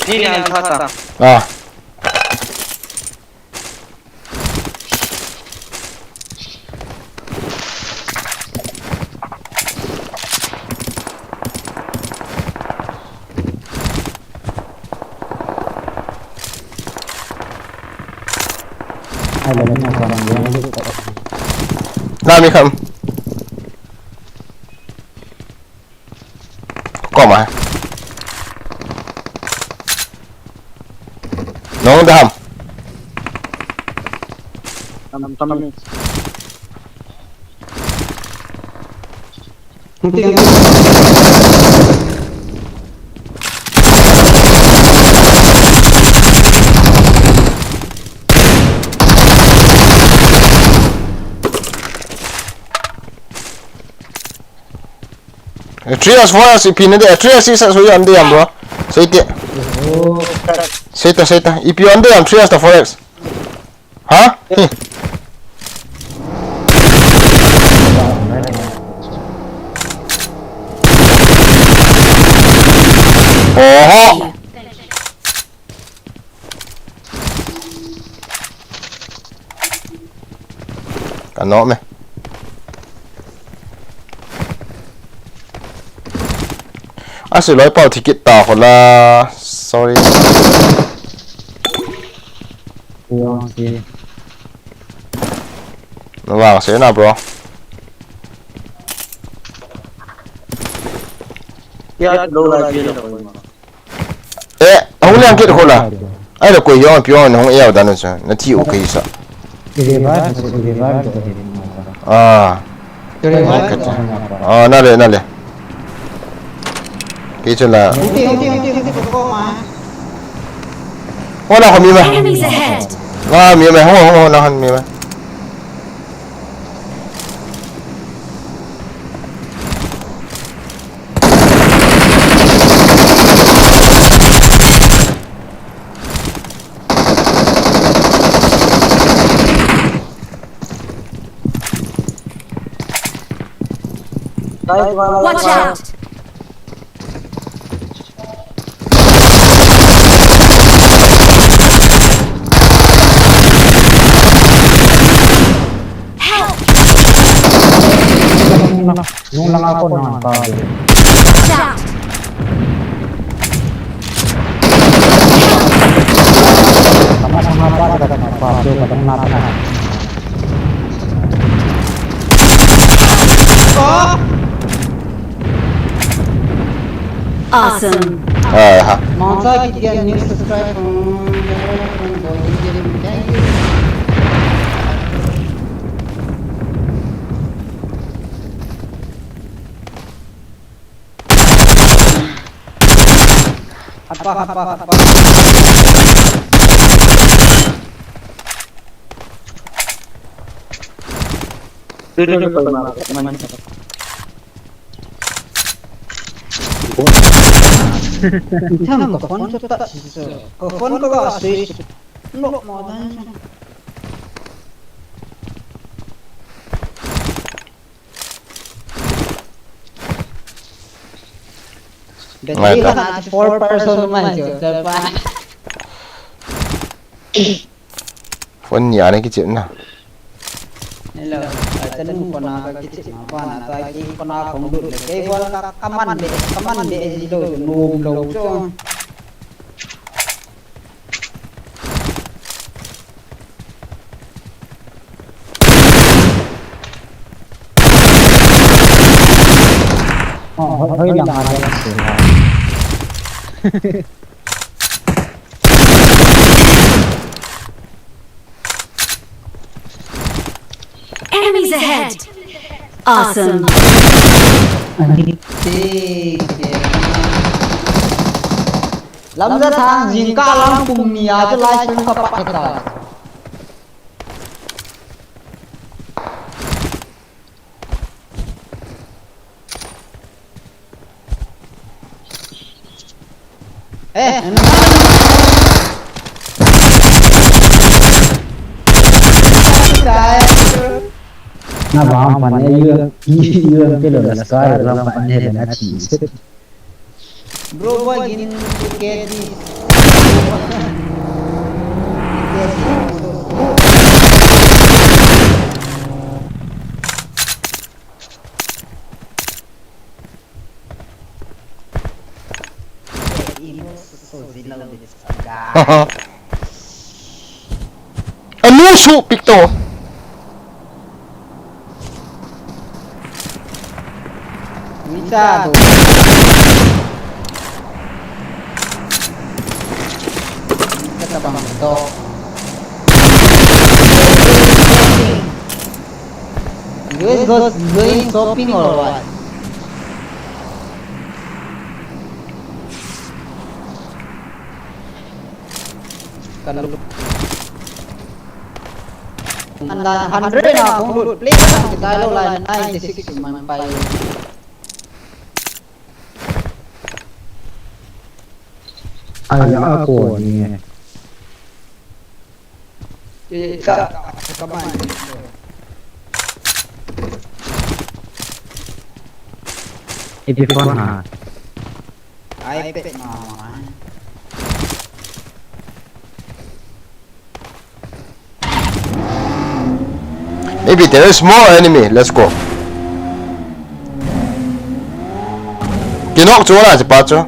Ni ni an tha ta. Ah. Na mi kham. Koma. Nong dam. Tam tam. Trias, four as, ipi nade, Trias is as, oi, ande am, bro. Seite. Seita, seita. Ipi ande am, Trias ta four X. Ha? Hi. Oho. Ka nom e. Asi loi pau thi kit ta hola. Sorry. Vang se na, bro. Ya, lo la ke lo. Eh, hung liang kit hola. Ai lo koi yong pion hung e dan sa. Na thi u kei sa. Revive, revive. Ah. Revive. Ah, na le, na le. Kei chu la. Uti, uti, uti, uti, ko ma. Hola, ko mi ma. Enemies ahead. Ah, mi ma, ho, ho, na han mi ma. Watch out! Help! Nung langa kon nang pa de. Watch out! Tama sama pa de, tama pa de, tama pa de. Awesome. Ai ha. Mangsa ki dia new subscribe from, from boy. Thank you. Apa, apa, apa. Itu yang ke phone chu touch chu. Ke phone ke ga switch. Lock mo dan. Battery khat na four percent mai chu, chapa. Phone ni ane kichep na. Hello, a chanu phone a ka kichep na pa na ta ki phone a kong lut le. Kei phone ka kaman le, kaman le ji lo, nom lo chu. Oh, hoi, hoi lang a lang. Enemies ahead! Awesome! Lamja thang jingkah lang pung ni a chu lai sun ka pa ka ta. Eh, na vang pan e, yu, yu te lo la sky la pan e na thi. Bro, boy, gin to get this. Anu Su pik to. You guys go going shopping or what? Kan look. Anda hundred na kong loot. Play na kita lo la ninety six man pai. Ai la ko ni. Eh, ka, ka man. Ipi phone ha. Ai pet ma. Maybe there is more enemy. Let's go. Kinok chu la pa chu.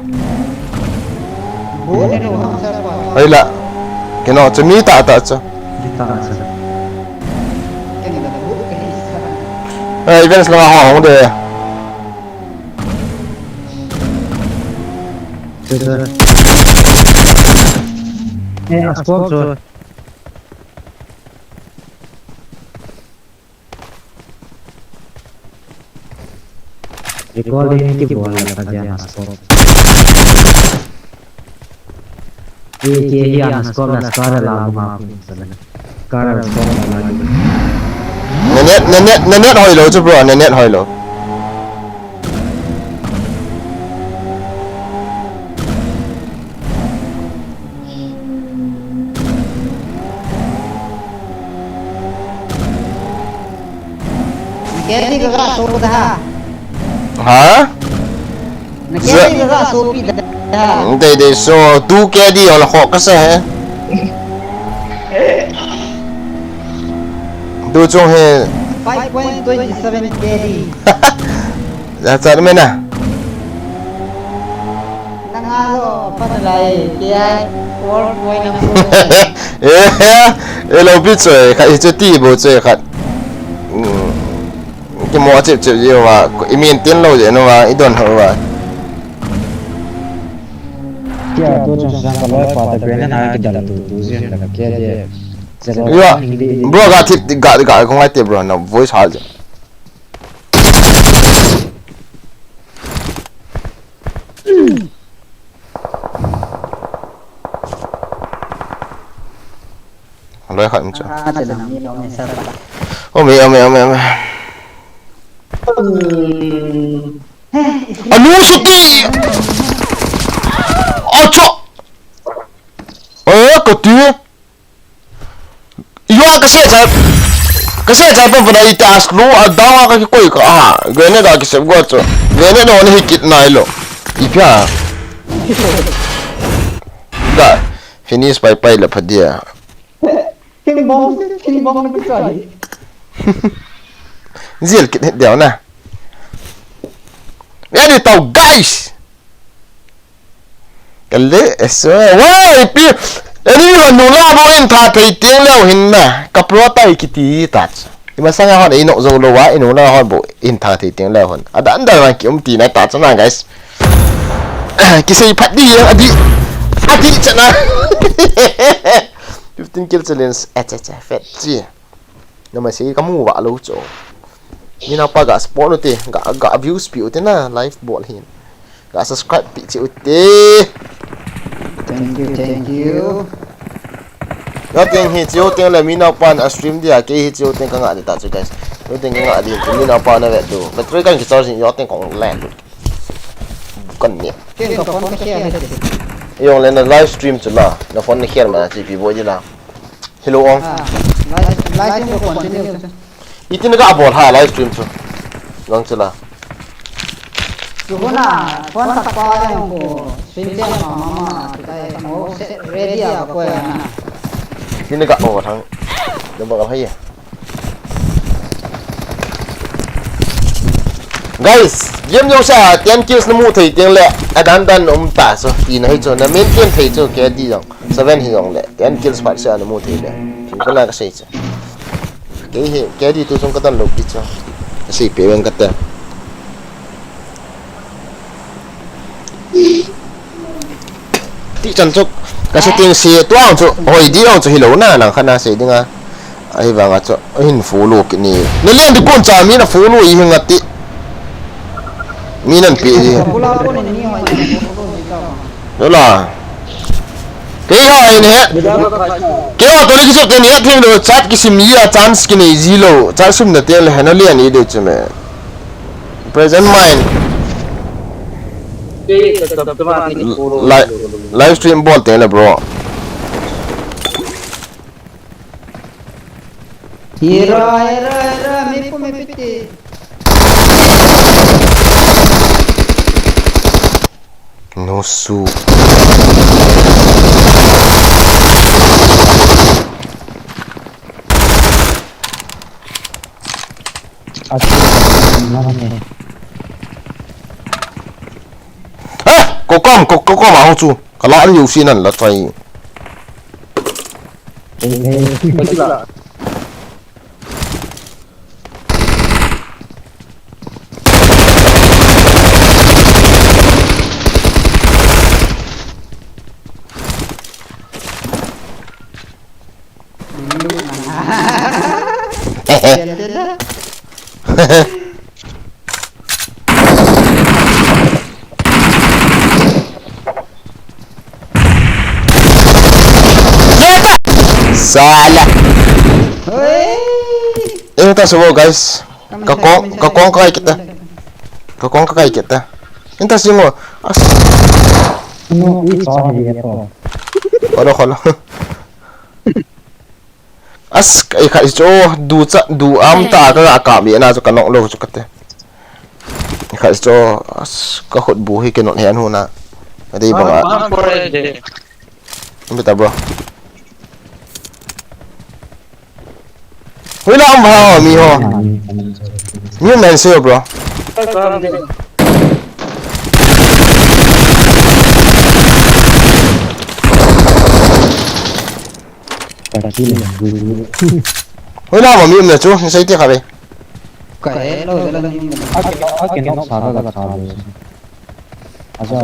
Ai la. Kinok chu mi ta ta chu. Di ta sa. Hey, events la hong de. Sir, sir. Eh, a scope chu. Recalling ki bol la ka dia na scope. Ye ye hi ana scope la scar la ma ku sa la. Scar la scope la la. Na net, na net, na net hoi lo chu bro, na net hoi lo. Kedi ka ga so da. Ha? Na kedi ka ga so pi da. Dei dei so two kedi ola kho ka sa he. Tu chung he. Five point twenty seven kedi. Ya chat me na. Nangalo pa lai ki ai four point. Eh, eh, lo pi choi khat, i chu ti bo choi khat. Ki mo chip chip ji wa, i min tin lo je no wa, i don ho wa. Kia tu chung sang ka loi pa ta grenade na ki dal tu tu ji la ka kia je. Yo, bro ga tip ga ga ko ngai te bro, na voice hal je. Loi khat um chu. Ome, ome, ome, ome. Anu suti. Acho. Eh, kati. Yo, ka se chai. Ka se chai pa pa i task lu a dawa ka ki koi ka. Ah, grenade da ki sep go chu. Grenade no ni hikit nai lo. Ipia. Da. Finish pai pai la phadia. Thing bom, thing bom na ki choi. Jil kit hit dia na. Ya ni tau guys. Kale eso. Wai pi. Ani ho nu la bo in tha thei ting leo hin na. Ka pro tai kiti ta. Ima sanga hon ei nok zo lo wa, i nu la hon bo in tha thei ting leo hon. Ada anda wan ki um ti na ta chana guys. Ki sei phat di a di. A di chana. Fifteen kill challenge. Acha cha fet chi. Nama sei ka mu wa lo cho. Ni na pa ga support u te, ga ga views pi u te na live bol hin. Ga subscribe pi chi u te. Thank you, thank you. Yo teng hi chiu teng le mi nau pan a stream dia ke hi chiu teng ka nga ni ta chu guys. Yo teng ka nga di chu mi nau pan na ve tu. Battery kan ki charging yo teng kong len. Kan ni. Ken ka phone ka share le. Yo le na live stream chu la. Na phone ni share ma chi pi bo ji la. Hello ong. Ah, live live stream ko continue. Itin ka bol ha live stream chu. Nang chu la. Chu na phone tak pa yang ko stream tiang ma ma ma tai mo ready a ko ya na. Itin ka bol thang. Number ka hai ya. Guys, game jong sa ten kills na mu thei teng le adan dan um ta so ti na hi chu na maintain thei chu ke di jong seven hi jong le ten kills pat sa na mu thei le. Chu ka la ka sei chu. Kei hi, kei di tu sung ka tan lo pi cha. Ka sei pe ven ka te. Ti chan chu, ka setting se tu ang chu, hoi di ang chu hi lo na lang kha na sei ding a. Ahi vang a chu, hin follow ki ni. Na len di kon cha mi na follow i hinga ti. Mi nan pe di. Pula pun ni hoi ni pun ni ta. Yola. Kei ha ai ne. Kei ha to le ki sep te ni a thim lo chat ki sim yi a chance ki nei ji lo. Chat sum na te le hena lian i de chu me. Present mine. Live, live stream bol te le bro. Hira, hira, hira, mi pu mi piti. Nosu. Ah, kokom, ko-, kokom a hung chu. Kala an yusi nan la chai. Eh, eh, Sala. Hoi. Eh, ta subo, guys. Ka kong, ka kong ka kai kita. Ka kong ka kai kita. Inta singo. As. No, i sa ni ya to. Kholo, kholo. As, i khat chu du cha, du am ta ka ga ka mi na chu ka nok lo chu ka te. I khat chu as ka khut bu hi ke nok he an hu na. Ka dei bang a. Bita bro. Hui la um ha mi ho. New man se bro. Hui la mi um na chu, ni sai ti kha be. Ka e lo de la ni. A ke no, a ke no sa ka ka sa lo. A sa.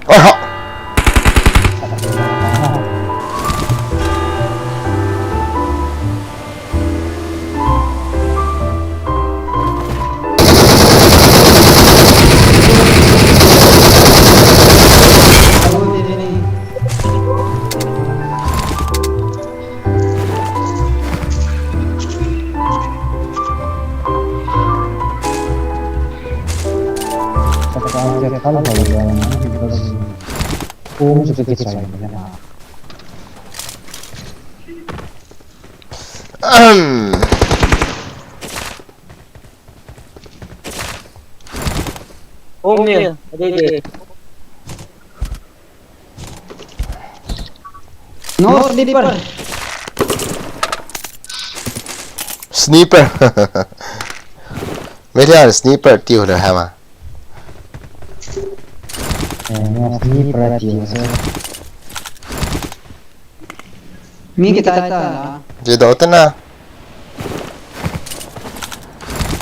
Oi, ha. Ahem. Home ni, adei dei. No sleeper. Sniper. Media sniper tiu le hama. Eh, no sniper tiu se. Mi kita ta na. Ji do te na.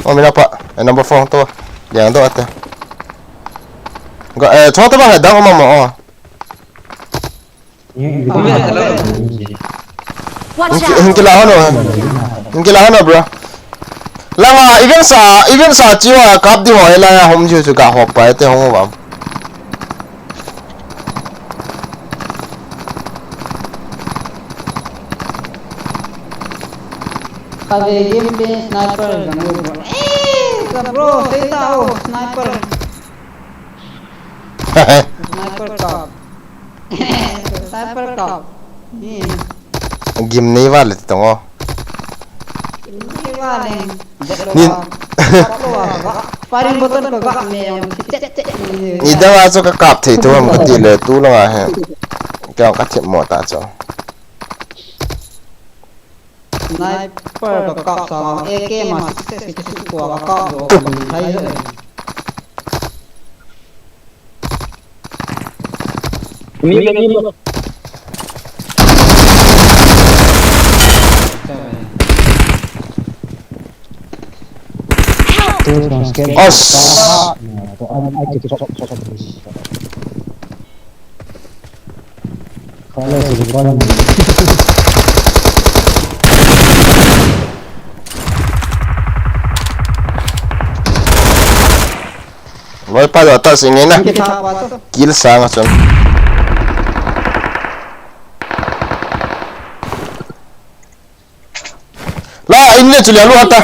Oh, mina pa. Eh, number four to. Yang do ate. Ga, eh, chota ba dang ma mo. Oh. Watch out! Hung kila hano. Hung kila hano, bro. Langa, even sa, even sa chiwa kap di ho, langa hom ju chu ka hop pa te hom ba. Kave game pe sniper jang bro. Eh, ka bro, sei ta o sniper. Sniper kap. Sniper kap. Ni. Gim nei vale ti tong o. Gim nei vale. Ni, Firing button ka ga me jong thi chet chet ni. Ni dang a chu ka kap thei thou ham ka ti le tu lang a he. Ka ka thim mo ta chu. Sniper ka kap sa A K ma six six ki chu ka kap jo ka thai jo. As. Loi pa jo ta sing na. Kill sang a chun. La, in le chu le lu hata.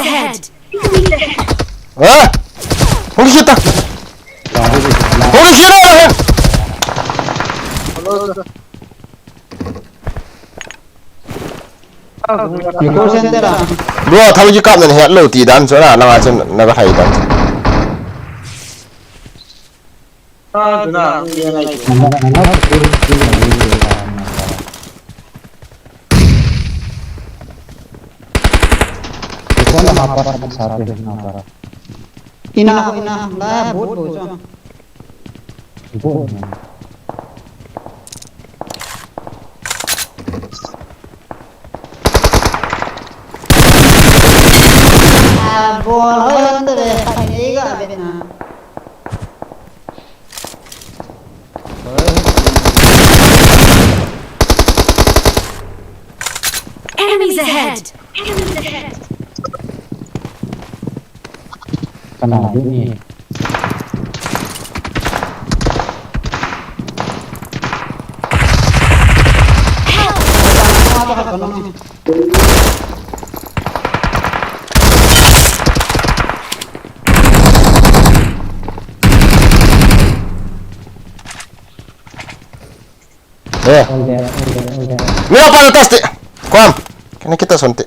Ha? Hung kita. Hung kita. Bro, thal ki kap nan het lo ti dan chu na, langa chu na ka thai dan. Ina, ina, la boot boot. Ah, bol hoi hon de, khat ni ga be na. Enemies ahead! Enemies ahead! Kana bu ni. Eh. All there, all there, all there. Mira para atrás ti. Kuam. Kena kita sonte.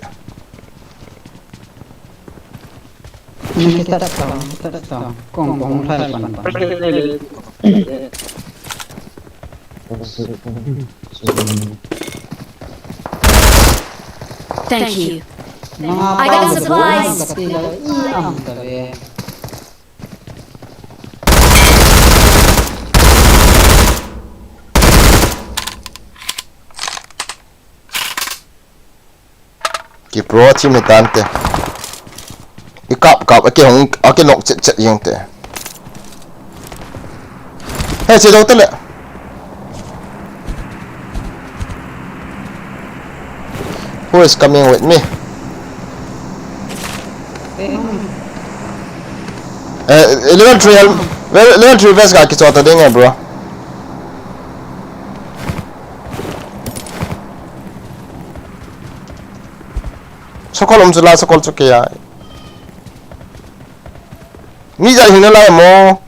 Kena kita datang, kita datang. Kong, kong, hai, pan, pan. Thank you. I got supplies. Ki pro team ni tante. I kap kap, aki hong, aki nok chet chet jeng te. Hey, che do te le. Who is coming with me? Eh, level three, level, level three vest ga kichota ding eh, bro. Sokol um chu la, sokol chu kei a. Mi ja hing na lai mo.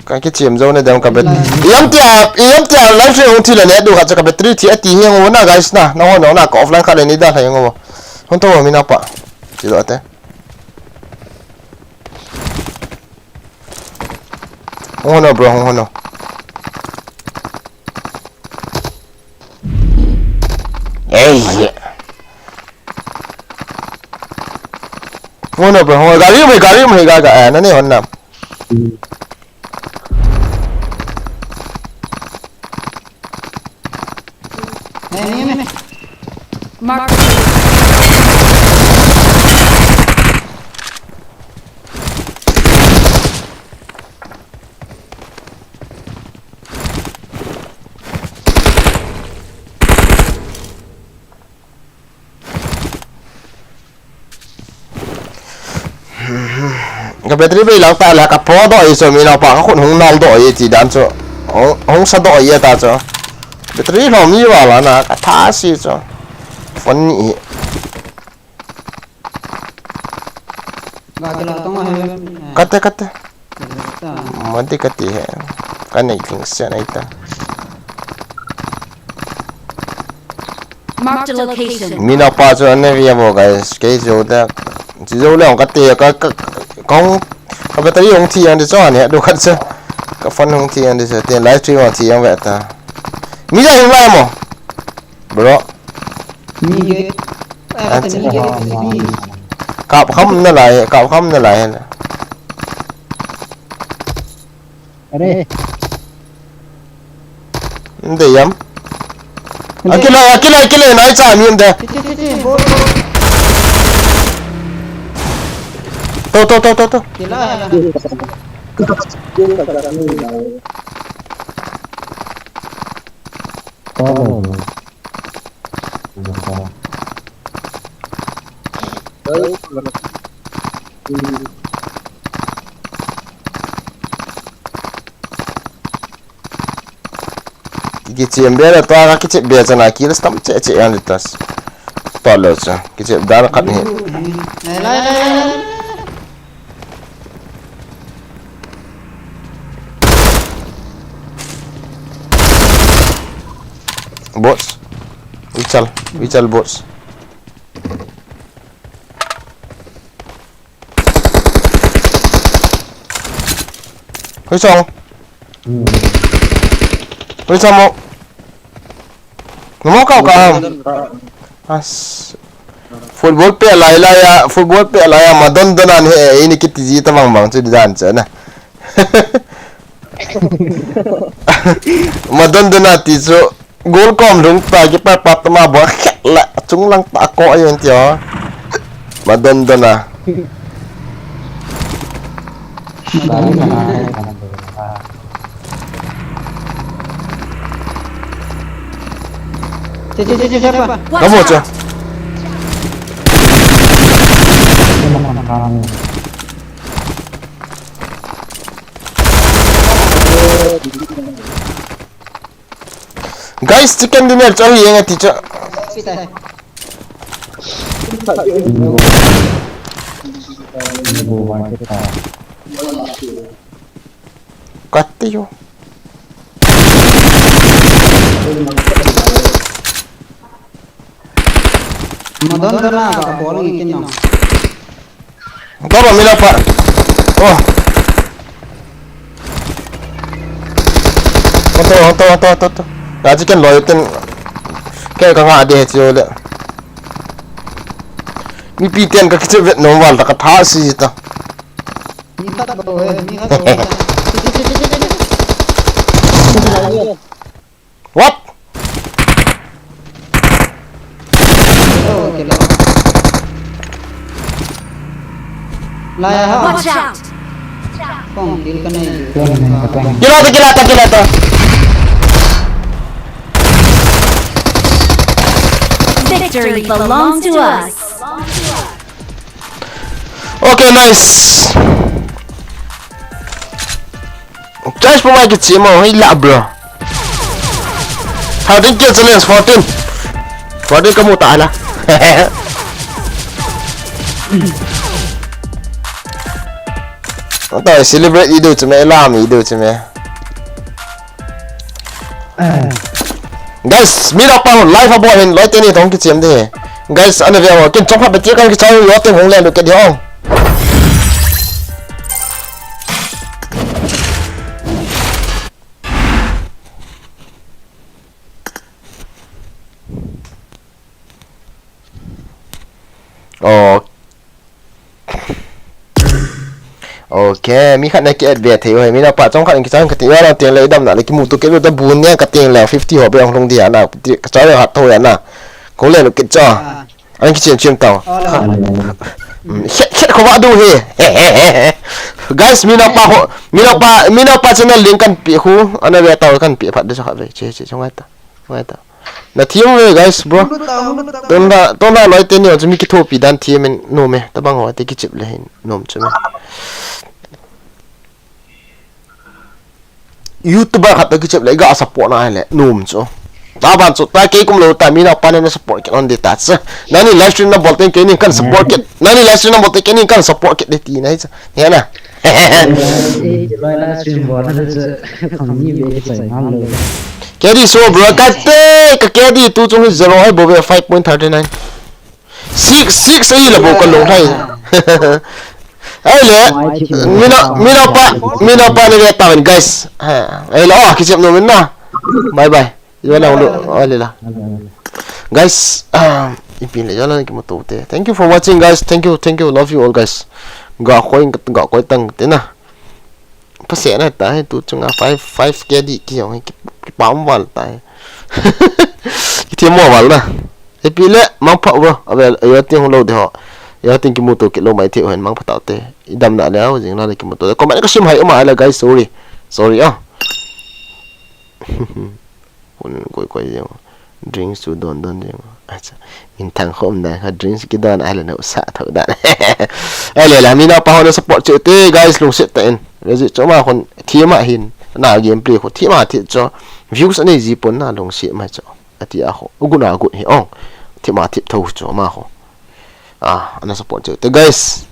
Ka kichem jo ne dem ka bet. Iyam tia, iyam tia live stream hung thi le ne du kha cha ka battery thi ati hi ngo na guys na. Na ho no na ka offline kha le ni da lai ngo. Hon to mi na pa. Ti do ate. Hung hono bro, hung hono. Ei. Hung hono bro, hung hono. Gari um, gari um, gari, gari, eh, na ne hon na. Mark. Ka battery bei lang ta la ka po do i chu mi nao pa ka khun hung nal do i ti dan chu. Hung, hung sa do i ta chu. Battery lo mi wa la na ka tha si chu. Phone ni. Ga kila tong a he. Kate, kate. Kate. Mati kati he. Ka nei ting se nei ta. Marked a location. Mi nao pa chu an ne via bo guys. Kei chu da. Chi jou le hung kate, ka, ka, ka hung, ka battery hung thi ang di chu, ani, du khat chu. Ka phone hung thi ang di chu, tin live stream hung thi ang ve ta. Mi ja hung lai mo. Bro. Mi ke. Ah, ah, mi ke. Kap kham na lai, kap kham na lai. Are. Nde yam. Nde. Akilai, akilai, akilai, nai cha mi nde. Chi, chi, chi, chi, bol, bol. To, to, to, to, to. Kila, kila. Kichem be la tua, kichem be chana kill stam che che an tas. To lo cha, kichem dan khat ni. Lai, lai, lai, lai. Bots. Vichal, Vichal bots. Hoi song. Hmm. Hoi song mo. Namo kau ka ham. As. Football pe lai lai a, football pe lai a, madon don an he, ini kiti ji ta bang bang chu di dan chu na. Madon don a ti chu. Goal kom lhung ta, keeper pat ma bol khet le, chung lang ta ko ayon tia. Madon don a. Che, che, che, che, che, pa. Kamu che. Guys, chicken dinner chu ahi eng ati chu. Kati yo. Madon don a ba bol ngi kin no. Toro mi la pa. Oh. Hoto, hoto, hoto, hoto, hoto. Ka chicken loi ten. Ke ka nga de chu le. Mipi ten ka kiche vet nom val ta ka tha si ta. Mi khat bou he, mi khat bou he. What? Watch out! Kila ta, kila ta, kila ta. Victory belongs to us. Okay, nice. Guys, pumai kichi mo, hei la, bro. Thirteen kill challenge, fourteen. Fourteen kamu ta la. Ata celebrate idu chime, la mi idu chime. Guys, mi la pa live a bol hin loi teni tong kichem de. Guys, ana ve ho, kin chong pha be ti kan kichai lo teng hung le lo ke di hong. Oh. Okay, mi khat na ki add ve thei u hi, mi na pa chong khat in kichang kati u, na teng le i dam na le kimu tu ke lu ta bun ne ka teng le fifty ho be ong lung dia na, ti ka choi hat tho ya na. Ko le lu kit cho. Ah. An kichen chen tau. Oh, le. Hmm, khet, khet ko va du hi. Guys, mi na pa ho, mi na pa, mi na pa channel link kan pi khu, ana ve tau kan pi phat de cho khat ve. Che, che, chong ai ta. Ngai ta. Na thiam ve, guys, bro. Hung lut ta, hung lut ta. Tun la, tun la loi teni ho chu mi kithopi dan thiam in nom e. Tabang ho te kichep le hin nom chu me. YouTuber khat to kichep le ga support na le nom chu. Taban chu ta kei kum lo ta mi na pa na support kit on de ta chu. Nani live stream na bol teng kei nin kan support kit. Nani live stream na bol teng kei nin kan support kit de ti na hi chu. He na. Eh, loi live stream bol na chu kham ni be kichai ngal lo. K D so bro, ka te, ka K D tu chung zero hai bo be five point thirty nine. Six, six ahi la bo ka long hai. Ai le, mina, mina pa, mina pa ni le tawin, guys. Ha, ai le, oh, kisip no min na. Bye bye. Yo na ulo, ai le la. Guys, ah, ipi le, yo na kimuto te. Thank you for watching, guys. Thank you, thank you. Love you all, guys. Ga koi, ga koi tang te na. Pasena ta hi tu chunga five, five K di ki jong hi ki, kipah val ta hi. Kithim mo val na. Ipi le, mangpha bro. Avel, yo ting hung lou de ho. Yo ting kimuto kit lou mai thei hen, mangpha tau te. I damna le ho jing na le kimuto. Comment ka sim hai uma le guys, sorry. Sorry ah. Hun koi koi jeng. Drinks chu don don jeng. Acha. Min thang khom dan kha drinks kidon ai le na usa thau dan. Ai le la, mina pa ho na support cheh te guys, lungset tah in. Rezi choma khun thima hin. Na gameplay khu thima thi cho. Views anei ji pon na lungset mai cho. Ati a ho. Ugun a gun hi ong. Thima thi tho cho ma ho. Ah, ana support cheh te guys.